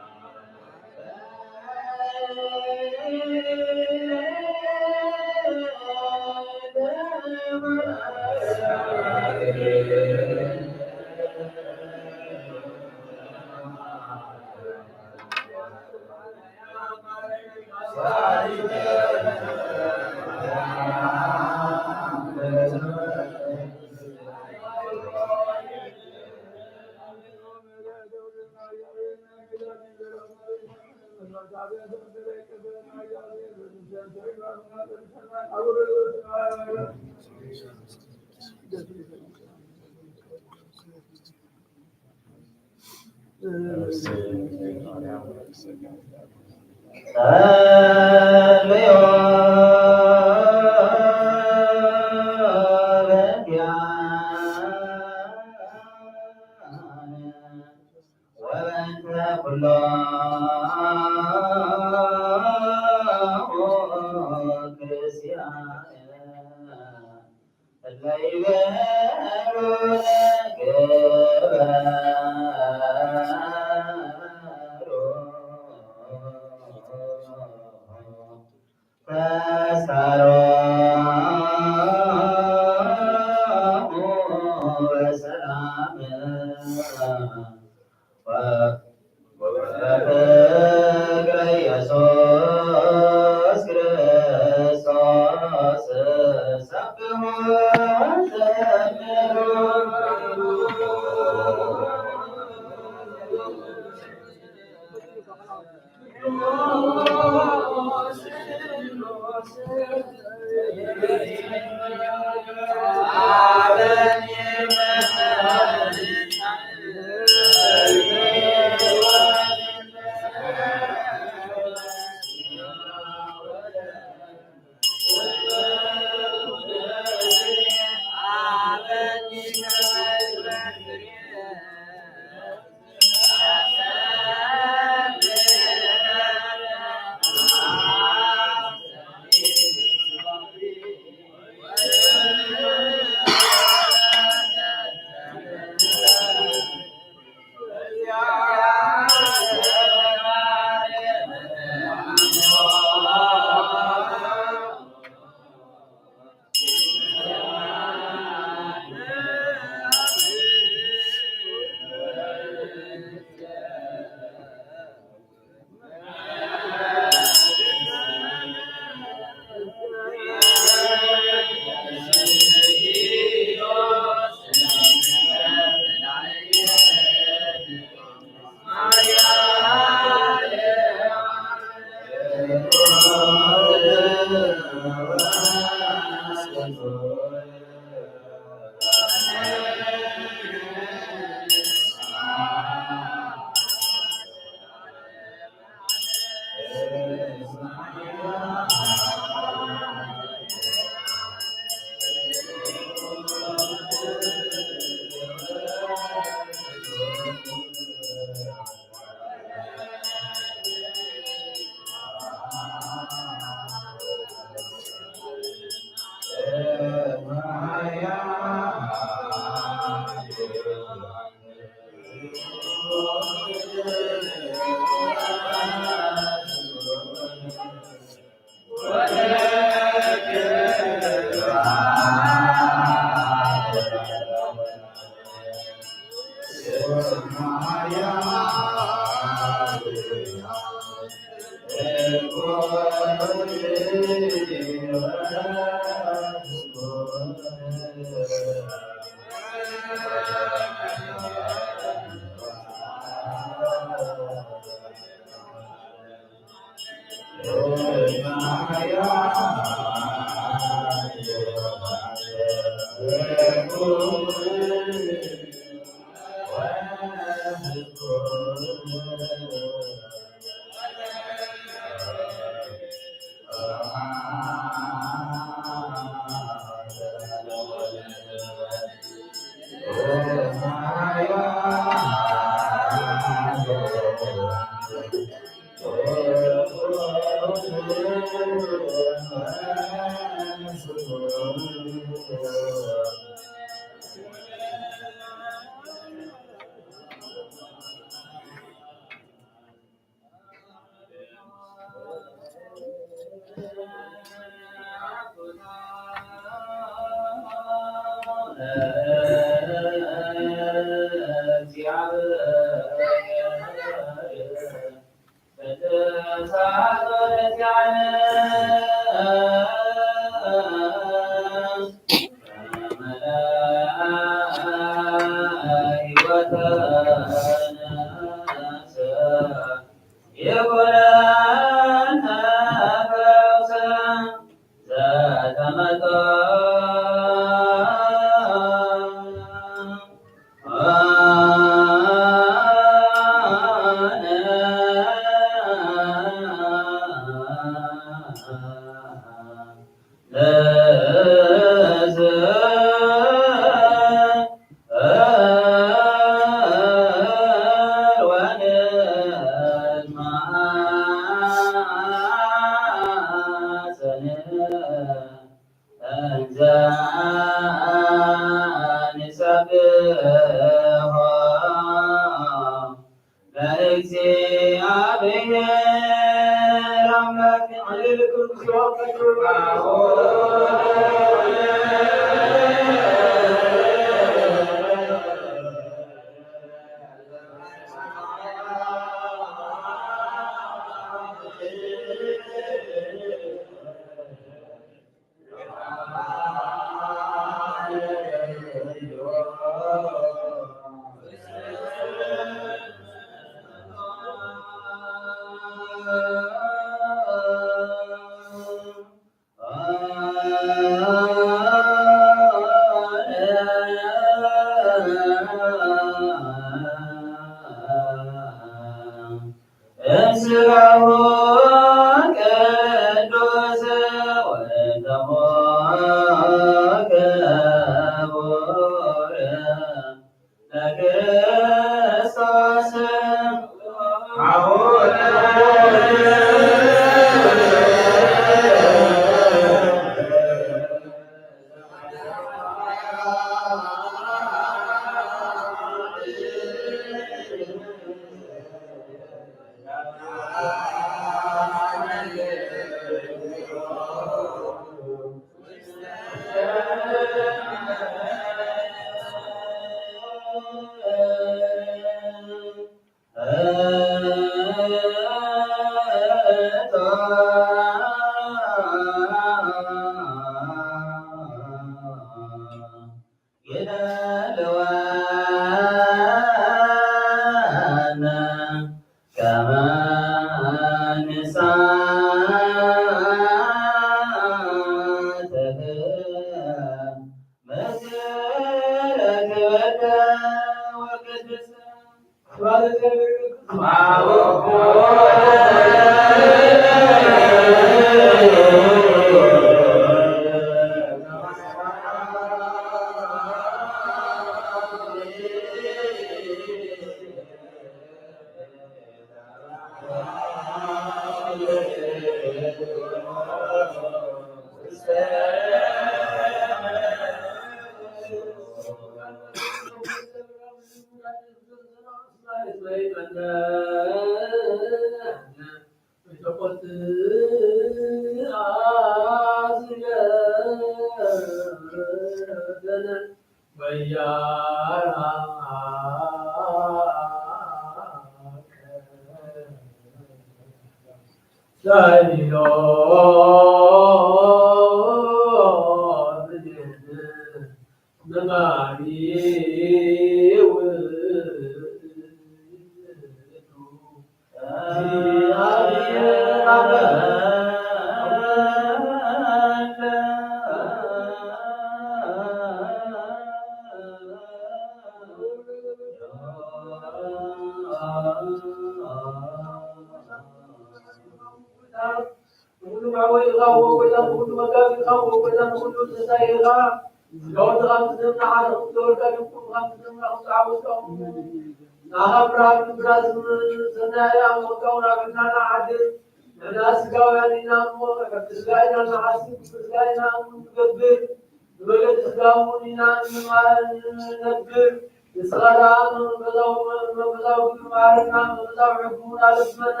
ንመገድ ስጋውን ኢና ንነብር። ንስኻ ደኣ መንፈሳዊ፣ መንፈሳዊ ግብር መሃረና፣ መንፈሳዊ ሕጉ ኣለብሰና።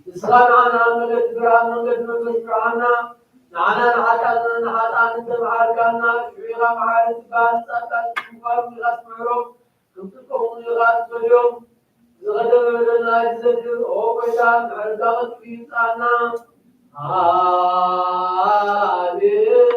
ንስኻ ንዓና መገድ ብርሃን፣ መንገድ መንፈስ ብርሃንና። ንዓና ንሓጣን፣ ንሓጣን እንተ መሓርካና፣ ሽዑ ኢኻ መሓሪ ትበሃል፣ ንጻድቃን ምዃኑ ኢኻ ትምህሮም። ክም ጽድቆም ኢኻ ትፈልዮም። ዝቐደመ በደልና ኣይትዘክር፣ ኦ ጐይታ፣ ምሕረትካ ቀልጢፉ ይምጻና። ኣቤት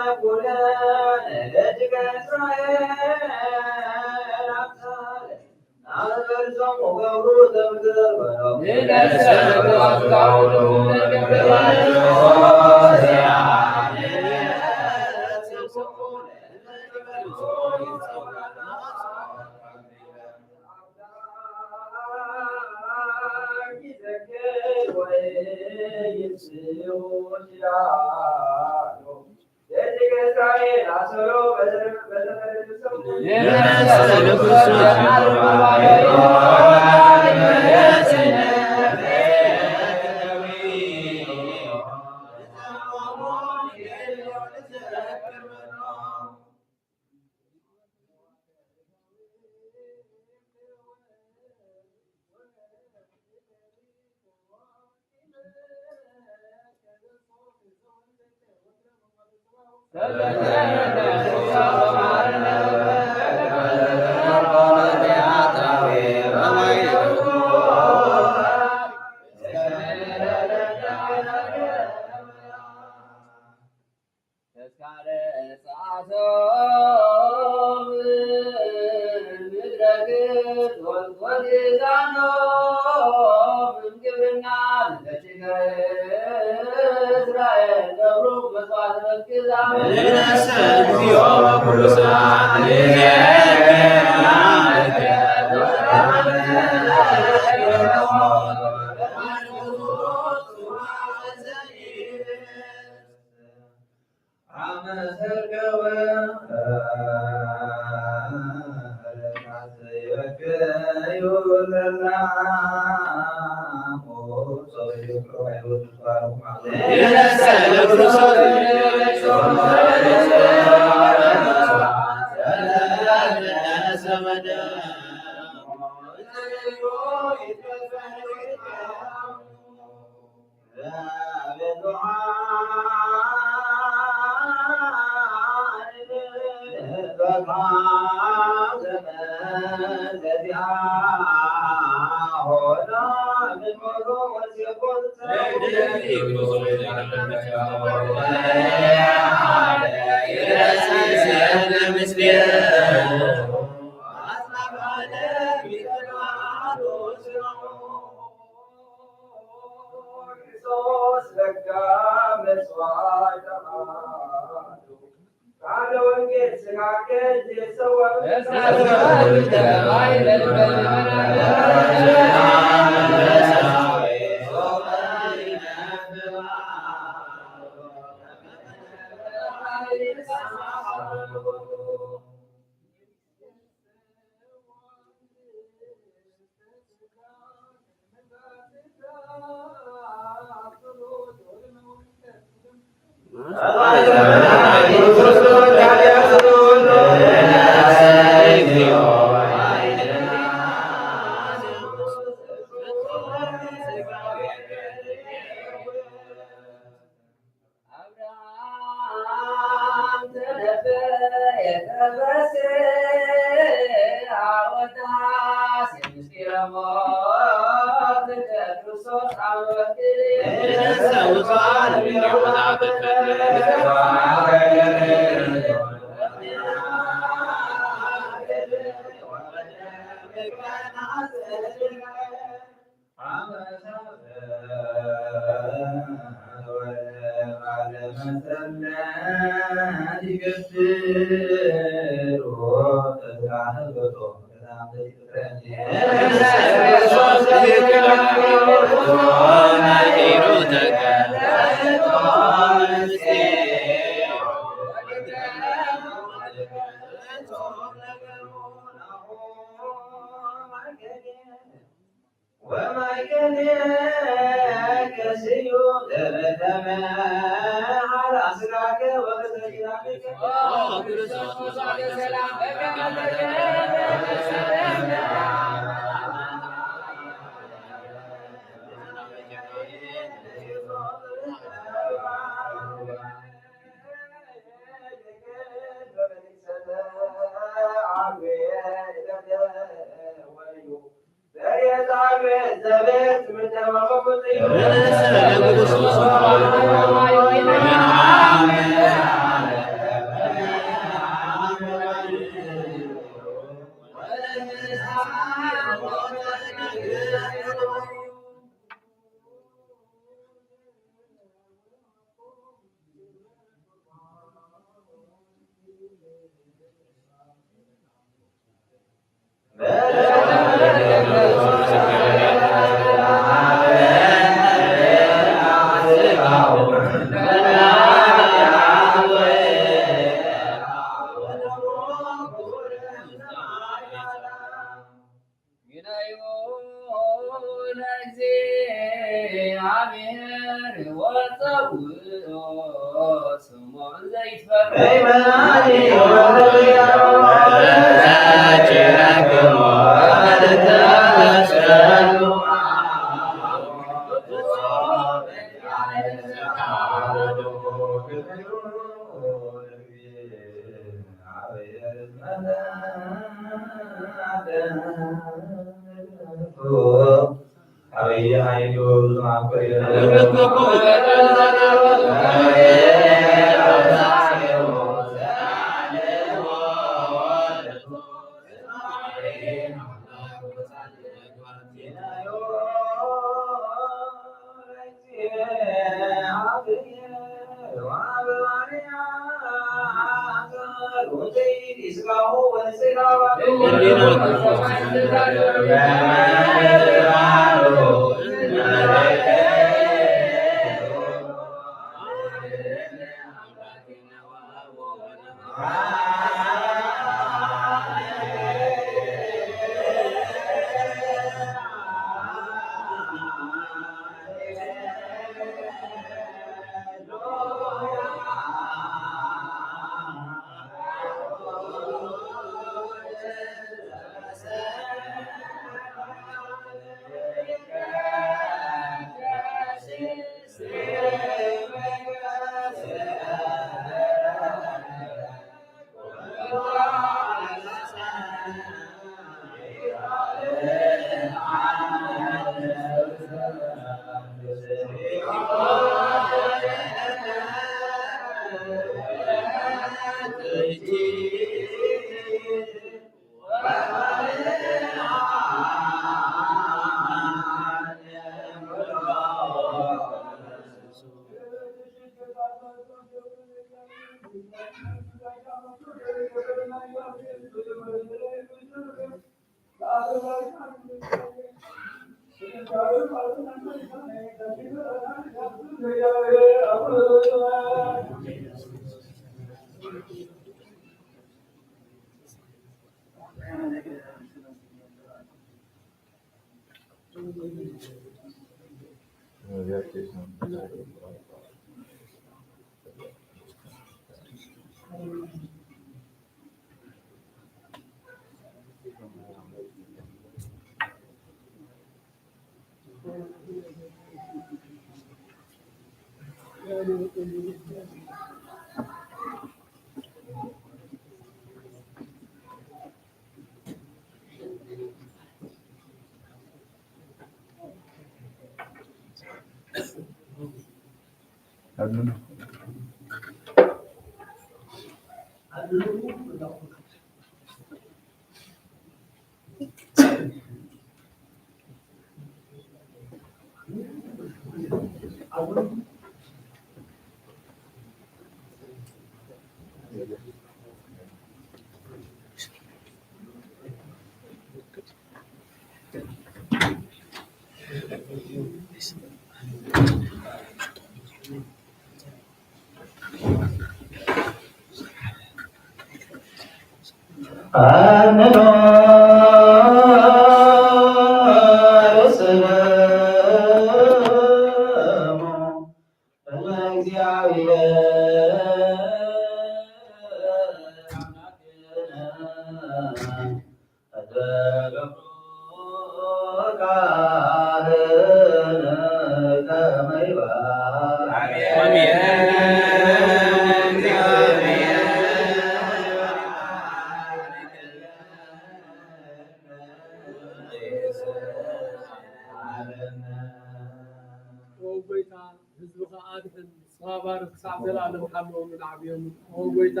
ጎይታ፣ ህዝብኻ ኣድሕን፣ ንስኻ ባርኽ፣ ክሳዕ ዘላለም ሓልዎም ንዓብዮም። ኦ ጎይታ፣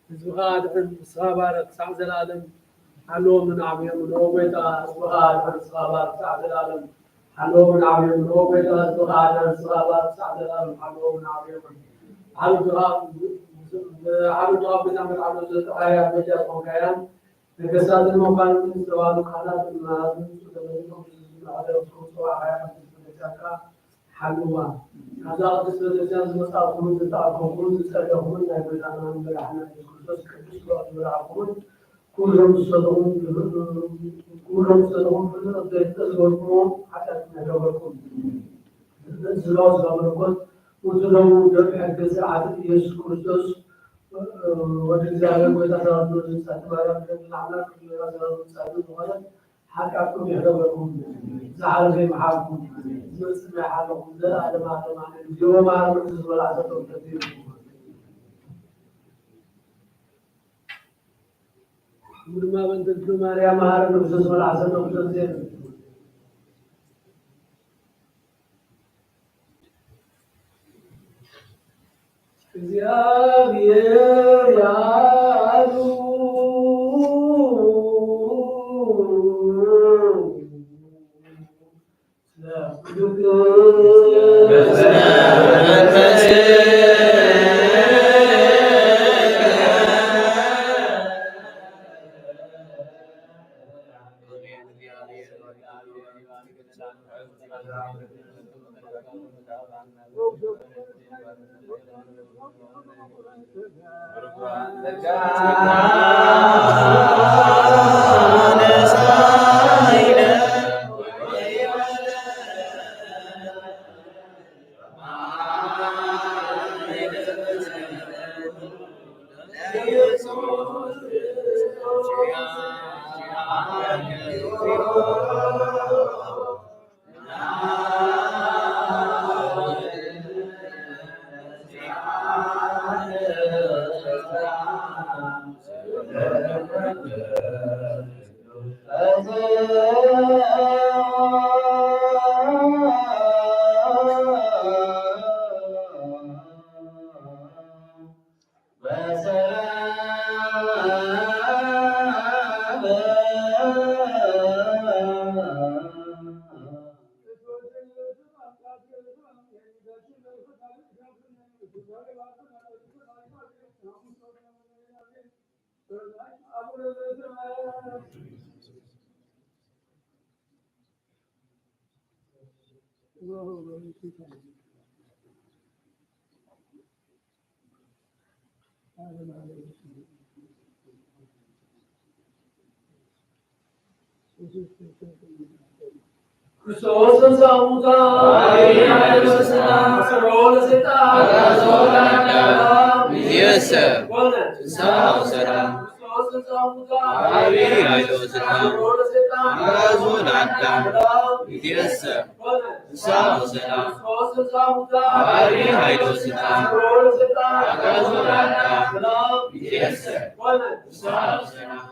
ህዝብኻ ኣድሕን፣ ንስኻ ባርኽ፣ ክሳዕ ዘላለም ሓልዎም ንዓብዮም። ኦ ጎይታ፣ ህዝብኻ ኣድሕን፣ ንስኻ ባርኽ፣ ክሳዕ ዘላለም ሓልዎም ንዓብዮም። ኦ ጎይታ፣ ህዝብኻ ኣድሕን፣ ንስኻ ባርኽ፣ ክሳዕ ዘላለም ሓልዎም ንዓብዮም። ብሓደ ወድኻ፣ ብሓደ ወድኻ ጎይታ፣ መድሓኒ ዘጥራያ በጃ ዝኾንካያ፣ ነገስታትን መኳንንትን ዝተባሉ ካህናትን መራሕትን፣ ጸሎቶም ዝመሓደሩ፣ ጽዋዕካያ፣ ቤተክርስትያንካ ሓልዋ። ካብዛ ቅድስት ቤተክርስትያን ዝመጻእኩምን ዝተኣከብኩምን ዝጸለኹምን ናይ ጎይታናን መድሓኒናን ኢየሱስ ክርስቶስ ቅዱስ ስጋኡ ዝበላዕኩምን ኩሎም ዝሰተኹም፣ ኩሎም ዝሰተኹም ፍጥረት ዘይፍጠር ዝበልኩሞ ሓጢኣት እናገበርኩም፣ ዝለዋወጥ በረከት ውትረው ደም ሕገ ስርዓት ኢየሱስ ክርስቶስ ወልደ እግዚኣብሔር ጎይታ፣ ተራድኦ ንጽሕቲ ማርያም፣ ደም ለዓና፣ ክብር ለዘላለሙ ጻድቅ ዝኾነ ሓጢኣትኩም ይሕደገኩም፣ ዝሓለፈ ይምሓርኩም፣ ዝመጽእ ይሓልኹም፣ ዘለዓለም ዓለም ኣሜን። እግዚኦ መሐረነ ክርስቶስ ወልደ ዓሰርተ ክልተ። ሙሉማ በእንተ እግዝእትነ ማርያም መሐረነ ክርስቶስ ወልደ ዓሰርተ ክልተ። እግዚአብሔር ያሉ ክርስቶስ ተንሥአ እሙታን። አሰሮ ለሰይጣን። አግዓዞ ለአዳም። እምይእዜሰ ኮነ። ፍስሐ ወሰላም። ክርስቶስ ተንሥአ እሙታን። አቢ ኃይሎ ስልጣን። አሰሮ ለሰይጣን። አግዓዞ ለአዳም። እምይእዜሰ ኮነ። ፍስሐ ወሰላም። አቢ ኃይሎ ስልጣን። አግዓዞ ለአዳም። እምይእዜሰ ኮነ። ፍስሐ ወሰላም።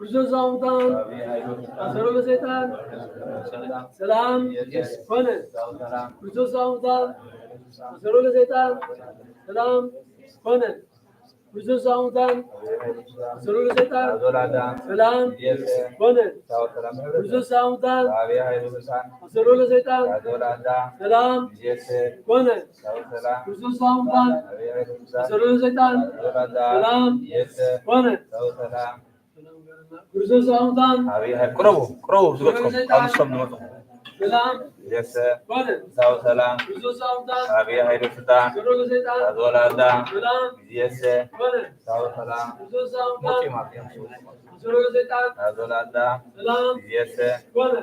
ክርስቶስ ተንሥአ እሙታን። አሰሮ ለሰይጣን። ሰላም ኮነ። ክርስቶስ ተንሥአ እሙታን። አሰሮ ለሰይጣን። ሰላም ኮነ። ክርስቶስ ተንሥአ እሙታን። አሰሮ ለሰይጣን። ሰላም ኮነ። ክርስቶስ ተንሥአ እሙታን። አሰሮ ለሰይጣን። ሰላም ኮነ። ክርስቶስ ተንሥአ እሙታን። አሰሮ ለሰይጣን። ሰላም ኮነ። ክርስቶስ ተንሥአ እሙታን። አቢ ኃይሎ፣ ቅረቡ፣ ቅረቡ፣ ዝገጽኩም፣ አሁን እሷም ነው። ሰላም እምይእዜሰ ኮነ። ፍስሐ ወሰላም። ክርስቶስ ተንሥአ እሙታን። አቢ ኃይሎ ስልጣን። አሰሮ ለሰይጣን። አግዓዞ ለአዳም። ሰላም እምይእዜሰ ኮነ። ፍስሐ ወሰላም። ክርስቶስ ተንሥአ እሙታን። አሰሮ ለሰይጣን። አግዓዞ ለአዳም። ሰላም እምይእዜሰ ኮነ።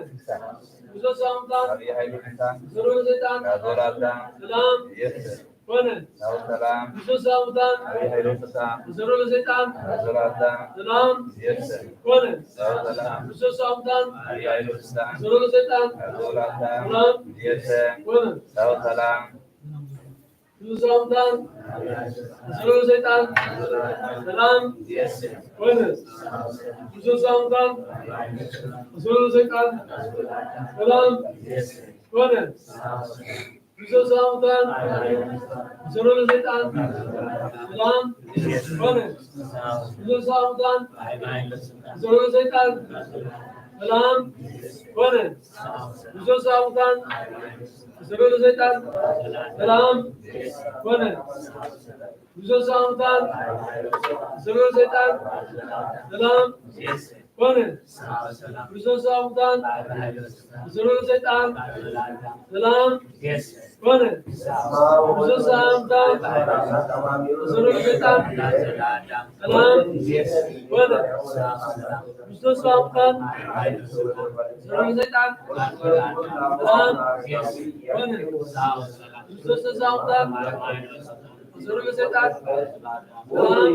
ክርስቶስ ተንሥአ እሙታን። አቢ ኃይሎ ስልጣን። አሰሮ ለሰይጣን። አግዓዞ ለአዳም። ሰላም እምይእዜሰ Konen. Sağ ol, selam. Rüzgar sağımdan. Abi hayırlı olsun. Huzurlu seytan. Huzurlu seytan. Selam. Yese. Konen. Sağ ol, selam. Rüzgar sağımdan. Abi hayırlı olsun. Huzurlu seytan. Huzurlu seytan. Selam. Yese. Konen. Sağ ol, selam. Rüzgar sağımdan. Huzurlu seytan. Selam. Yese. Konen. Rüzgar sağımdan. Huzurlu seytan. Selam. Yese. Konen. Rüzgar sağımdan. Huzurlu seytan. Selam. Konen. Rüzgar sağımdan. Huzurlu seytan. Selam. Konen. Rüzgar sağımdan. Huzurlu seytan. Selam. Konen. Rüzgar sağımdan. Huzurlu seytan. Selam. Konen. Rüzgar sağımdan. Huzurlu seytan. Selam. Konen. Rüzgar sağımdan. Huzurlu seytan. Selam. Konen. Rüzgar sağımdan. Huzurlu seytan. Selam. Konen. Rüzgar sağımdan. Huzurlu seytan. Selam. Konen.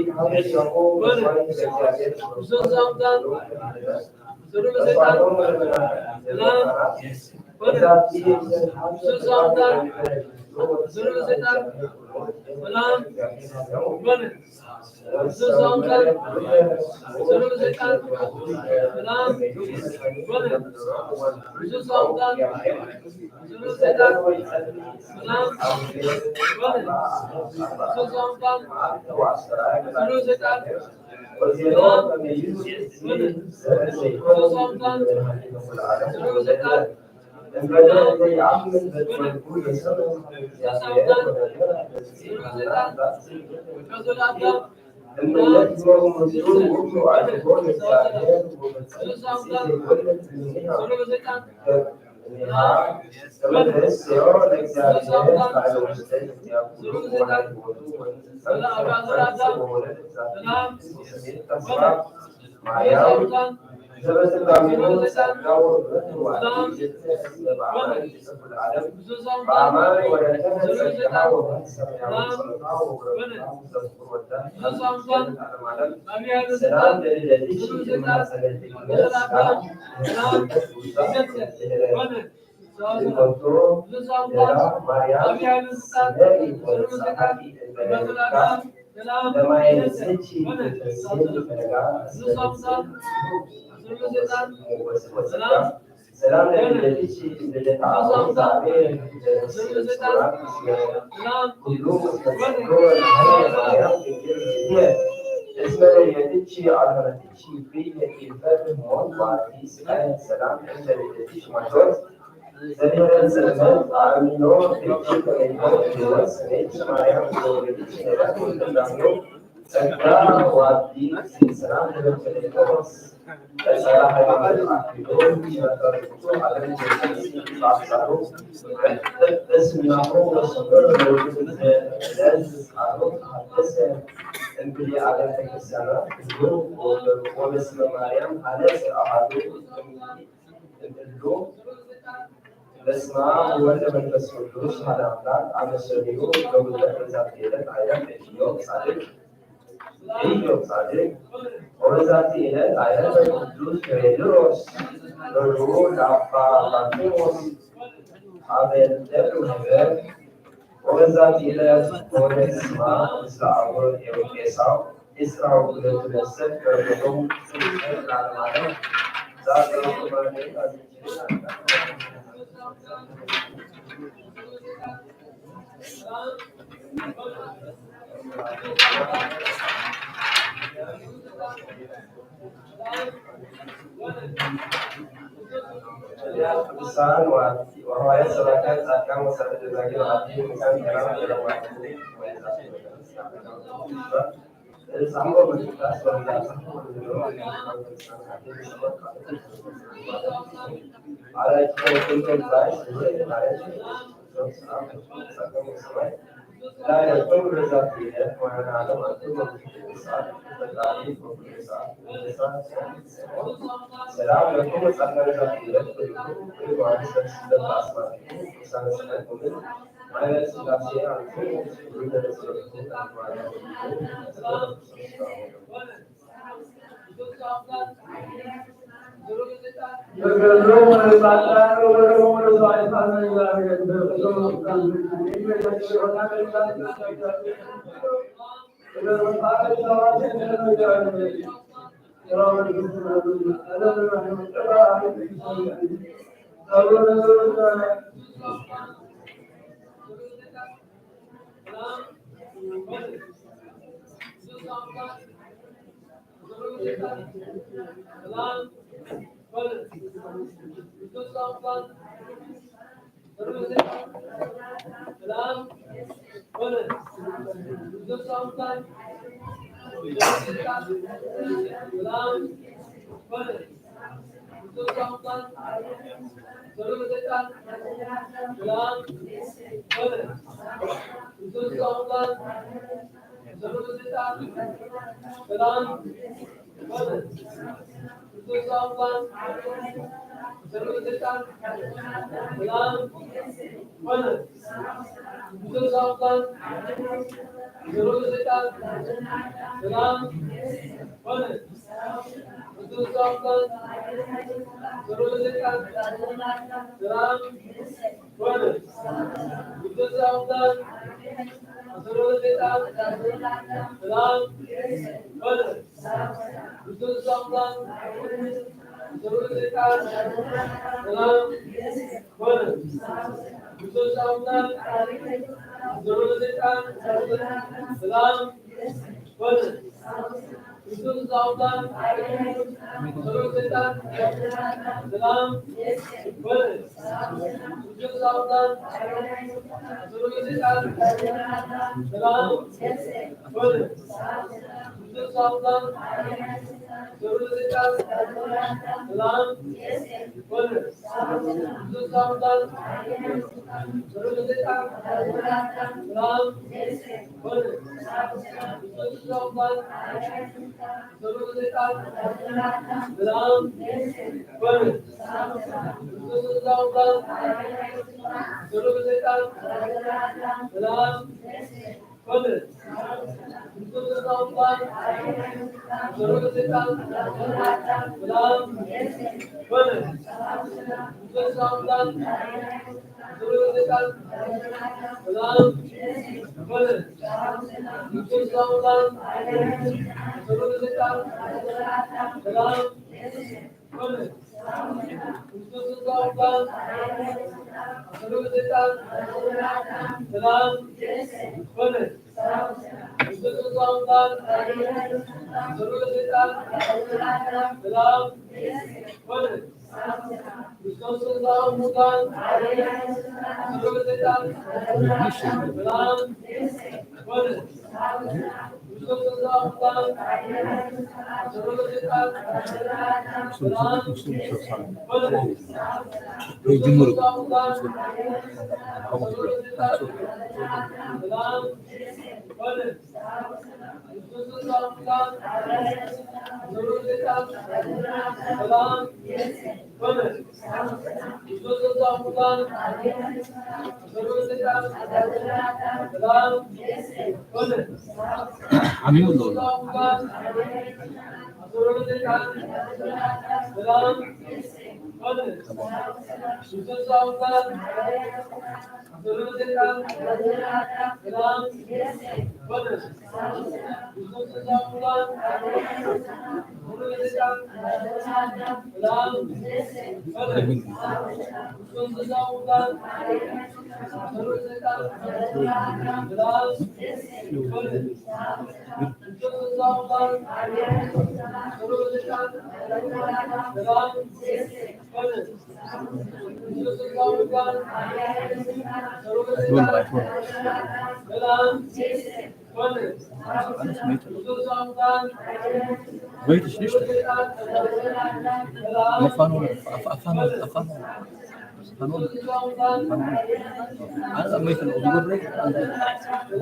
Rüzgar sağımdan. Huzurlu seytan. Selam. Konen. Rüzgar sağımdan. Huzurlu seytan. Selam. Konen. Rüzgar sağımdan. Huzurlu seytan. Selam. Konen. Rüzgar sağımdan. Huzurlu seytan. Selam. Konen. Rüzgar sağımdan. Huzurlu seytan. Selam. Konen. Rüzgar sağımdan. Huzurlu seytan. Selam. Konen. Rüzgar sağımdan. Huzurlu seytan. Selam. Konen. Rüzgar sağımdan. Huzurlu seytan. Selam. Konen. Rüzgar sağımdan. Huzurlu seytan. Selam. Abi, huzurlu seytan. Selam. Konen. Rüzgar sağımdan. Huzurlu seytan. Selam. Konen. Rüzgar sağımdan. Huzurlu seytan. Selam. Konen. Rüzgar sağımdan. Abi, huzurlu seytan. Huzurlu seytan. Selam. Konen. Rüzgar sağımdan. Abi, huzurlu seytan. Huzurlu seytan. Selam. Konen. Rüzgar sağımdan. Huzurlu seytan. Selam. Selam. Konen. Rüzgar sağımdan. Huzurlu seytan. Selam. Konen. Rüzgar sağımdan. በስመ አብ ወወልድ ወመንፈስ ቅዱስ አሐዱ አምላክ። አመሰግኑ ለወልድ ለእግዚአብሔር አይደል ኢዮብ ጻድቅ፣ ኢዮብ ጻድቅ። ወበዛቲ ዕለት አይደል ቅዱስ ቄርሎስ በሉ ለአባ ባንቲሞስ አበ ደብር ሄበ። ወበዛቲ ዕለት ኮነ ስማ ምስለ አቡነ ኤውቄሳው እስራ ወክልኤቱ ደሰት በረከቶም ትምጻእ ለዓለመ ዓለም። ቅዱሳን ወሐዋርያት ሰባክያን ጻድቃን ወሰማዕታት ደናግል አሐቲ ቅዱሳን ገዳማት ገዳማት Ana, ana,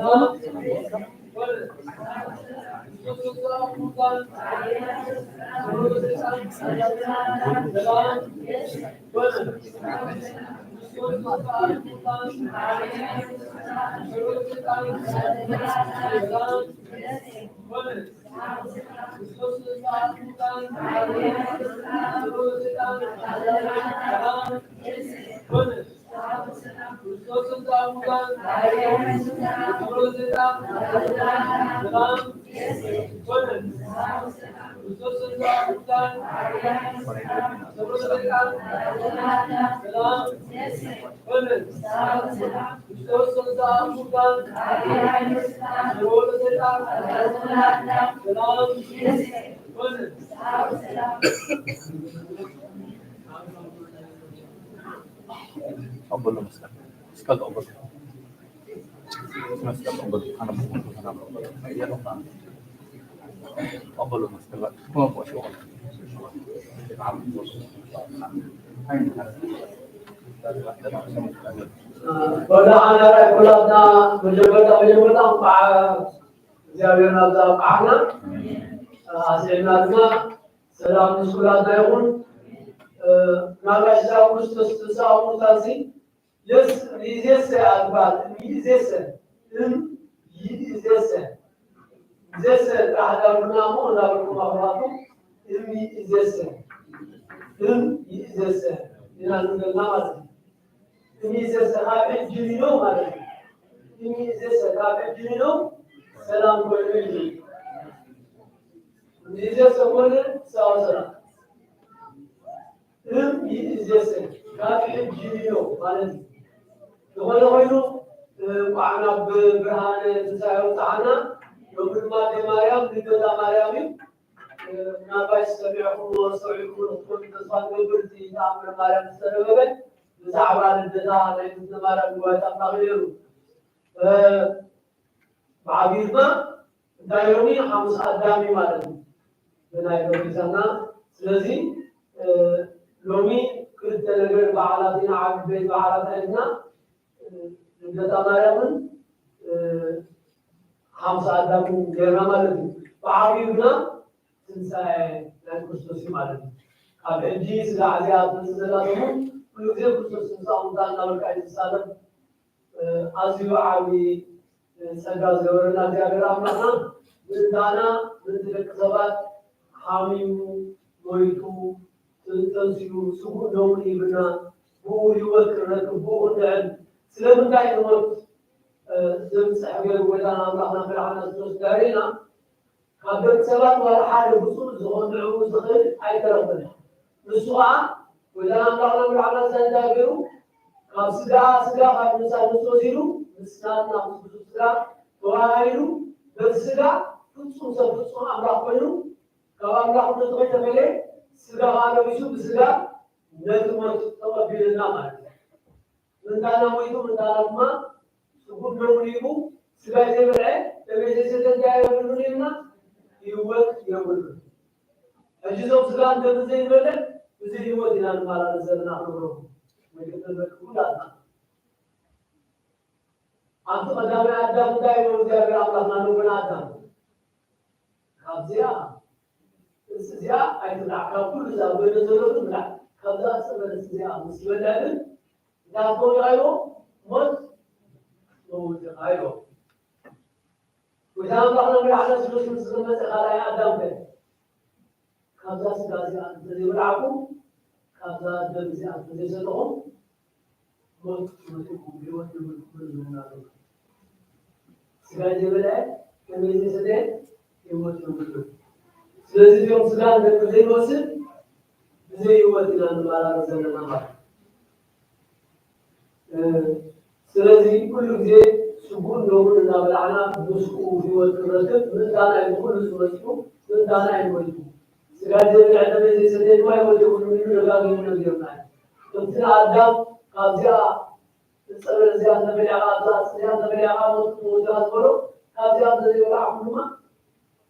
ana. ኩላትና መጀመርታ መጀመርታ እንኳዕ እግዚኣብሔር ናብዛ ኣብቅዓና። ኣስዒብና ድማ ሰላም ምስ ኩላትና ይኹን። ናብዛ እዛ ክርስቶስ ትንሳኤ ሙታንሲ የስ ይእዜሰ ኣትባል፣ እም ይእዜሰ፣ እም ይእዜሰ። ይእዜሰ ጥራሕ ዳርጉና እሞ እንዳበልኩም ኣሕዋቱ፣ እም ይእዜሰ፣ እም ይእዜሰ ኢና ንብለና ማለት እዩ። እም ይእዜሰ ካብ ሕጂ ንነው ማለት እዩ። እም ይእዜሰ ካብ ሕጂ ንነው ሰላም ኮይኑ እዩ። እም ይእዜሰ ኮነ ሳዋ ሰላም። እም ይእዜሰ ካብ ሕጂ ንነው ማለት እዩ። ዝኾነ ኮይኑ፣ እ፣ እንኳዕ ናብ ብርሃነ ትንሳኤ ኣብጽሓና። ሎሚ ድማ ኣደይ ማርያም ልደታ ማርያም እዩ። እ፣ ምናልባሽ ሰሚዕኩሞ ኣስተውዒልኩሞ ክትኮኑ ተስፋ ንገብር፣ እቲ ተኣምረ ማርያም ዝተነበበ ብዛዕባ ልደታ ናይ እግዝእትነ ማርያም ንዋየ ኣምላኽ ነይሩ። እ፣ ብዓቢኡ ድማ እንታይ ሎሚ ሓሙስ ኣዳም እዩ ማለት እዩ ብናይ ቤተክርስትያንና። ስለዚ፣ እ፣ ሎሚ ክልተ ነገር በዓላት ኢና፣ ዓቢ ቤት በዓላት ኢና፣ እ፣ ልደታ ማርያምን፣ እ፣ ሓሙስ ኣዳምን ጌርና ማለት እዩ። ብዓቢኡ ግና ትንሳኤ ናይ ክርስቶስ እዩ ማለት እዩ። ካብ ሕጂ ስጋዕ እዚኣ ትመጽእ ዘላ ሰሙን ኩሉ ግዜ ክርስቶስ ትንሳኤ ሙታን እናበልካ እዩ ትሳለም። እ፣ ኣዝዩ ዓቢ፣ እ፣ ጸጋ ዝገበረና እግዚኣብሔር ኣምላኽና ምእንታና፣ ምእንቲ ደቂ ሰባት ሓሚሙ፣ ሞይቱ፣ ተ-፣ ተንሲኡ፣ ስጉእ ነውሪ ይብልና፣ ብኡ ህይወት ክንረክብ፣ ብኡ ክንድሕን። ስለምንታይ ንሞት፣ እ፣ ዘብጽሕ ገይሩ ጎይታና ኣምላኽና መድሓኒና ክርስቶስ ዳሪና፣ ካብ ደቂ ሰባት ዋላ ሓደ ብጹእ ዝኾን ንዕኡ ዝኽእል ኣይተረፈን። ንሱ ኸኣ፣ ጎይታና ኣምላኽና መድሓኒና ተዛሪቡ፣ ካብ ስጋ ስጋ፣ ካብ ነፍሳ ነፍሲ ወሲዱ፣ ምስ ናትና ምስ ብጹእ ስጋ ተዋሃሂዱ፣ በቲ ስጋ ፍጹም ሰብ ፍጹም ኣምላኽ ኮይኑ፣ ካብ ኣምላኽነቱ ከይተፈለየ፣ ስጋ ኸኣ ለቢሱ ብስጋ ነቲ ሞት ተቐቢሉልና ማለት እዩ። ምእንታና ሞይቱ፣ ምእንታና ድማ ስጉእ ነውሪ ሂቡ፣ ስጋይ ዘይበልዐ፣ ደመይ ዘይሰትየ እንታይ የብሉን ኢልና፣ ህይወት የብሉን። ሕጂ እዞም ስጋን ደምን ዘይንበልዕ፣ ብዘይ ህይወት ኢና ንመላለስ ዘለና ክንብለኩም ወይ ክንነግረኩም ዳእና። ኣንቲ ቀዳማይ ኣዳም እንታይ ኢሉ እግዚኣብሔር ኣምላኽና ንወና ኣዳም? ካብዚኣ፣ እዚኣ ኣይትብላዕ፣ ካብ ኩሉ እዛ ኣብ ገነት ዘሎ ብላዕ፣ ካብዛ ዕፀ በለስ እዚኣ ምስ በልዕ ግን እንታይ ክትከውን ኢኻ ኢልዎ? ሞት ትመውት ኢኻ ኢልዎ። ጎይታና ኣምላኽና መድሓኒና የሱስ ምስ ዝመጸ ካልኣይ ኣዳም ከ? ካብዛ ስጋ እዚኣ እንተዘይበላዕኩም፣ ካብዛ ደም እዚኣ እንተዘይሰተኹም፣ ሞት ትመውቱ ኢኹም፣ ህይወት የብልኩምን ይብለና ኣሎ። ስጋ ዘይበልዐ፣ ደም ዘይሰተየ ህይወት የብሉን። ስለዚ እዚኦም ስጋ ደም ዘይንወስድ፣ ብዘይ ህይወት ኢና ንመላለስ ዘለና ማለት እዩ። እ፣ ስለዚ ኩሉ ግዜ ስጉእን ነውርን እናበላዕና ምስኡ ህይወት ክንረክብ ምእንታና እዩ ኩሉ ዝመጽኡ፣ ምእንታና እዩ ሞይቱ። ስጋ ዘይበልዐ ደመይ ዘይሰተየ ድማ ህይወት የብሉን ኢሉ ደጋጊሙ ነጊሩና እዩ። ከምቲ ንኣዳም ካብዚኣ ዕፀ በለስ እዚኣ እንተበሊዕኻ፣ ኣብዛ ዕፀ እዚኣ እንተበሊዕኻ ሞት ክትመውት ኢኻ ዝበሎ፣ ካብዚኣ እንተዘይበላዕኩም ድማ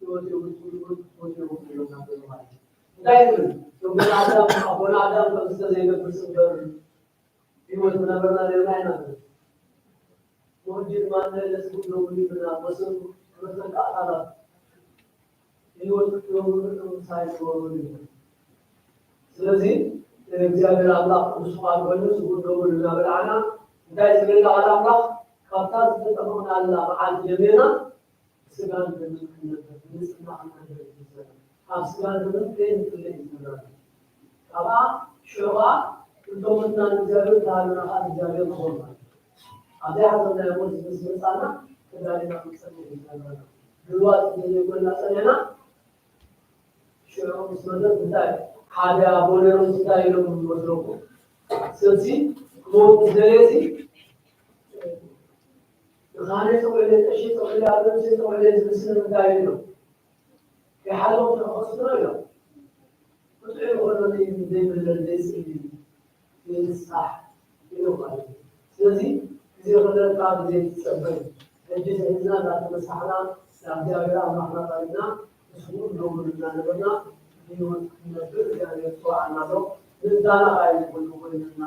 ህይወት የብልኩምን፣ ህይወት የብልኩምን ኢሉና ዘሎ ማለት እዩ። እንታይ ይብል? እዞም ኣቦና ኣዳም፣ ኣቦና ኣዳም ከም ዝተዘይገብር እምበር ህይወት ምነበርና ነርና ኢና ንብል። ወዲ ድማ ለስጉድ ነው ይብልና፣ መሰሉ መተካእታታት ህይወት ክገብሩ ሳይኖሩ ይላል። ስለዚህ እግዚአብሔር አምላክ ቅዱስ ቃል በሉ ስሙ እንደሆነ እናበላና እንታይ ዝብል ቃል አምላክ ካብታ ዝተጠመቅናላ መዓልቲ ጀሚርና ስጋን ደምን ክንነብር ንጽህና ክንነብር ይዘና ካብ ስጋን ደምን ከይንፍለ ይዘና ካብኣ ሽዑ ከዓ እቶም ምእንታን እግዚኣብሔር ተሃለና ከዓ እግዚኣብሔር ንኾን ማለት እዩ። ኣብዚኣ ዘለናዮ ሞት ምስ መጻና ተዳሊና ክንጸንሕ ይዘና ድልዋት ዘይኮና ጸኒሕና ሽዑ ምስ መጸት እንታይ ሓደ ኣቦ ነይሮም እንታይ ኢሎም መስለኩም? ስለዚ ክሞት ዝደለየሲ ንኻህነ ጸውዕለ፣ ቀሺ ጸውዕለ፣ ኣበምሴ ጸውዕለ ዝብል ስለምንታይ ኢሎም? ከይሓሎም ተኸስኖ ኢሎም። ብጥዑይ ኾኖ ዘይብለን ዘይጽሊ ዘይንስራሕ ኢሎም ማለት እዩ። ስለዚ ግዜ ክህለካ ግዜ ትጸበይ። ሕጂ ዝሕዝና እናተመሳሕና ናብ እግዚኣብሔር ኣምላኽና ቀሪብና ንስሙ እንደውም እናነበርና ብህይወት ክንነብር እግዚኣብሔር ይጽውዓና ኣሎ። ምእንታና ኸዓ እዩ ኩሉ ኮይንና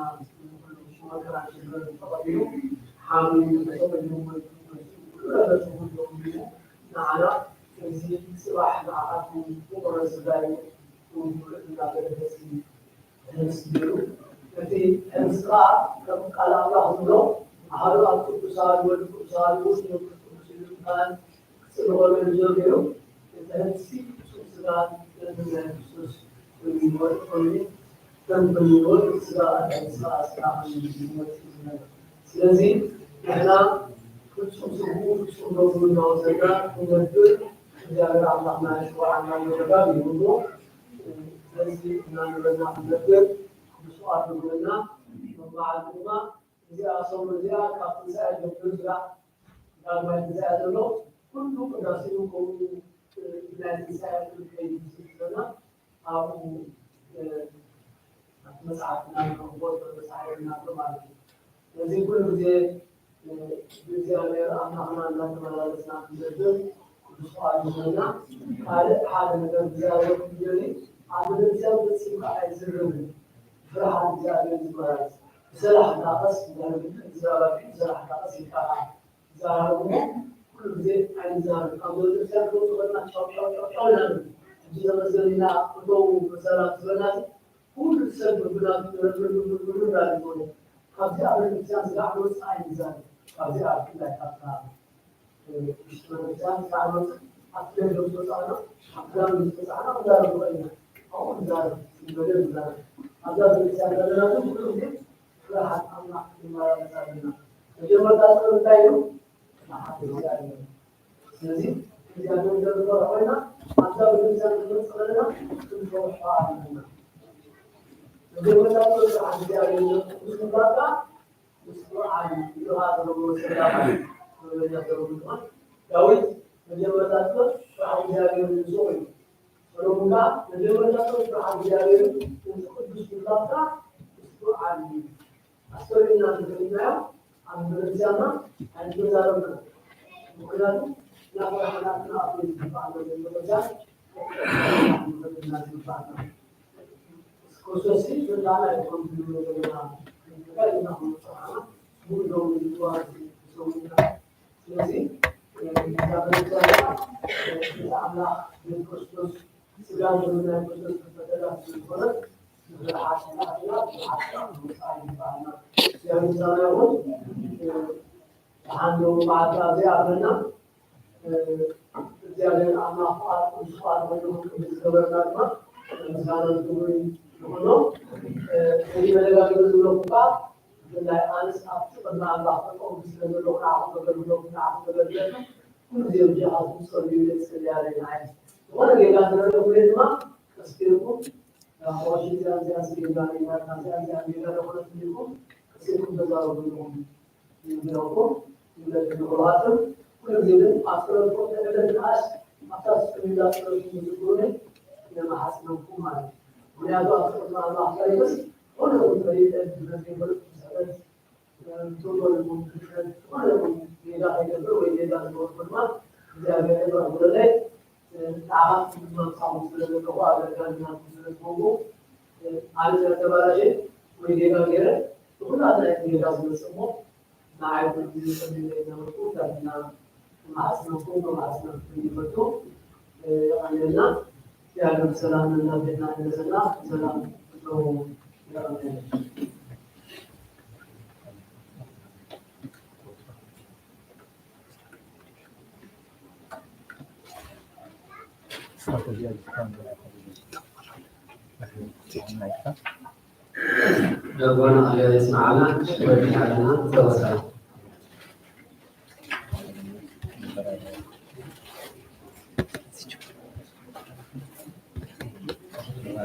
ኩሉ መከራ ሽግር ተቐቢሉ ሓሚሙ ተቐቢሉ ኩሉ ነገር ተቐቢሉ ንዓና እዚ ጽባሕ ንዓኻትኩም ፍቑር ስጋይ እናበለ ደስ ይብል። ሕምስ ይብሉ። እቲ ሕምስ ከዓ ከም ቃል ኣምላኽ ዝብሎ፣ ኣሃዱ ኣብ ቅዱሳን ወልድ ቅዱሳን ውእቱ መንፈስ ቅዱስ ይብል ቃል ክጽልኦ ጀሚሩ፣ እቲ ሕምሲ ፍጹም ስጋ ደም ናይ ክርስቶስ በሚወድ ኮይኑ፣ ከም በሚወድ ስጋ ኣዳም ስጋ ስጋ ከም በሚወድ ይዝመር። ስለዚ ንሕና ፍጹም ስግኡ ፍጹም ደሙ እናወሰድና ክንነብር እግዚኣብሔር ኣምላኽና ይጽውዓና ይረዳን ይብሉ። ስለዚ እናንበርና ክንነብር ቅዱስ ፍቓድ ይሁንልና። መማዕድ ድማ እዚኣ ሰሙን እዚኣ ካብ ትንሳኤ ጀምሩ ስጋዕ ዳግማይ ትንሳኤ ዘሎ ኩሉ ቅዳሴኡ ከምኡ ናይ ትንሳኤ ክልከ ይመስል ዘለና ኣብኡ መጽሓፍና ንረኽቦ መጽሓፍና ኣሎ ማለት እዩ። ስለዚህ ኩሉ ግዜ ብእግዚኣብሔር ኣምላኽና እናተመላለስና ክንነብር ቅዱስ ፍቓዱ ይሁንና። ካልእ ሓደ ነገር እግዚኣብሔር ክደሊ ኣብ ቤተክርስትያን ፈጺምካ ኣይዝርብን። ፍርሃት እግዚኣብሔር ዝመላለስ ብሰላሕ እናቐስ ብዛረብ ብሰላሕ እናቐስ ይቃላዕ። ዛራርሞ ኩሉ ግዜ ኣይንዛረብ። ካብ ቤተክርስትያን ክንወጽእ ከለና ጫው ጫው ጫው ጫው ንብል። ሕጂ ተመስገን ኢና እተው ብሰላም ዝበልናዚ ኩሉ ሰብ ብናቱ ንረብር ብር ብር ብር ኣለ ዝኾነ። ካብዚኣ ቤተክርስትያን ስጋዕ ንወጽእ ኣይንዛረብ። ካብዚኣ ብፍላይ ካብታ ውሽጢ ቤተክርስትያን ስጋዕ ንወጽእ ኣብ ደገ ምስ ወጻእና ኣብ ክዳን ምስ ወጻእና ክንዛረብ ንኽእል ኢና። ኣብኡ ንዛረብ፣ በደንብ ንዛረብ። ኣብዛ ቤተክርስትያን ዘለና ግን ኩሉ ግዜ ፍርሃት ኣምላኽ ክንመላለስ ኣለና። መጀመርታ ጸሎት እንታይ እዩ? ፍርሃት እግዚኣብሔር። ስለዚ እግዚኣብሔር እንድንፈርሖ ኢና። ኣብዛ ቤተክርስትያን ክንመጽእ ከለና ክንፈርሖ ኣለና። መጀመርታ ጸሎት ፍርሃት እግዚኣብሔር እዩ። ቅዱስ ምግባር ከኣ ምስጢሩ ዓቢ እዩ። ኢሉ ከኣ ተረጎመ ሰላም ተረጎመ ድማ ዳዊት መጀመርታ ጸሎት ፍርሃት እግዚኣብሔር እዩ። ሰሎሞን ከኣ መጀመርታ ጸሎት ፍርሃት እግዚኣብሔር እዩ። እቲ ቅዱስ ምግባር ከኣ ምስጢሩ ዓቢ እዩ። ኣስተውዒልና እንተፈሊጥናዮ ኣብ ቤተክርስትያንና ኣይንተዛረብን። ምኽንያቱ ናብ ሓጢኣትና ኣብ ቤት ዝግባእ ነገር ቤተክርስትያን ዝግባእ ክርስቶስ ስልጣን ኣይኮን ዝብል ዘለና ነገር ኢና ክንጽውዓ ሙሉ ለሙሉ ዝዋር ዝሰውና። ስለዚህ እዛ ቤተክርስትያን ቤተ ኣምላኽ ቤተ ክርስቶስ ስጋ ደም ናይ ክርስቶስ ዝፈጠራ ስለዝኾነት ንፍርሃት እናእተና ብሓሳብ ምውጻእ ይግባእና። እግዚኣብሔር ምሳና ይኹን። ብሓንዶ መዓልቲ ኣብዚ ኣበና እግዚኣብሔር ኣምላኽ ፍቓድ ቅዱስ ፍቓድ ኮይኑ ክንቅብል ዝገበረና ድማ ምስጋና ክብሪ ይኹኖ። እዚ መደጋገሚ ዝብለኩም ከዓ ብፍላይ ኣነስ ኣብቲ ቅድሚ ኣምላኽ ጠጠው ስለ ዘለኹ ንዓኹም ከገልግለኩም ንዓኹም ከገልግለኩም ኩሉ ግዜ ብጀኻኹም ጸልዩ ኢለ እጽሊ ኣለና። ዝኾነ ጌጋ እንተደረገ ድማ ቀስ ኢልኩም ኣቦ እዚኣ እዚኣ ጌጋ ኣለና እዚኣ እዚኣ ጌጋ ደኾነት ኢልኩም ቀስ ኢልኩም ተዛረቡ ኢልኩም ይብለኩም። ይብለኩም ይብለኩም። ኩሉ ግዜ ግን ኣብ ጸሎትኩም ተዕለል ድኣስ ኣብታ ስክሪን ጸሎትኩም ዝዝክሩኒ የመሓጽነኩም ማለት እዩ። ምኽንያቱ ኣብ ጸሎትና ኣምላኽ ከይብስ ኩሉ ፈሊጠ ዝፈለጥ ስሕተት ቶሎ ኢልኩም ድፍረት ዝኾነ ይኹን ጌጋ ከይገብር ወይ ጌጋ ዝገበርኩ ድማ እግዚኣብሔር ይቕረ ክብለለይ። ንዓኻትኩም ድማ ምሳኹም ስለ ዘለኹ ኣገልጋሊ ናትኩም ስለ ዝኾንኩ ኣነ ስለ ተባላሸ ወይ ጌጋ ገይረ ንኹላትና እዩ ጌጋ ዝመጽእ እሞ ንዓይ ኩሉ ግዜ ጸሊለ ዝነበርኩ እንታይ ኢልና Мацна хьухь, мацна хьухь, ибату, э, анена, я, сэлам, сэлам, сэлам, сэлам. ربنا عليه اسمعنا وجعلنا توسعا.